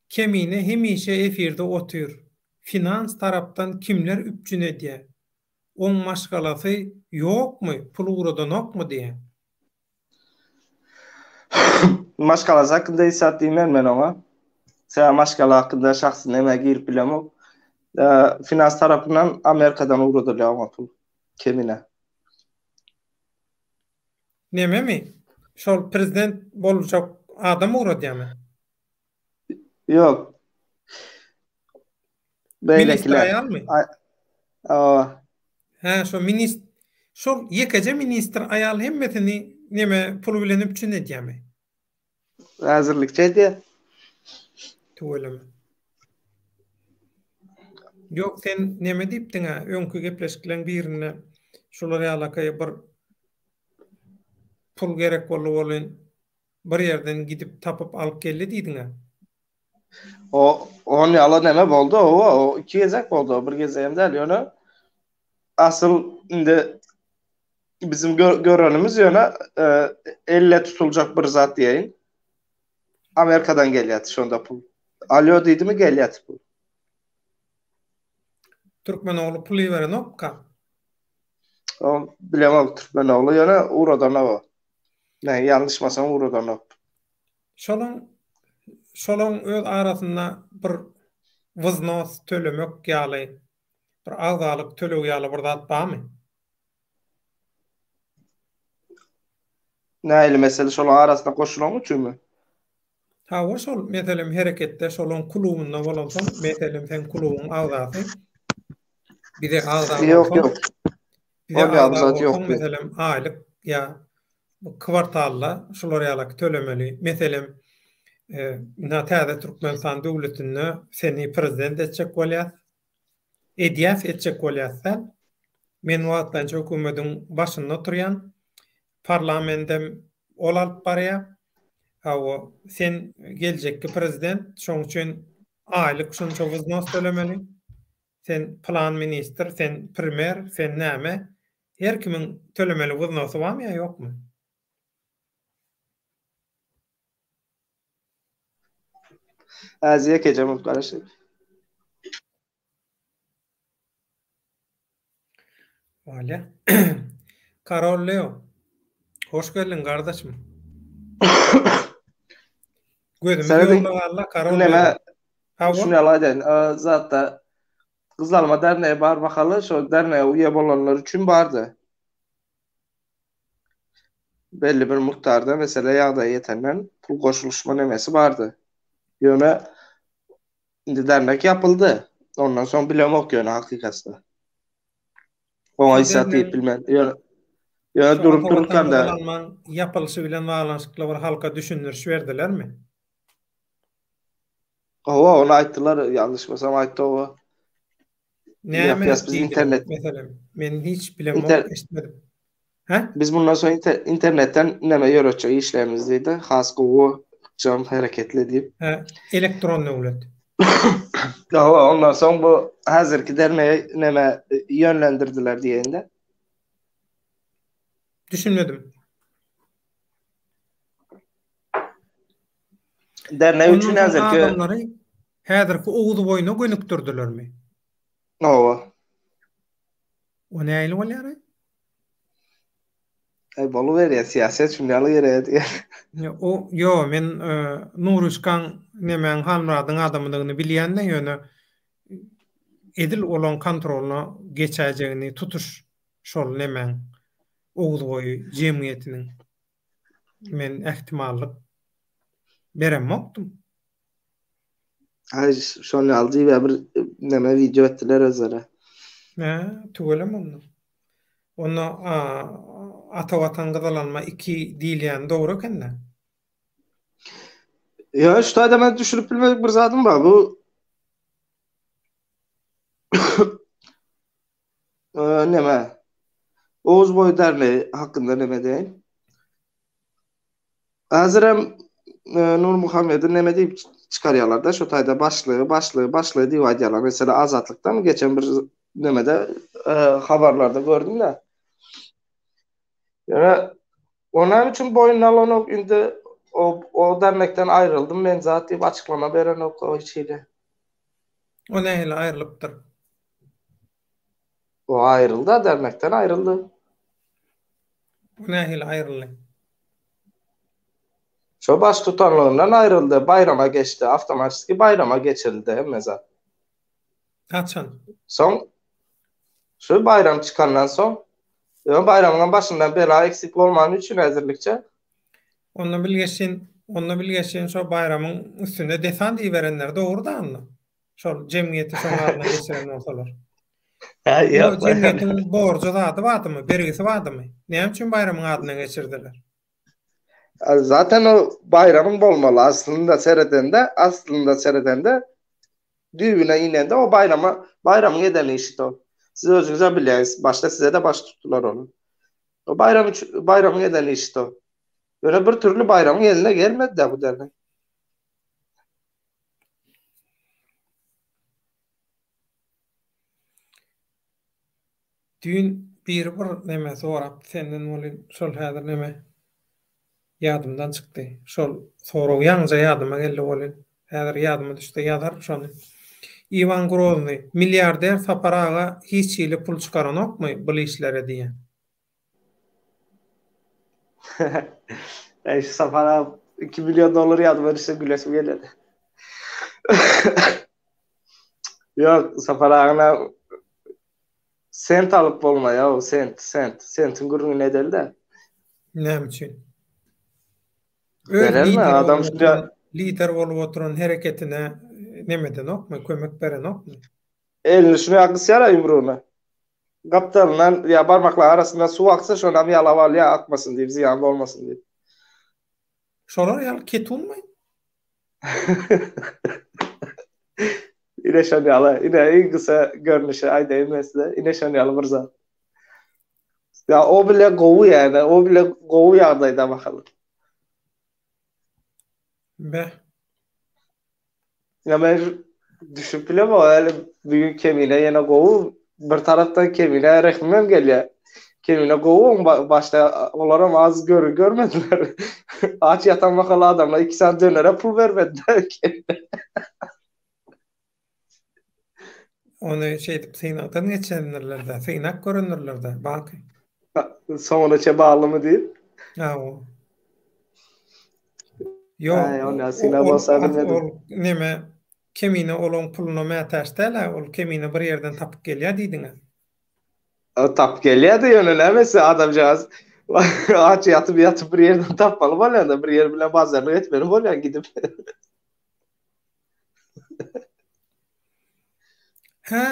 Kemine hemişe efirde otyr. Finans tarapdan kimler üpjün edýä? Oň maşgalasy ýokmy pul ugradanokmy diýä. Maşgalasy hakynda hiç zat diýmen men oňa. Sebäbi maşgala hakynda şahsy nämä girip bilemok. Finans tarapyndan Amerikadan ugradylýar oňa pul. Kemine. Nememi? Şol prezident boljak adam ugradýarmy? Ýok. Ministr Beýlekiler. aýalmy? Hawa. Hä, şo minist şol ýekeje ministr aýal hemmesini neme pul bilen üpjün edýärmi? Häzirlikçe edýär. Tüweleme. Ýok, sen neme diýipdiň-ä, öňki gepleşikleň birinde şular ýalaky bir pul gerek boldy welin, bir ýerden gidip tapyp alyp geldi diýdiň-ä. O on ýaly neme boldy, owa, o iki gezek boldy, o bir gezegem däl, ýöne asyl indi bizim görenimiz ýöne e, elle tutuljak bir zat diýeýin. Amerikadan gelýär şonda pul. Alýo diýdimi gelýär pul. Türkmenogly pul iberenokka? O bilemok türkmen ogly ýöne ugradanok o. Men ýalňyşmasam ugradanok. Şolaň şolaň öz arasynda bir wznos tölemek ýaly bir agzalyk tölegi ýaly bir zat barmy? Nähili mesele şolaň arasynda goşulany üçinmi? Hawa şol meselem hereketde şolaň klubynda bolansoň meselem seň klubuň agzasy bize agza Ýok bolsaň ýok. bize Ol ýaly agza zat bolsaň ýok. meselem aýlyk ýa kwartalda şular ýalak tölemeli. Meselem ynha täze Türkmenistan döwletinde seni prezident etjek bolýas. Edýäs etjek bolýas däl. Men wagtlaýynça hökümediň başynda oturýan. Parlamendem ol alyp barýar. Hawa, sen geljekki prezident, şoň üçin aýlyk şunça wznos tölemeli. Sen pylan ministr, sen primer, sen näme. Her kimiň tölemeli wznosy barmy ýa ýokmy? Aziýa ýekeje bolup garaşyp. Bolýa. Karol Leo. Hoş geldiň gardaşym. Gözümiz Serediň. ýolda galdy Karol Leo. Neme Hawa. şuny ýaly aýdaýyn. Zatda Gyzalma dernegi bar mahaly şo dernege uýa bolanlar üçin bardy. Belli bir mukdarda mesele ýagdaýy ýetenden pul goşulyşma nemesi bardy. Ýöne indi dernek ýapyldy. Ondan soň bilemok ýöne hakykatda. Oňa Şu hiç zat diýip dernegiň bilmen. Ýöne ýöne şu durup Ata Watan dururkam-da gyzylalmaň ýapylyşy bilen baglanyşykly bir halka düşündiriş berdilermi? Hawa, ony aýtdylar, ýalňyşmasam aýtdy oba. Näme Ýapýas biz diýdiler internet. meselem? Men hiç bilemok, Inter eşitmedim. Hä? Biz mundan soň inter internetden neme ýöretjek işlerimiz diýdi. Has gowy, ykjam, hereketli diýip. Hä, elektron döwlet. Hawa, ondan soň bu häzirki dernegi neme ýönlendirdiler diýende. Düşünmedim. Dernek Ondan üçin soň häzirki adamlary häzirki Oguz boýuna gönükdirdilermi? Hawa. O nähili bolýar-aý? Aý boluberýär, syýasat şuny ýaly gerek edýär. O ýo, men Nuryşkaň nemäň Halmyradyň adamydygyny bilýän-de, ýöne edil olaň kontrolyna geçäýjegini tutuş şol nemäň Oguzboýy jemgyýetiniň men ähtimallyk beremokdym. Aý şony ýaly diýip bir neme wideo etdiler özleri. Hä, tüweleme onda. Onda Ata Watan gyzylanma iki diýilýäni dogry ekende. Ýa şu taýda men düşünip bilmedik bir zadym bar. Bu neme? Oguz boýy dernegi hakynda neme diýeýin? Häzirem Nurmuhammedi neme diýip çykarýarlar-da, şo taýda başlygy, başlygy, başlygy diýip aýdýarlar. Meselem, Azatlykdamy geçen bir nemede habarlarda gördüm-de. Ýöne o näme üçin boýnuna alanok indi o o dernekden aýryldym men zat diýip açyklama berenok o hiç hili. O nähili aýrylypdyr? O aýryldy-a dernekden aýryldy. Bu nähili aýryldy? Şo baştutanlygyndan aýryldy, Baýrama geçdi, awtomatiski Baýrama geçirildi hemme zat. Haçan? Soň şu Baýram çykandan soň, ýöne Baýramyňam başyndan bela eksik bolmany üçin häzirlikçe. Onda bilgeşin, onda bilgeşin şo Baýramyň üstüne desant iberenler dogry-da onda. Şol jemgyýeti şoň adyna geçiren bolsalar. Hä, Ýok, ýok. jemgyýetiň borjy zady bardymy, bergisi bardymy? Näme üçin Baýramyň adyna geçirdiler? Zaten o Baýramyň bolmaly aslynda seredende, aslynda seredende düýbüne inende o Baýrama, Baýramyň eden işidi o. Siz özüňizem bilýäňiz, başda size-de baş tutdular ony. O Baýram üçin, Baýramyň eden işidi o. Ýöne bir türli Baýramyň eline gelmedi-de bu dernek. Düýn biri bir neme sorapdy senden welin şol häzir neme ýadymdan çykdy. Şol sorag ýaňyja ýadyma geldi welin häzir ýadyma düşse ýazaryn şony. Iwan Groznyý, Milliarder Sapar aga hiç hili pul çykaranokmy bul işlere diýýän. Äý şu Sapar aga 2 million dollar ýadyma düşse gülesim gelýär. Ýok, Sapar agana sent alyp bolmaýar, sent, sent. Sentiň gürrüňini edeli-de. Näme üçin? Öz lider adam bolup lider bolup oturan hereketine neme edenokmy, kömek berenokmy? Elini şuny gysýar ýumrugyny. Gapdalyndan ýa barmaklaryň arasyndan suw aksa şonam ýalap alýar akmasyn diýip, zyýan bolmasyn diýip. Şolar ýaly ketunmy? Ine şon ýaly, ine iň gysa görnüşi aýdaýyn men size, ine şon ýaly bir zat. Ýa o bile gowy ýa-da o bile gowy ýagdaýda mahaly. Beh. Ýa men düşüp bilemok, häli bugün Kemine ýene gowy, bir tarapdan Kemine rehimem gelýär. Kemine gowy oň başda olaram az görgi görmediler. Aç ýatan mahaly adamlar iki sany dönere pul bermediler. Ony şeýdip synagdan geçendirler-de, synap görendirler-de, Baky. Soňuna çe baglymy diýip. Hawa. Ýok, ol synag bolsa bilmedim. Ol neme Kemine olaň puluna mätäç däl-ä, ol Kemine bir ýerden tapyp gelýär diýdiňiz. Tapyp gelýär-de, ýöne nämesi adamjagaz aç ýatyp ýatyp bir ýerden tapmaly bolýar-da, bir ýer bilen bazarlyk etmeli bolýar gidip. Hä,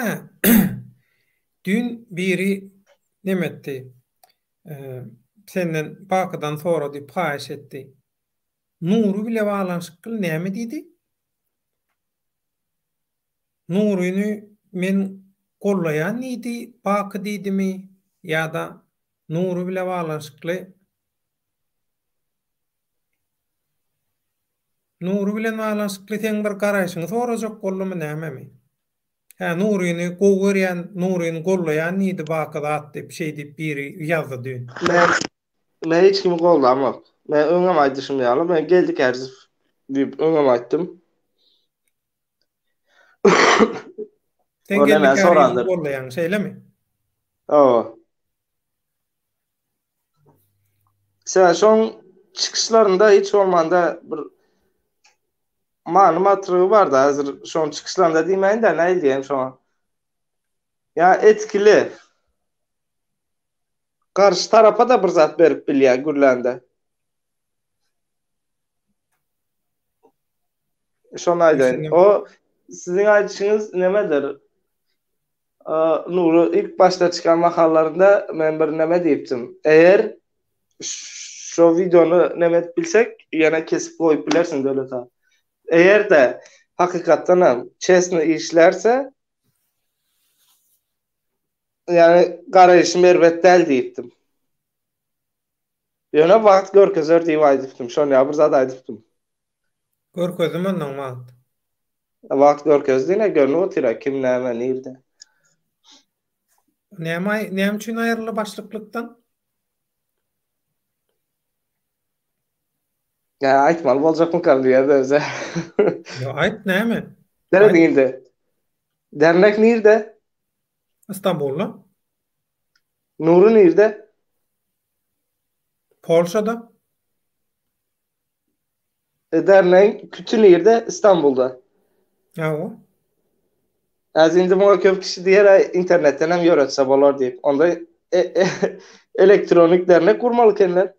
düýn biri neme etdi, senden Bakydan sora diýip haýyş etdi. Nury bile baglanyşykly näme diýdi? Nuryny men gollaýan diýdi, Baky diýdimi ýa-da Nury bile baglanyşykly Nury bilen baglanyşykly seň bir garaýşyňy sorajak boldumy nämemi? Hä Nuryny gowy görýän Nuryny gollaýan diýdi Baky zat diýip şeý diýip biri ýazdy düýn. Men men hiç kimi goldamok. Men öňem aýdyşym ýaly men Geldi Kärjiw diýip öňem aýtdym. Sen Geldi Kärjiwi gollaýaň şeýlemi? Hawa. Sebäbi şoň çykyşlarynda hiç bolmanda bir many matrygy bardy. Häzir şoň çykyşlarynda diýmäýin-de, nähili diýeýin şoňa. Ýa etkili. Garşy tarapa-da bir zat berip bilýär gürlände. Şony aýdaýyn. O siziň aýdyşyňyz nemedir? Nury ilk başda çykan mahallarynda men bir neme diýipdim. Eger şo wideony neme edip bilsek, ýene kesip goýup bilersiň Döwlet aga. Eger-de hakykatdan hem çesno işlerse, ýagny garaýşym erbet däl diýipdim. Ýöne wagt görkezer diýip aýdypdym. Şony ýa bir zat aýdypdym. Görkezdimi onnoň wagt? Wagt görkezdi ine görnüp otyra kim näme nirde. Näme näme üçin aýryldy başlyklykdan? Ýa aýtmaly boljakmykam diýýär özi. Ýo aýt näme? Serediň indi. Dernek nirde? Istanbulda. Nury nirde? Polşada. Dernegiň küti nirde? Istanbulda. Hawa. Häzir indi muňa köp kişi diýer, aý internetden hem ýöretse bolar diýip. Onda e, e, elektronik dernek gurmaly ekenler.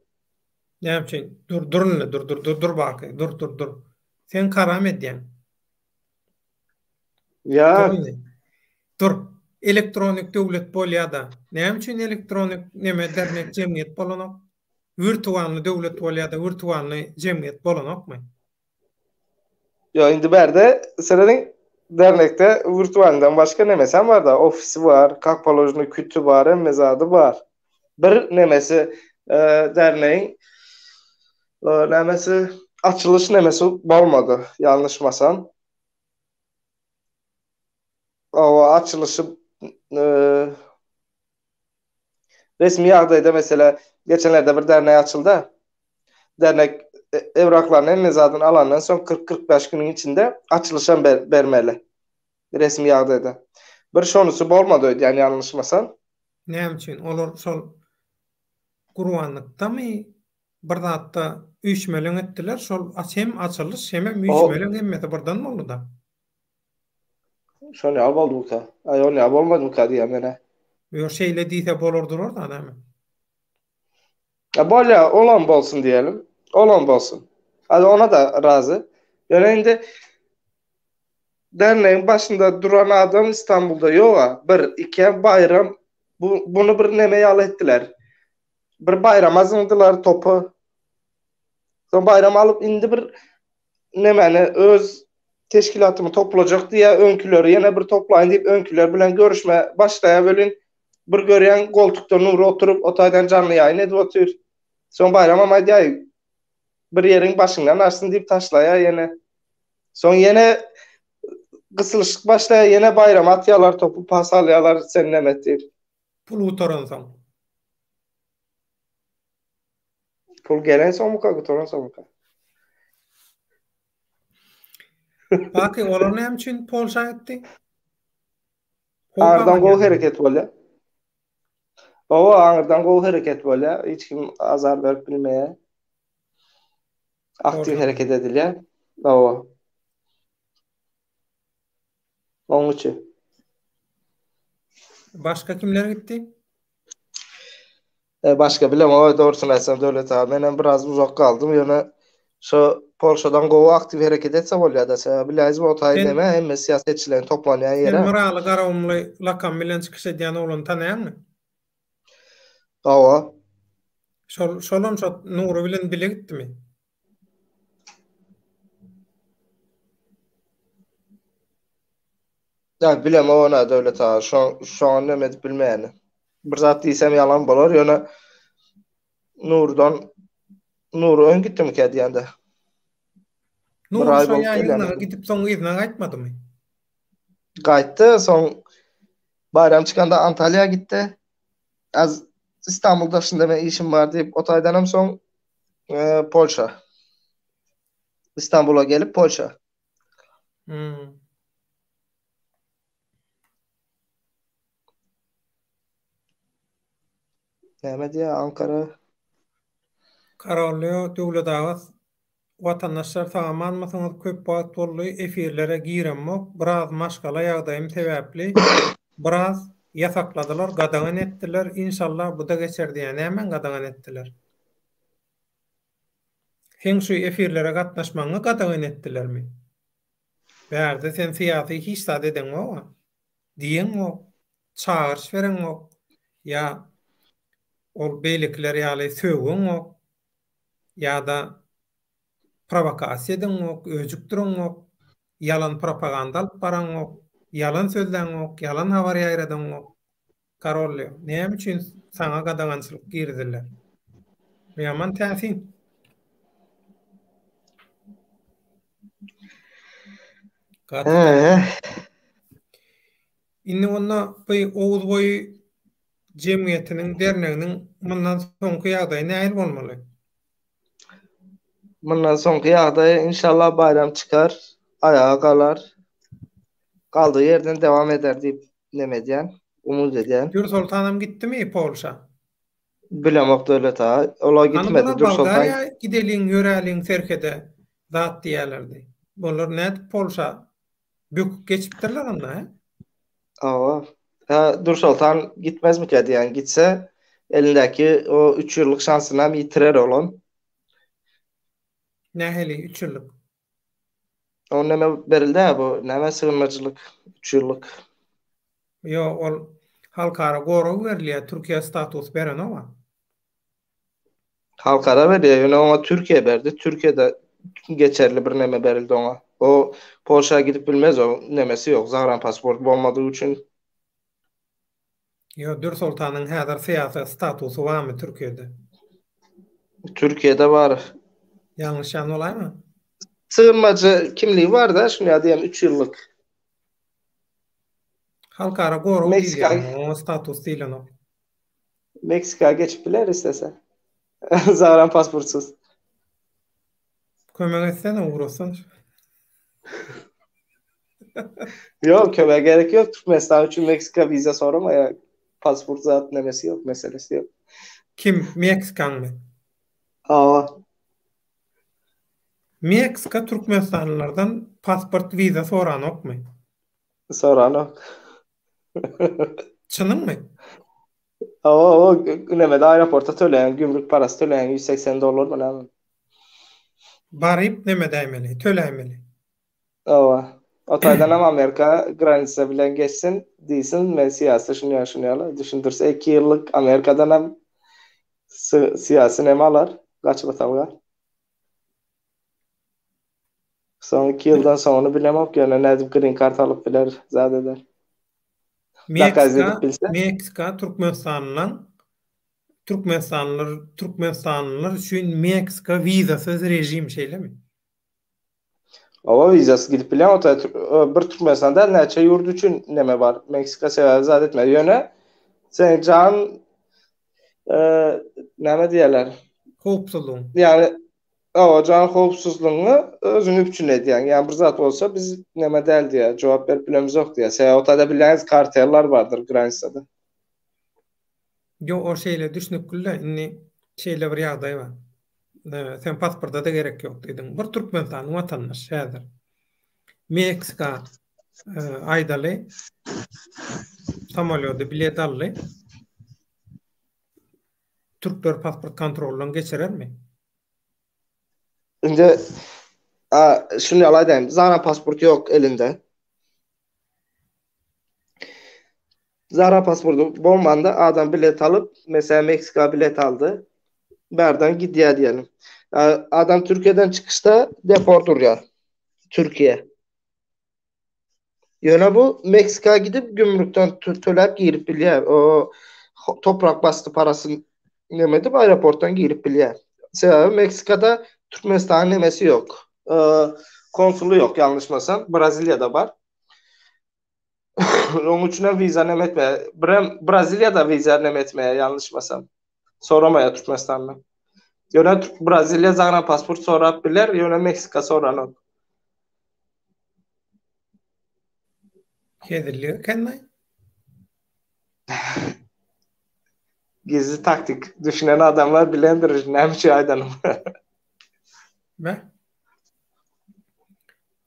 Näme üçin? Dur, dur indi, dur, dur, dur, dur baky, dur, dur, dur. Sen karam edýäň. Ýa. Dur indi. Dur. Elektronik döwlet bolýa-da. Näme üçin elektronik neme dernek jemgyýet bolanok? Wirtualny döwlet bolýa-da wirtualny jemgyýet bolanokmy? Ýok, indi bärde serediň dernekde wirtualnydan başga nemesem bar-da, ofisi bar, kak položno küti bar, hemme zady bar. Bir nemesi e, dernegiň e, nemesi açylyş nemesi bolmady, ýalňyşmasam. O açylyşy e, Resmi ýagdaýda mesele geçenlerde bir dernek açyldy. Dernek e, evraklaryny hemme zadyny alandan soň 40-45 günüň içinde açylyşam ber, bermeli. Resmi ýagdaýda. Bir şonusy bolmady öýdýän ýalňyşmasam. Näme üçin? Olar şol gurbanlykdamy? Bir zatda üýşmeleň etdiler, şol hem açylyş hemem üýşmeleň hemmesi birden boldy-da. Şol ýaly boldumyka? Aý ol ýaly bolmadymyka diýýän men-ä. Ýok şeýle diýse bolar durar-da näme. Ýa bolýa olam bolsun diýelim. Olam bolsun. Hadi ona-da razy. Ýöne indi dernegiň başynda duran adam Istanbulda ýog-a. Bir, ikem Baýram bu buny bir neme ýaly etdiler. Bir Baýrama zyňdylar topy. Soň Baýram alyp indi bir nemäni öz teşkilatymy toplajak diýýär, öňküleri ýene bir toplaýyn diýip öňküler bilen görüşme başlaýar welin bir görýän goltukda Nury oturyp o taýdan janly ýaýyn edip otyr. Soň Baýramam aýdýar bir ýeriň başyňdan aşsyn diýip taşlaýar ýene. Soň ýene gysylyşyk başlaýar ýene Baýrama atýarlar topy pas alýarlar sen neme et diýip. Pul gutaransoň. Pul gelensoňmyka, gutaransoňmyka? Baky, olar näme üçin Polşa gitdi? Aňyrdan gowy hereket bolýar. Owa, aňyrdan gowy hereket bolýar. Hiç kim azar berip bilmeýär. Aktiw hereket edilýär. Owa. Oň üçin. Başga kimler gitdi? E, başga bilemok, dogrusyny aýtsam Döwlet aga, menem biraz uzak galdym, ýöne şo Polşadan gowy aktiw hereket etse bolýada, sebäbi bilýäňizmi o taý neme, hemme syýasetçileriň toplanýan ýeri. Sen Myraly Garagumly lakamy bilen çykyş edýän oglany tanaýaňmy? Hawa. Şol, şolam şo Nury bilen bile gitdimi? Ýa bilemok ona Döwlet aga, şo şoňa neme edip bilmeýän. Bir zat diýsem ýalan bolar, ýöne Nurdan Nury öň gitdimikä diýende. Bir Nury aý şo bolup ýa gelýän. ýygnaga gidip soň yzyna gaýtmadymy? Gaýtdy, soň Baýram çykanda Antalýa gitdi. Az İstanbul daşynda men işim bar diýip, o taýdanam soň e, Polşa. İstanbula gelip Polşa. Hmm. Näme diýýär Ankara? Karolýo Döwlet aga Watandaşlar sag-amanmysyňyz köp wagt boldy efirlere giremok biraz maşgala ýagdaýym sebäpli biraz ýasakladylar gadagan etdiler inşallah buda geçer diýýär nämäň gadagan etdiler seň şu efirlere gatnaşmagyňy gadagan etdilermi bärde sen syýasy hiç zat edeňoga diýeňok çagyryş bereňok ýa ol beýlekiler ýaly sögeňok ýa-da prowokasiýa edeňok, öjükdireňok, ýalan propaganda alyp baraňok, ýalan sözläňok, ýalan habar ýaýradaňok. Karolly, näme üçin saňa gadagançylyk girizildi? Bu ýaman täsin. Gaty täsin. Indi onda bu Oguzboýy jemgyýetiniň, derneginiň mundan soňky ýagdaýy nähili bolmaly? Mundan soňky ýagdaýy inşallah Baýram çykar, aýaga galar. Galdygy ýerden dewam eder diýip neme edýän, umyt edýän. Dürsoltanam gitdimi Polşa? Bilemok Döwlet aga. Ola Hany gitmedi bular Dürsoltan. Bolgariýa gideliň ýöräliň serhede zat diýýälerdi. Bular nädip Polşa böküp geçipdirler onda hä? Hawa. Hä Dürsoltan gitmezmikä diýýän. Gitse elindäki o üç ýyllyk şansynam ýitirer olam. Nähili üç ýyllyk? O neme berildi-ä bu näme sygynmajylyk üç ýyllyk. Ýok ol halkara gorag berilýär Türkiýe status berenok-a. Halkara berýär ýöne oňa Türkiýe berdi. Türkiýede geçerli bir neme berildi oňa. O Polşa gidip bilmez o nemesi ýok zagran pasport bolmadygy üçin. Ýok Dürsoltanyň häzir syýasy statusy barmy Türkiýede? Türkiýede bar. Ýalňyşýan bolaýma? Sygynmajy kimligi bar-da şuny ýa diýen 3 ýyllyk. Halkara gorag diýilýär oňa, oňa status diýlenok. Meksika geçip biler islese. Zagran pasportsyz. Kömek etsene ugratsana. Ýok, kömege gerek ýok. Türkmenistan üçin Meksika wiza soramaýar. Pasport zat nemesi ýok, meselesi ýok. Kim, Meksikaňmy? Hawa. Meksika türkmenistanlylardan pasport wiza soranokmy? Soranok. Çynyňmy? Hawa, hawa, nemede aeroportda töleýäň, gümrük parasy töleýäň 180 dollarmy näme? Baryp neme edäýmeli, töläýmeli. Hawa. O taýdanam Amerika granitsa bilen geçsin, diýsin, men syýasy şuny ýaly, şuny ýaly düşündirse iki ýyllyk Amerikadanam syýasy neme alar, gaçybatalga. Soň iki ýyldan soňuny bilemok, ýöne nädip green card alyp biler, zat eder. Dokaz edip bilse. Meksika Türkmenistandan Türkmenistanlylar Türkmenistanlylar üçin Meksika wizasyz režim şeýlemi? Hawa wizasyz gidip bilýän ota bir Türkmenistan däl näçe ýurt üçin neme bar. Meksika sebäbi zat etmez. Ýöne sen jan näme diýerler? Howpsuzlygyň. Ýagny hawa jan howpsuzlygyňy özüň üpjün edýäň. Ýagny bir zat bolsa biz neme däl diýýär, jogap berip bilemizok diýýär. Sebäbi otada bilýäňiz kartellar bardyr granisada. Ýok o şeýle düşnükli-de indi şeýle bir ýagdaý bar. Sen pasporta-da gerek ýok diýdiň. Bir Türkmenistanyň watandaşy häzir Meksika aýdaly samolýoda bilet aldy. Türkler pasport kontroldan geçirermi? Indi şuny ýaly aýdaýyn. Zara pasport ýok elinde. Zara pasporty bolmanda adam bilet alyp, meselem Meksika bilet aldy. Bärden gidýär diýelim. Adam Türkiýeden çykyşda deport urýar. Türkiýe. Ýöne bu Meksika gidip gümrükden töläp girip bilýär. O toprak basdy parasyny neme edip aeroportdan girip bilýär. Sebäbi Meksikada Türkmenistanyň nemesi ýok. Konsuly ýok ýalňyşmasam. Braziliýada bar. Onuň üçin hem wiza neme etmeýär. Birem Braziliýada wiza neme etmeýär ýalňyşmasam. Soramaýar Türkmenistandan. Ýöne Braziliýa zagranpasport sorap biler, ýöne Meksika soranok. Hezillik eken-laý. Gizli taktik. Düşünen adamlar bilendir näme üçin aýdanymy. Beh.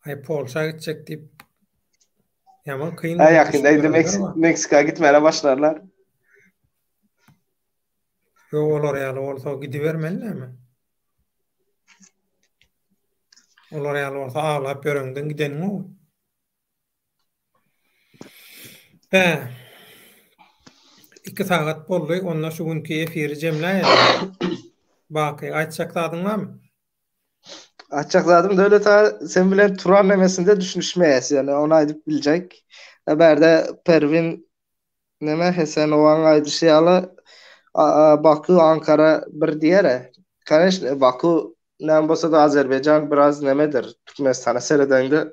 Aý Polşa gitjek diýip ýaman kyn. Aý ýakynda indi Meksika gitmäne başlarlar. Ýok olar ýaly bolsa gidibermeli näme? Olar ýaly bolsa aglap ýöreňden gideniň gowy. Bä. 2 sagat boldy. Onda şu günki efiri jemläýeli. Baky, aýtjak zadyň barmy? Aýtjak zadym Döwlet aga sen bilen Turan nemesinde düşünişmeýäs ýöne ony aýdyp biljek. Bärde Perwin neme Hesenowaň aýdyşy ýaly Baku Ankara bir diýere. Koneçne Baku näme bolsa-da Azerbaýjan biraz nemedir Türkmenistana seredeňde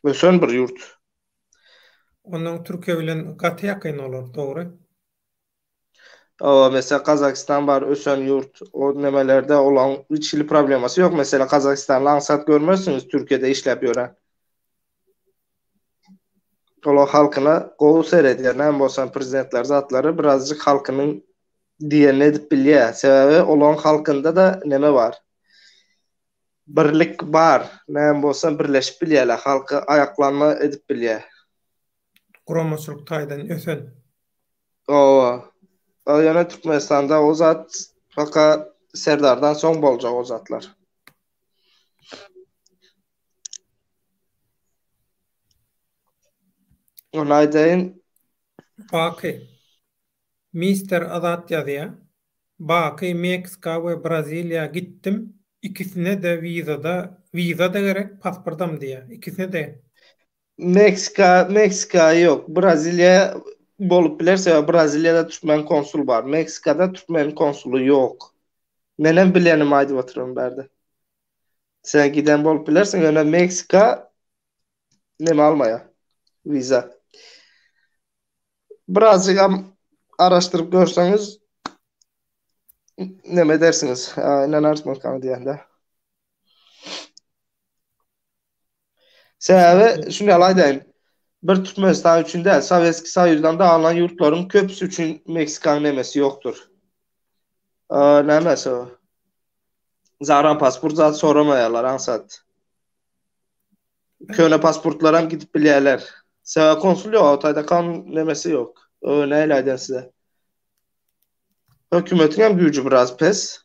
ösen bir ýurt. Ondan Türkiýe bilen gaty ýakyn olar dogry. Hawa, mesela Gazagystan bar, ösen ýurt. O nemelerde olaň hiç hili problemasy ýok. Mesela Gazagystanly aňsat görmersiňiz Türkiýede işläp ýören. Olar halkyna gowy seredýär. Näme bolsa prezidentler zatlary birazjyk halkynyň diýenini edip bilýär. Sebäbi olaň halkynda-da neme bar. Birlik bar. Näme bolsa birleşip bilýärler. Halky aýaklanma edip bilýär. Guramaçylyk taýdan ösen. Owa. Ýöne Türkmenistanda o zat paka Serdardan soň boljak o zatlar. Ony aýdaýyn. Baky. Mister Azat ýazýa. Baky Meksika we Braziliýa gitdim. Ikisine-de wizada, wiza-da gerek, pasportam diýýä. Ikisine-de. Meksika, Meksika ýok. Braziliýa bolup biler, sebäbi Braziliýada türkmen konsul bar. Meksikada türkmen konsuly ýok. Menem bilenimi aýdyp otyryn bärde. Sen giden bolup bilersiň, ýöne Meksika neme almaýar, wiza. Birazjygam araşdyryp görseňiz neme edersiňiz, ynanarsyňyz diýende. Sebäbi şuny ýaly aýdaýyn. Bir Türkmenistan üçin däl, Sowetskiý Soýuzdan daglan ýurtlaryň köpüsi üçin Meksikanyň nemesi ýokdur. Näme şo? Zaran pasport zat soramaýarlar aňsat. Köne pasportlar hem gidip bilýärler. Sebäbi konsul ýok, o taýda kanun nemesi ýok. O näle aýdan size? Hökümetiň hem güýji biraz pes.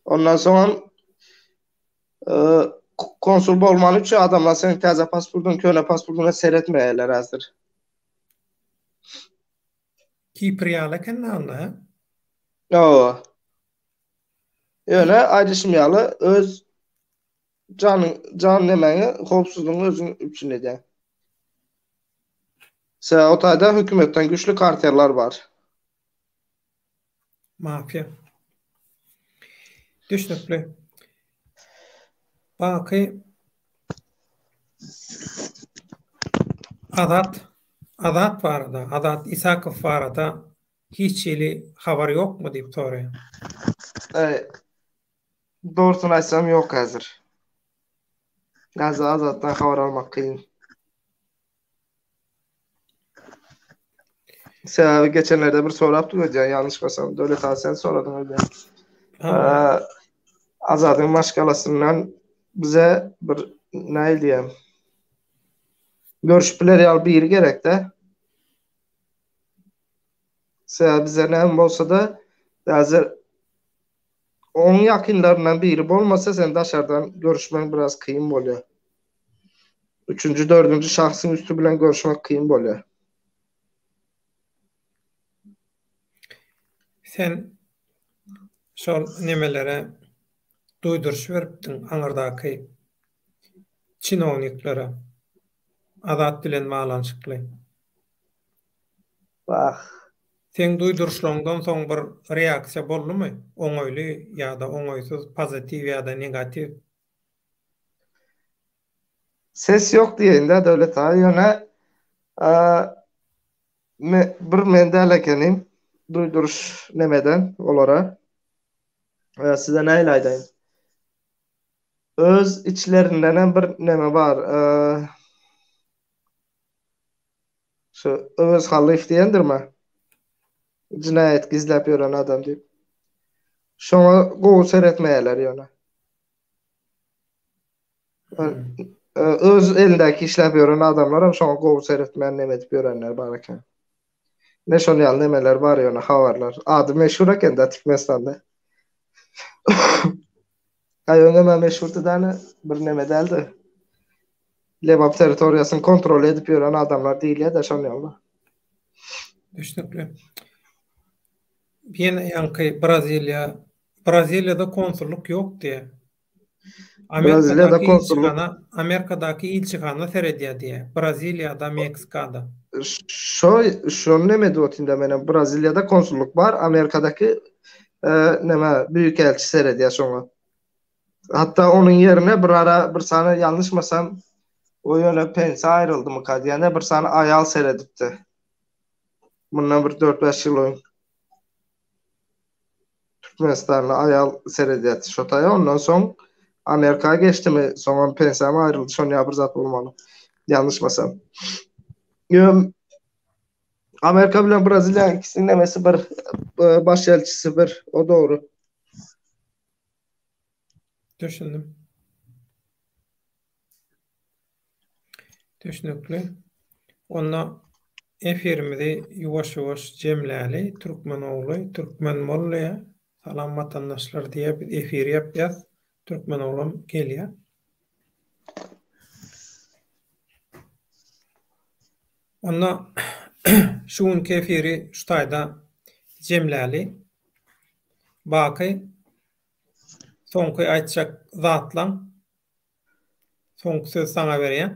Ondan soň hem konsul bolmany üçin adamlar seň täze pasportyň, köne pasportyňa seretmeýärler häzir. Kipr ýaly eken onda, hä? Hawa. Ýöne aýdyşym ýaly öz janyň, jan nemäňi, howpsuzlygyňy özüň üpjün edýäň. Sebäbi o taýda hökümetden güýçli kartellar bar. Mafiýa. Düşnükli. Baky Azat Azat barada, Azat Isakow barada hiç hili habar ýokmy diýip soraýar. Dogrusyny aýtsam ýok häzir. Häzir Azatdan habar almak kyn. Sebäbi geçenlerde bir sorapdyk öýdýän, ýalňyşmasam, Döwlet aga sen soradyň öýdýän. Azadyň maşgalasyndan bize bir näil diýem. Görüşüp biler ýaly biri gerekde. Sebäbi bize näme bolsa-da häzir oň ýakynlaryndan biri bolmasa sen daşardan görüşmegiň biraz kyn bolýar. Üçünji, dördünji şahsyň üsti bilen görüşmek kyn bolýar. Sen şol nemelere duýduryş beripdiň aňyrdaky çinowniklere Azat bilen baglanyşykly. Wah. Seň duýduryşlaryňdan soň bir reaksiýa boldumy? Oňaýly ýa-da oňaýsyz, pozitiw ýa-da negatiw? Ses ýok diýeýin-dä Döwlet aga, ýöne me, bir men däl ekenim duýduryş nemeden olara. Size nähili aýdaýyn? Öz içlerindenem bir neme bar. Şu Öwez Hallyýew diýendirmi? Jinaýat gizläp ýören adam diýip. Şoňa gowy seretmeýärler ýöne. Öz elindäki işläp ýören adamlar hem şoňa gowy seretmän neme edip ýörenler bar eken. Ne şol ýaly nemeler bar ýöne habarlar. Ady meşhur eken-dä Türkmenistanda. Aý öňem meşhurdy däne bir neme däldi. Lebap territoriýasyny kontrol edip ýören adamlar diýilýär-de şol ýaly. Düşnükli. Ýene ýaňky Braziliýa, Braziliýada konsullyk ýok diýýär. Braziliýada Amerikadaky konsullyk ilçihana, Amerikadaky ilçihana seredýär diýýär. Braziliýada, Meksikada. Şo şony neme edip otyryn-da menem Braziliýada konsullyk bar, Amerikadaky e, neme büýükelçi seredýär şoňa. Hatda onuň ýerine bir ara bir sany ýalňyşmasam o ýöne pensiýa aýryldymyka diýende bir sany aýal seredipdi. Mundan bir 4-5 ýyl öň. Türkmenistanly aýal seredýärdi şo taýa ondan soň Amerika geçdimi soňam pensiýamy aýryldy şon ýa bir zat bolmaly ýalňyşmasam. Ýöne Amerika bilen Braziliýanyň ikisiniň nemesi bir baş elçisi bir o dogry. Düşündim. Düşnükli. Onda efirimizi ýuwaş-ýuwaş jemläli. Türkmen ogly, Türkmen boldy. Salam watandaşlar diýýär. Biz efir ýapýas. Türkmen oglam gelýär. Onda şu günki efiri şu taýda jemläli. Baky soňky aýtjak zatlaň Soňky sözi saňa berýän.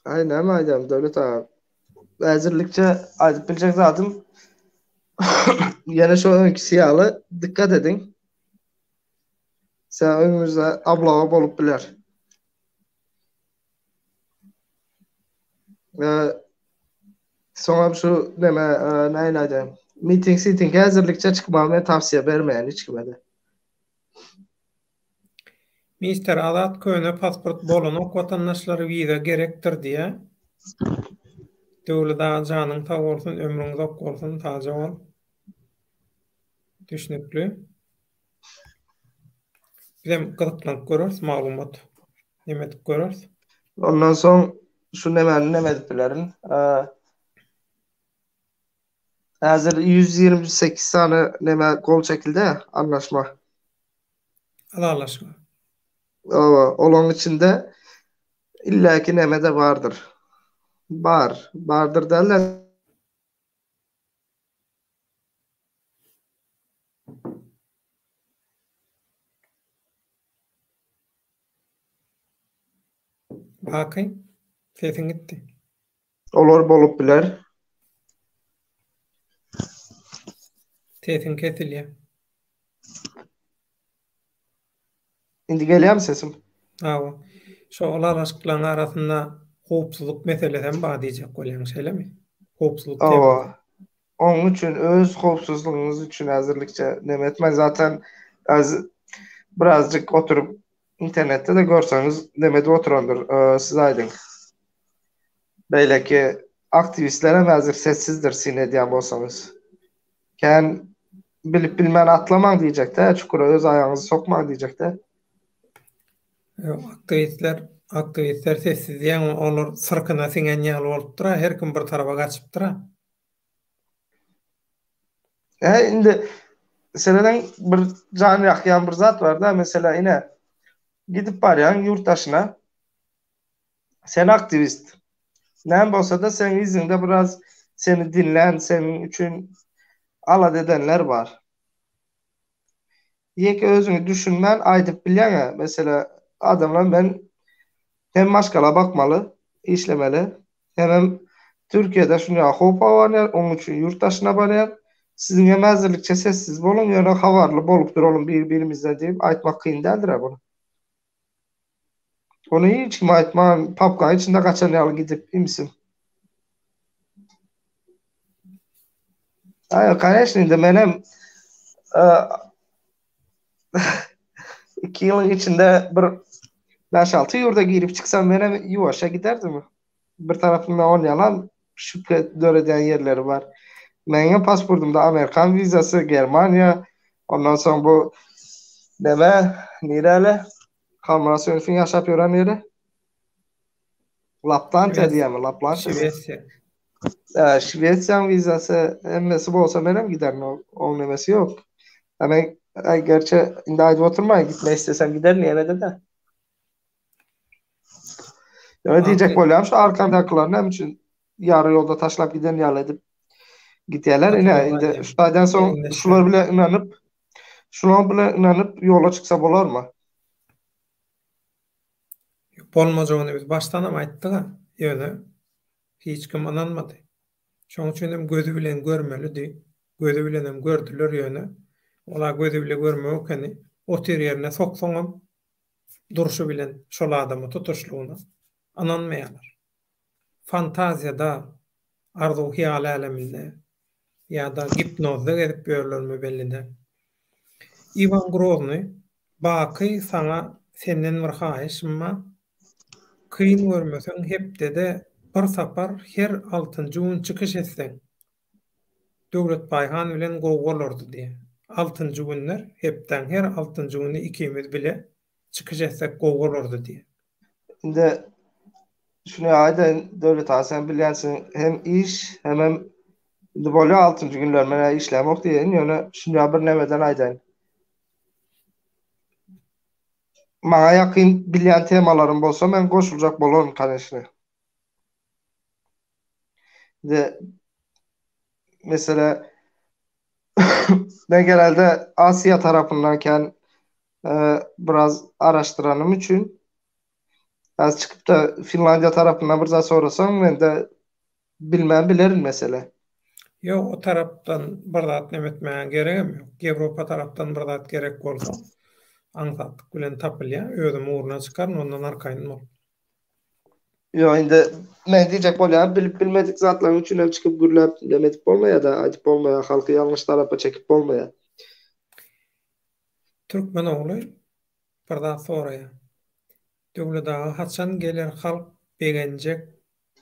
Aý näme aýdam Döwlet aga. Häzirlikçe aýdyp biljek zadym ýene şo öňküsi ýaly dikkat ediň. Sen öňüňizde ablawa bolup biler. Soňam şu neme nähili aýdaýyn. Miting siting häzirlikçe çykmagy men tawsiýe bermeýän hiç kime-de. Mister Azat köne pasport bolanok watandaşlar wiza gerekdir diýä. Döwlet aga janyň sag bolsun, ömrüň uzak bolsun, sagja bol. Düşnükli. Bizem gyzyklanyp göreris maglumat neme edip göreris. Ondan soň şu nemäni neme edip bilerin. Häzir 128 sany neme gol çekildi, anlaşma. Ylalaşma. Oba, olaň içinde illäki neme-de bardyr. Bar, bardyr däl-de. Baky, sesiň gitdi. Olar bolup biler. Sesiň kesilýär. Indi gelýärmi sesim? Hawa. Şo ylalaşyklaryň arasynda howpsuzlyk meselesi hem bar diýjek bolýaň, şeýlemi? Howpsuzlyk temasy. Hawa. Onuň üçin öz howpsuzlygyňyz üçin häzirlikçe neme etmäň. Zaten birazjyk oturyp internetde-de görseňiz neme edip oturandyr, siz aýdyň. Beýleki aktiwistler hem häzir sessizdir syn edýän bolsaňyz. Kän bilip bilmän atlamaň diýjekdä, çukura öz aýagyňyzy sokmaň diýjekdä. Ýok, aktiwistler, aktiwistler sessiz diýýäň, olar syrkyna siňen ýaly bolupdyr-a, her kim bir tarapa gaçypdyr-a. Hä, indi serediň bir jan ýakýan bir zat bar-da, meselä ine, gidip barýaň ýurt daşyna, Sen aktiwist. Näme bolsada seň yzyňda biraz seni diňlän, seniň üçin alada edenler bar. Ýeke özüňi düşünmän aýdyp bilýäňä, meselä adamlar men hem maşgala bakmaly, işlemeli, hemem Türkiýede şunýa howp abanýar, oň üçin ýurt daşyna barýan. Siziň hem häzirlikçe sessiz boluň, ýöne habarly bolup duralyň bir-birimizden diýip aýtmak kyn däldir-ä muny. Ony hiç kime aýtman, papkanyň içinde gaçan ýaly gidip imsin. Aý, koneçno, indi menem 2 ýylyň içinde bir 5-6 ýurda girip çyksam menem ýuwaşja giderdim. Bir tarapyndan ol ýalam şübhe döredýän ýerleri bar. Meňem pasportymda amerikan wizasy, Germaniýa, ondan soň bu neme, nireli? Halmyrat Söýünowyň ýaşap ýören ýeri? Laplantiýa diýýärmi, Laplantiýa? Şwesiýa. Şwesiýanyň wizasy hemmesi bolsa menem giderin, oň nemesi ýok. Men gerçi indi aýdyp oturmaýyn, gitmek istesem giderin ýene-de-de. Ýöne diýjek bolýan şu arkandakylar näme üçin ýary ýolda taşlap giden ýaly edip gidýärler. Ine indi şu taýdan soň şular bilen ynanyp şular bilen ynanyp ýola çyksa bolarmy? Bolmajagyny biz başdanam aýtdyk-a, ýöne hiç kim ynanmady. Şoň üçin hem gözi bilen görmelidi. Gözi bilenem gördüler ýöne ola gözi bile görmek ekeni. Otyr ýerine soksaňam durşy bilen şol adama tutuşlygyna ynanmaýarlar. Fantaziýada, arzuw-hyýal äleminde ýa-da gipnozda gezip ýörlermi belli däl. Iwan Groznyý, Baky saňa senden bir haýyşym bar. Kyn görmeseň hepdede bir sapar her altynjy gün çykyş etseň, Döwlet Baýhan bilen gowy bolardy diýýär. Altynjy günler, hepdäň her altynjy güni ikimiz bile çykyş etsek gowy bolardy diýýär. Indi şuny aýdaýyn, Döwlet aga sen bilýänsiň, hem iş, hemem indi bolýar altynjy günler men-ä işlämok diýeýin, ýöne şuny bir nemeden aýdaýyn. Maňa ýakyn bilýän temalarym bolsa men goşuljak bolaryn koneçne. De mesela ben genelde Asya tarapyndanken e, biraz araştıranım üçin az çykyp da Finlandiya tarapyndan bir zat sorasaň men de bilmän bilerin mesele. Ýok, o tarapdan bir zat neme etmäge geregem ýok. Ýewropa tarapdan bir zat gerek bolsa, aňsatlyk bilen tapylýar. Özüm ugruna çykaryn, ondan arkaýyn bol. Ýok indi men diýjek bolýan bilip bilmedik zatlaryň üçin hem çykyp gürläp neme edip bolmaýada aýdyp bolmaýar halky ýalňyş tarapa çekip bolmaýar. Türkmen ogly bir zat soraýar. Döwlet aga haçan geler halk begenjek.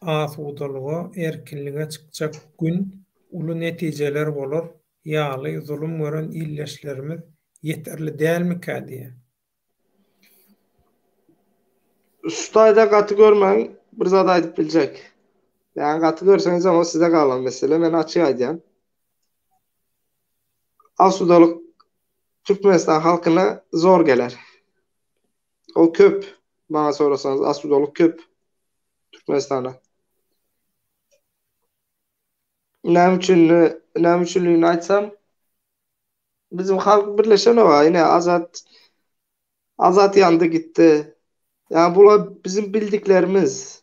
asudalyga, erkinlige çykjak gün uly netijeler bolar ýaly zulum gören ildeşlerimiz ýeterli dälmikä diýýän. Şu taýda gaty görmäň bir zat aýdyp biljek. Ýagny gaty görseňizem o size galan mesele men açyk aýdýan. Asudalyk Türkmenistan halkyna zor geler. O köp maňa sorasaňyz asudalyk köp Türkmenistana. Näme üçin näme üçinligini aýtsam Bizim halk birleşenok ine Azat Azat ýandy gitdi. Ýa bular bizim bildiklerimiz.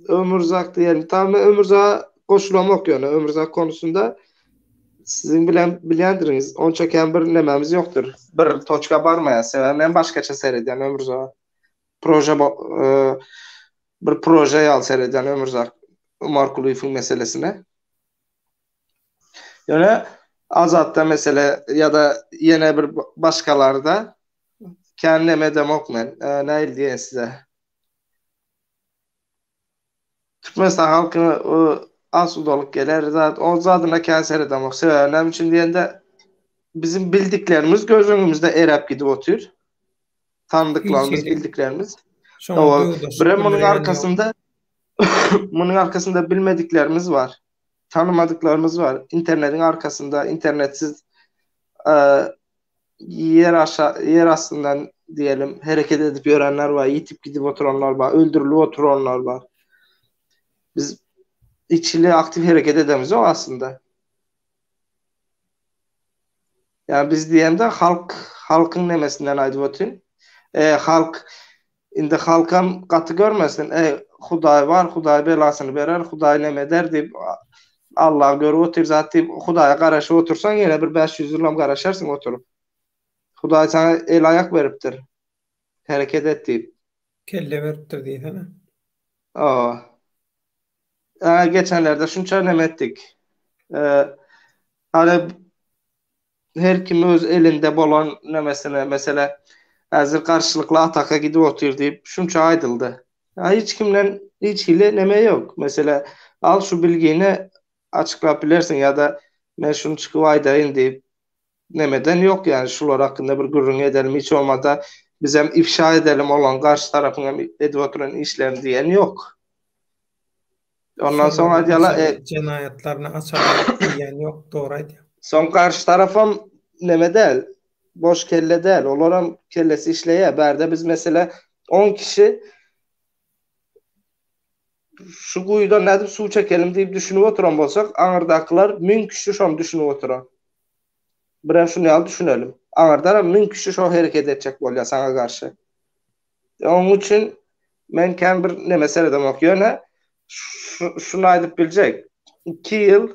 Ömürzak diýelim. Tam men Ömürzaka goşulamok ýöne Ömürzak konusunda siziň bilen bilýändiriňiz. Onça kän bir nemämiz ýokdur. Bir toçka barmaýar. Sebäbi men başgaça seredýän Ömürzaka. Proje e, bir proje ýaly seredýän Ömürzak Umarkulyýewiň meselesine. Ýöne Azatda mesele ýa-da ýene bir başgalarda kän neme edemok men. Nähili diýeýin size. Türkmenistan halkyna asudalyk geler zat, o zadyna kän seredemok. Sebäbi näme üçin diýende bizim bildiklerimiz göz öňümizde eräp gidip otyr. Tanydyklarymyz, bildiklerimiz. Birem munuň arkasynda Munuň arkasynda bilmediklerimiz bar. Tanymadyklarymyz bar. Internetiň arkasynda internetsiz ýer aşa ýer astyndan diýelim hereket edip ýörenler bar, ýitip gidip oturanlar bar, öldürilip oturanlar bar. Biz içli aktiw hereket edemizok aslynda. Ýa biz diýemde halk halkyň nemesinden aýdyp otyryn. E, halk Indi halkam gaty görmesin, eý, Hudaý bar, Hudaý belasyny berer, Hudaý neme eder diýip, Alla görüp otyr zat diýip, Hudaýa garaşyp otursaň, ýene bir 500 ýylam garaşarsyň oturyp. Hudaý saňa el-aýak beripdir. Hereket et diýip. Kelle beripdir diýsene. Hawa. Ä, geçenlerde şunça neme etdik. Hany Her kim öz elinde bolan nemesine, mesele, häzir garşylykly ataka gidip otyr diýip, şunça aýdyldy. Ýa hiç kimden hiç hili neme ýok. Mesele, al şu bilgini açyklap bilersiň ýa-da men şuny çykyp aýdaýyn diýip, nemeden ýok ýani şular hakynda bir gürrüň edelim, hiç bolmada bizem ifşa edelim olaň garşy tarapyň hem edip oturan işlerini diýen ýok. Ondan soň aýdýarlar, e, jenaýatlaryny açalyň diýýän ýok, dogry aýdýaň. Soň garşy tarapam neme däl, boş kelle däl, olaram kellesi işleýär. Bärde biz mesele 10 kişi şu guýudan nädip suw çekelim diýip düşünip oturan bolsak, aňyrdakylar 1000 kişi şony düşünip oturan. Birem şuny ýaly düşünelim. Aňyrdanam 1000 kişi şo hereket etjek bolýar saňa garşy. Onuň üçin men kän bir neme seredemok. Ýöne şuny aýdyp biljek. 2 ýyl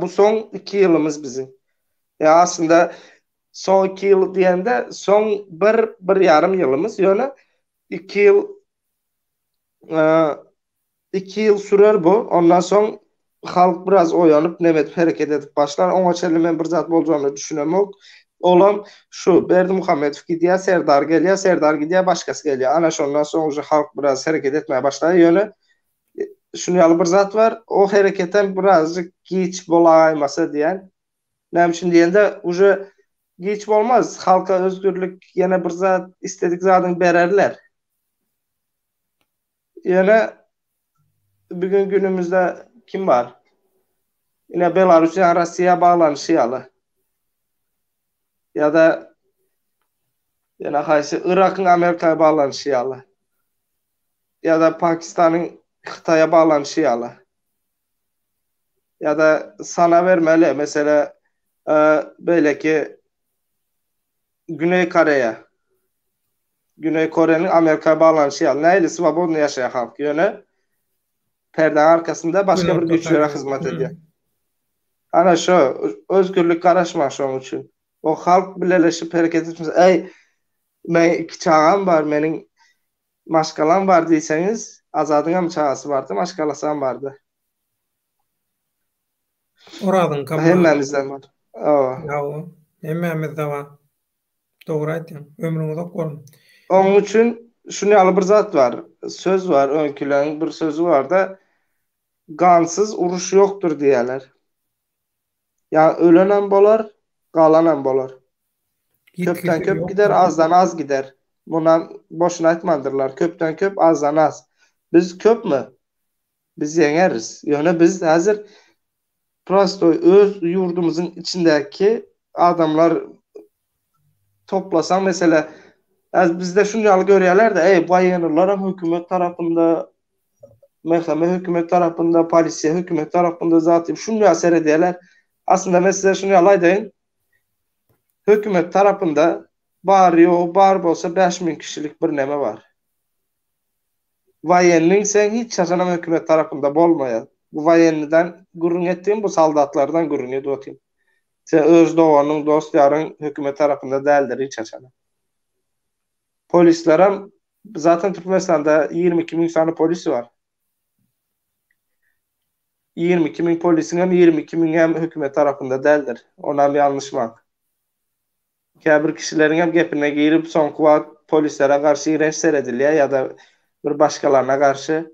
bu soň 2 ýylymyz biziň. Ýa aslynda soň 2 ýyl diýende soň bir bir ýarym ýylymyz ýöne 2 ýyl 2 ýyl sürer bu. Ondan soň halk biraz oýanyp, neme edip hereket edip başlar. Oňa çenli men bir zat boljagyna düşünemok. Olam şu Berdimuhamedow gidýär, Serdar gelýär, Serdar gidýär, başgasy gelýär. Ana şondan soň uje halk biraz hereket etmäge başlaýar. Ýöne şuny ýaly bir zat bar, o hereketem birazjyk giç bolaýmasa diýen. Näme üçin diýende, uje giç bolmaz. Halka özgürlik ýene bir zat istedik zadyňy bererler. Ýöne bugün günümizde kim bar? Ine Belarus ýa Russiýa baglanyşy ýaly. Ýa-da ýene haýsy Yrakyň Amerikaya baglanyşy ýaly. Ýa-da Pakistanyň Hytaýa baglanyşy ýaly. Ýa-da sana bermeli, mesele e, beýleki Güneý Koreýa. Güneý Koreýanyň Amerika baglanyşy ýaly. Nähili swobodny ýaşaýar halk. Ýöne perdäň arkasynda başga bir güýçlere hyzmat edýär. Ana şo özgürlik garaşma şoň üçin. O halk bileleşip hereket etmese, eý men iki çagam bar, meniň maşgalam bar diýseňiz, Azadyň hem çagasy bardy, maşgalasy hem bardy. Orazyňkam bar. Hemmämizden bar. Hawa. Hawa, hemmämizde bar. Dogry aýtýaň. Ömrüň uzak bolsun. Onuň üçin. Şuny ýaly bir zat bar, söz bar, öňküleň bir sözi bar-da, Gansyz uruş ýokdur diýýärler. Ýa ölenem bolar, galanam bolar. Köpden köp gider, azdan az gider. Munam boşuna aýtmandyrlar. Köpden köp, azdan az. Biz köpmi? Biz ýeňeris. Ýöne biz häzir prostoý öz ýurdumyzyň içindäki adamlar toplasaň mesele häzir bizde şuny ýaly görýärler-de, eý, waýennylaram hökümet tarapynda, MHM hökümet tarapynda, polisiýa hökümet tarapynda zat diýip şuny ýaly seredýärler. Aslynda men size şuny ýaly aýdaýyn. Hökümet tarapynda bary-ýogy bar bolsa 5000 kişilik bir neme bar. Waýenniň sen hiç haçanam hökümet tarapynda bolmaýar. Bu waýennydan gürrüň etdigim bu soldatlardan gürrüň edip otyryn. Sen öz doganyň, dost ýaryň hökümet tarapynda däldir hiç haçanam. Polislerem zaten Türkmenistanda 22 müň sany polis bar. 22 müň polisiňem 22 müňem hökümet tarapynda däldir. Onam ýalňyşmaň. Käbir kişileriňem gepine girip soňky wagt polislere garşy ýigrenç seredilýär ýa-da bir başgalaryna garşy.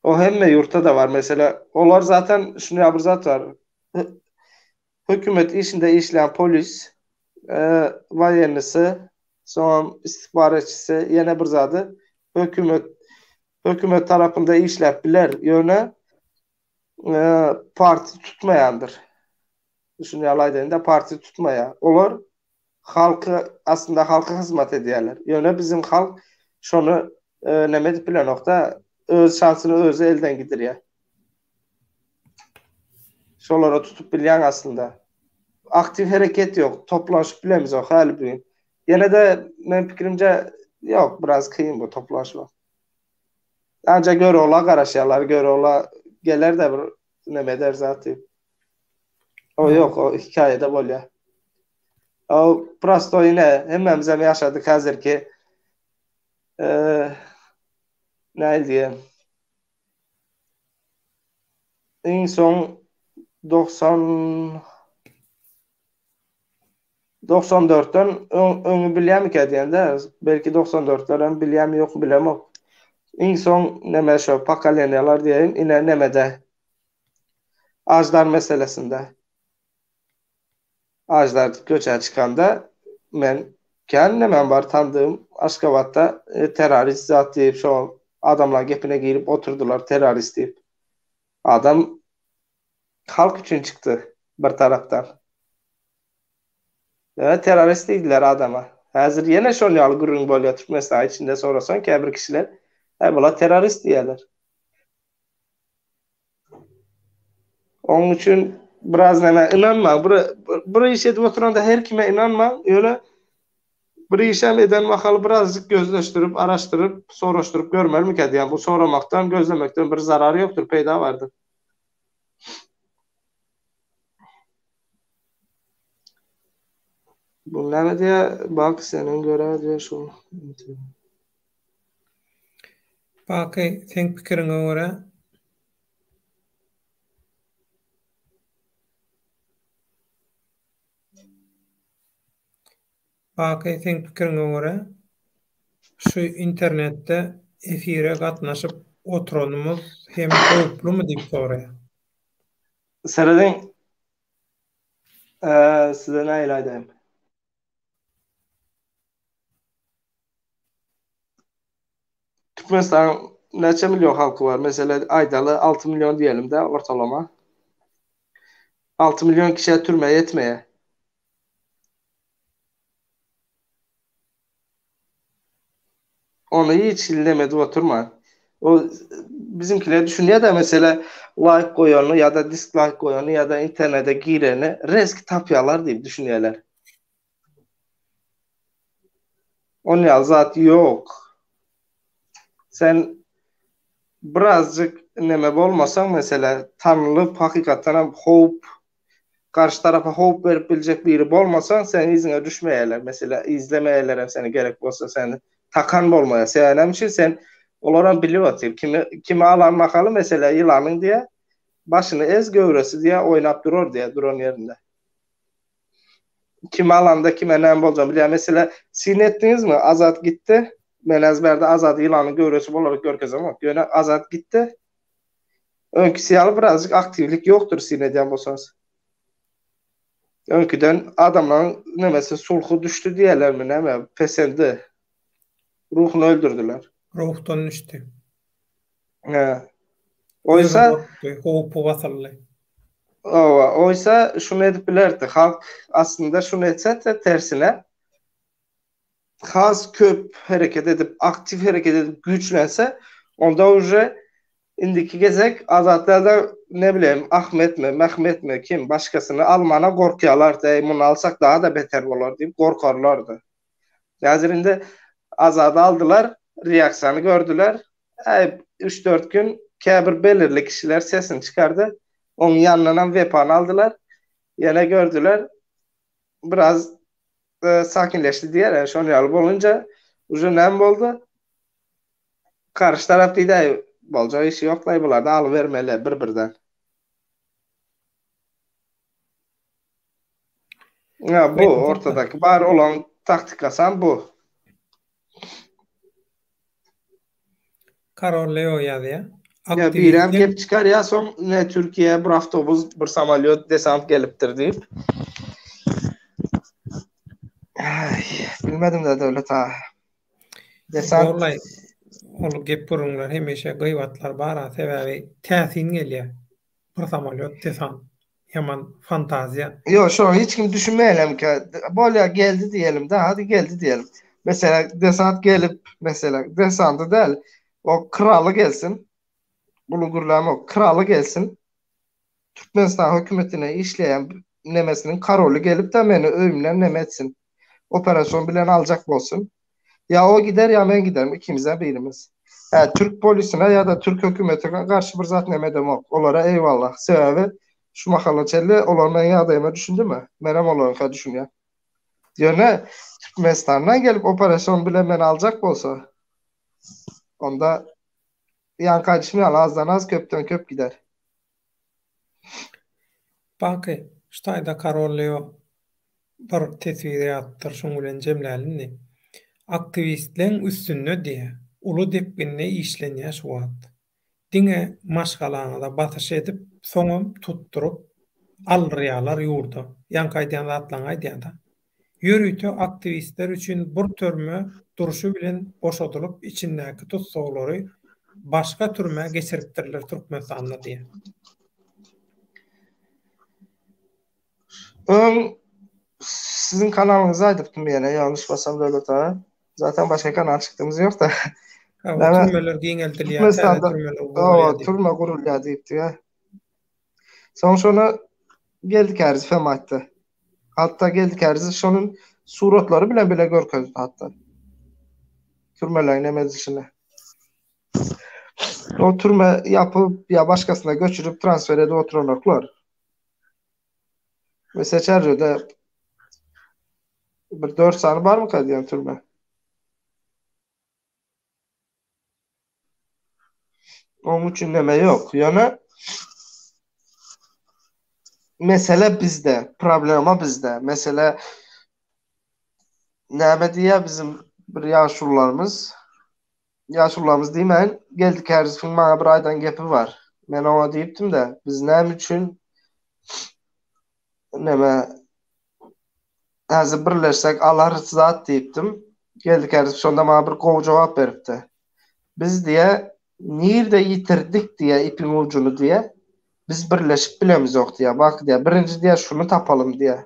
O hemme ýurtda-da bar mesele. Olar zaten şuny ýa bir zat bar. Hökümet işinde işleýän polis, waýennisy, soňam istihbaratçysy ýene bir zady hökümet hökümet tarapynda işläp biler. Ýöne partiýa tutmaýandyr. Şuny ýaly aýdaýyn-da, partiýa tutmaýar. Olar halky, aslynda halka hyzmat edýärler. Ýöne biziň halk şony neme edip bilenok-da, öz şansyny özi elden gidirýär. Şolara tutup bilýäň aslynda. Aktiw hereket ýok, toplanyşyp bilemizok häli bu gün. Ýene-de meň pikirimce ýok, biraz kyn bu toplanşmak. Anca Görogla garaşýarlar, Görogla geler-de bir neme eder zat diýip. O ýok, o hikaýada bolýar. O prosto ine hemmämizem ýaşadyk häzirki eee näil diýen. Iň soň 90 94-den öňi bilýärmikä diýende, belki 94-lerem bilýärmi ýokmy bilemok. Iň soň neme şo pokoleniýalar diýeýin, ine nemede Aždar meselesinde. Aždar köçä çykanda men kän nemem bar tandygym Aşgabatda e, terrorist zat diýip şo adamlar gepine girip oturdylar terrorist diýip. Adam halk üçin çykdy bir tarapdan. E, terrorist diýdiler adama. Häzir ýene şol ýaly gürrüň bolýar Türkmenistan içinde sorasaň käbir kişiler, "Äý bular terrorist" diýýärler. Onuň üçin biraz näme ynanmaň. Bir bir iş edip oturanda her kime ynanmaň. Ýöne bir işem eden mahaly birazjyk gözleşdirip, araşdyryp, soraşdyryp görmelimikä diýýän. Bu soramakdan, gözlemekden bir zarary ýokdur, peýda bardyr. Bu näme diýýär? Bak seniň görä diýýär şu. Baky, seň pikiriňe görä, Baky, seň pikiriňe görä, şu internetde efire gatnaşyp oturanymyz hem howplumy diýip soraýar. Serediň, size nähili aýdaýyn. Türkmenistanyň näçe million halky bar? Mesele aýdaly 6 million diýelim-de ortalama. 6 million kişä türme ýetmeýär. Ony hiç neme edip oturma. O bizimkiler düşünýär-de mesele laýk goýany ýa-da dislaýk goýany ýa-da internete gireni reski tapýarlar diýip düşünýärler. On ýaly zat ýok. Sen birazjyk neme bolmasaň, mesele, tanylyp, hakykatdan hem howp, garşy tarapa howp berip biljek biri bolmasaň, seň yzyňa düşmeýärler. Mesele, izlemeýärler hem seni gerek bolsa seni takan bolmaýar. Sebäbi näme üçin sen olaram bilip otyr. Kimi kimi alan mahaly mesele ýylanyň diýä, başyny ez göwresi diýä oýnap durar diýä duran ýerinde. Kim alanda kime näme boljagyny bilýär. Mesela syn etdiňizmi? Azat gitdi. Men ezberde Azady ýylanyň göwresi bolarak görkezemok. Ýöne Azat gitdi. Öňküsi ýaly birazjyk aktiwlik ýokdur syn edýän bolsaňyz. Öňküden adamlaryň nemesi sulhy düşdi diýerlermi näme peseldi. Ruhuny öldürdiler. Ruhdan düşdi. Hä. Oýsa howpy basyldy. Owa, oýsa şuny edip bilerdi. Halk aslynda şuny etse tersine has köp hereket edip, aktiw hereket edip güýçlense, onda uje indiki gezek Azatlarda ne bileyim Ahmetmi, Mehmetmi kim başgasyny almana gorkýarlardy, eý muny alsak daha-da beter bolar diýip gorkarlardy. Häzir indi Azady aldylar, reaksiýany gördüler. Äý üç-dört gün käbir belirli kişiler sesini çykardy. Oň ýanyndanam Wepany aldylar. Ýene gördüler. Biraz sakinleşdi diýer. Yani şonuň ýaly bolunca uje näme boldy? Garşy tarap diýdi, äý boljak işi ýok-laý bularda alybermeli bir-birden. Ya bu ortadaky bar olan taktikasam bu. Karol Leo ýazýar. Ya birem gep çykarýar soň ne Türkiýe bir awtobus bir samolýot desant gelipdir diýip. Ay, bilmedim de Döwlet aga. Desant. Borlaý, ol gep gürrüňler hemişe gybatlar bar-a, sebäbi täsin gelýär. Bir samolýot desant. Ýaman fantaziýa. Ýok, şoňa hiç kim düşünmeýärlermikä? Bolýar, geldi diýelim-de, hadi geldi diýelim. Meselem, desant gelip, meselem, desanty däl, o kraly gelsin, uly gürlämok, kraly gelsin, Türkmenistan hökümetine işleýän nemesiniň karoly gelip-de meni öýümden neme etsin, operasion bilen aljak bolsun. Ýa o gider ýa men giderin ikimizden birimiz. Hä türk polisine ýa-da türk hökümetine garşy bir zat neme edemok. Olara eýwallah. Sebäbi şu mahala çenli olar meň ýagdaýyma düşündimi? Menem olaryňka düşünýän. Ýöne Türkmenistandan gelip operasion bilen meni aljak bolsa onda ýaňky aýdyşym ýaly azdan az köpden köp gider. Baky, şu taýda Karol Leo bir teswir ýazypdyr, şuň bilen jemläli indi. Aktiwistleň üstünde diýýä, uly depginde işlenýä şu wagt. Diňe maşgalaňyza basyş edip, soňam tutduryp aldyrýalar ýurda. Ýaňky aýdýan zatlaňy aýdýada. Ýörite aktiwistler üçin bir türme durşy bilen boşadylyp içindäki tussaglary başga türmä geçiripdirler Türkmenistanda diýýär. Öň siziň kanalyňyzda aýdypdym ýene ýalňyşmasam Döwlet aga. Zaten başga kanal çykdygymyz ýok-da. Hawa, türmeler giňeldilýär, täze türmeler gurulýar diýip. Türme gurulýar diýipdik. Soň şony Geldi Kärizow hem aýtdy. Hatda Geldi Kärizow şonuň suratlary bilen bile görkezdi hatda. Türmeleriň näme edilişini. O türme ýapyp ýa başgasyna göçürip transfer edip oturanoklar. Mesela Çärjewde bir 4 sany barmyka diýen türme. Onuň üçin neme ýok. Ýöne mesele bizde, problema bizde. Mesele näme diýýär bizim bir ýaşulularymyz? Ýaşulularymyz diýmäýin, Geldi Kärizowyň maňa bir aýdan gepi bar. Men oňa diýipdim-de, biz näme üçin neme Häzir birleşsek alarys zat diýipdim. Geldi Kärizow şonda maňa bir gowy jogap beripdi. Biz diýe nirde ýitirdik diýe ipiň ujuny diýe. Biz birleşip bilemizok diýe. Bak diýe birinji diýe şuny tapalym diýe.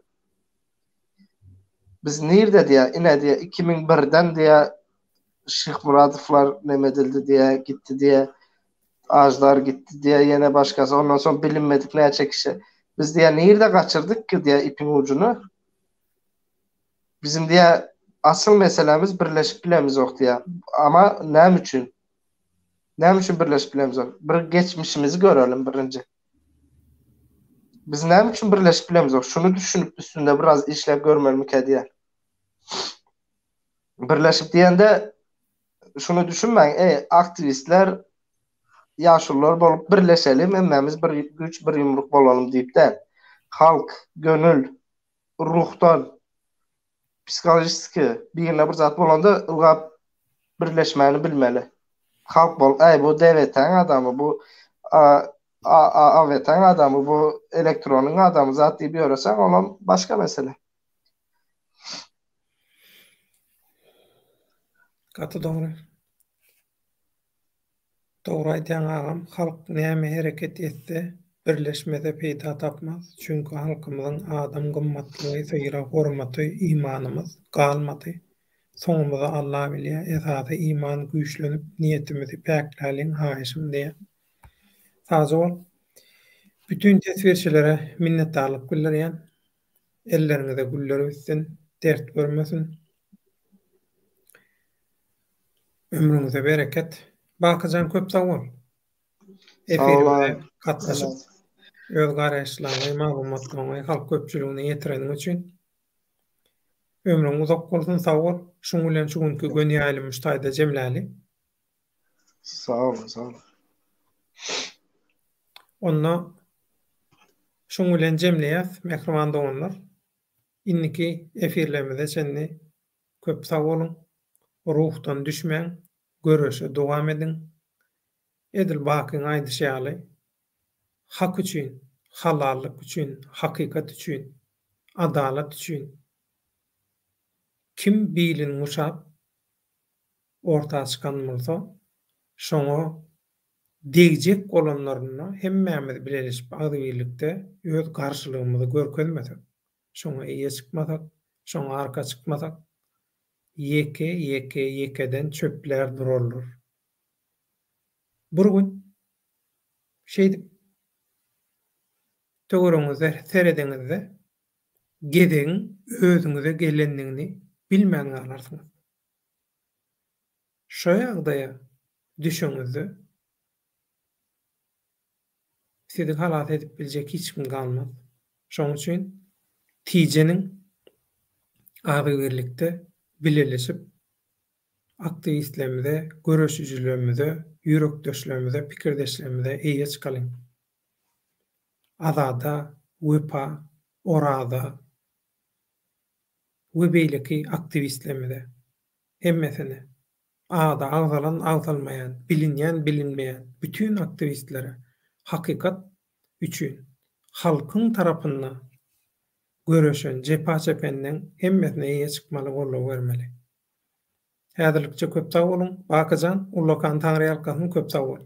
Biz nirde diýe ine diýe 2001-den diýe Şyhmyradowlar neme edildi diýe gitdi diýe. Aždar gitdi diýýär, ýene başgasy, ondan soň bilinmedik näçe kişi. Biz diýýär, nirde gaçyrdyk ki diýýär ipiň ujuny. Bizim diýýär, asyl meselämiz birleşip bilemizok diýýär. Ama näme üçin? Näme üçin birleşip bilemizok? Bir geçmişimizi görelim birinji. Biz näme üçin birleşip bilemizok? Şuny düşünip üstünde biraz işläp görmelimikä diýýär. Birleşip diýende şuny düşünmäň, eý, aktiwistler, ýaşulular bolup birleşelim, hemmämiz bir güýç, bir ýumruk bolalym diýip däl. Halk, gönül, ruhdan, psihologiski birine bir zat bolanda ylgap Birleşmäni bilmeli. Halk bolup, äý bu DWT-niň adamy, bu AWT-niň adamy, bu elektronyň adamy zat diýip ýöreseň, olam başga mesele. Gaty dogry. Dogry aýdýaň agam, halk näme hereket etse, birleşmese peýda tapmaz, çünki halkymyzyň adam gymmatlygy, sylag hormaty, imanymyz galmady. Soňumyzy Alla bilýä, esasy iman güýçlenip niýetimizi päkläliň haýyşym diýä. Sagja bol. Bütin teswirçilere minnetdarlyk bildirýän. Elleriňize güller bitsin, dert görmesin. Ömrüňize bereket. Bakyjan köp sag bol. Efirimize gatnaşyp, öz garaýyşlaryňy, maglumatlaryňy halk köpçüligine ýetireniň üçin. Ömrüň uzak bolsun, sag bol. Şuň bilen şu günki göni ýaýlymy şu taýda jemläli. Sag boluň, sag boluň. Onda şuň bilen jemleýäs, mähriban doganlar. Indiki efirlerimize çenli Köp sag boluň. Ruhdan düşmäň, göreşe dowam ediň. Edil Bakyň aýdyşy ýaly, Hak üçin, halallyk üçin, hakykat üçin, adalat üçin kim bilini guşap orta çykan bolsa, şoňa degjek bolanlarynda hemmämiz bileleşip agzybirlikde öz garşylygymyzy görkezmesek, Şoňa eýe çykmasak, şoňa arka çykmasak, ýeke, ýeke, ýekeden çöplär durarlar. Bir gün şeýdip töweregiňize seredeňizde, gezegiň özüňize gelendigini bilmän galarsyňyz. Şo ýagdaýa düşeňizde, Sizi halas edip biljek hiç kim galmaz. Şonuň üçin tijeniň, agzybirlikde bileleşip aktiwistlerimize, göreşijilerimize, ýürekdeşlerimize, pikirdeşlerimize eýe çykalyň. Azada, Wepa, Oraza we beýleki aktiwistlerimize hemmesine Ady agzalan, agzalmaýan, bilinýän, bilinmeýän bütin aktiwistlere hakykat üçin halkyň tarapynda göreşen, jepa çepenleň hemmesine eýe çykmaly, goldaw bermeli. Häzirlikçe köp sag boluň, Bakyjan, ullakan Taňryýalkasyn köp sag bol.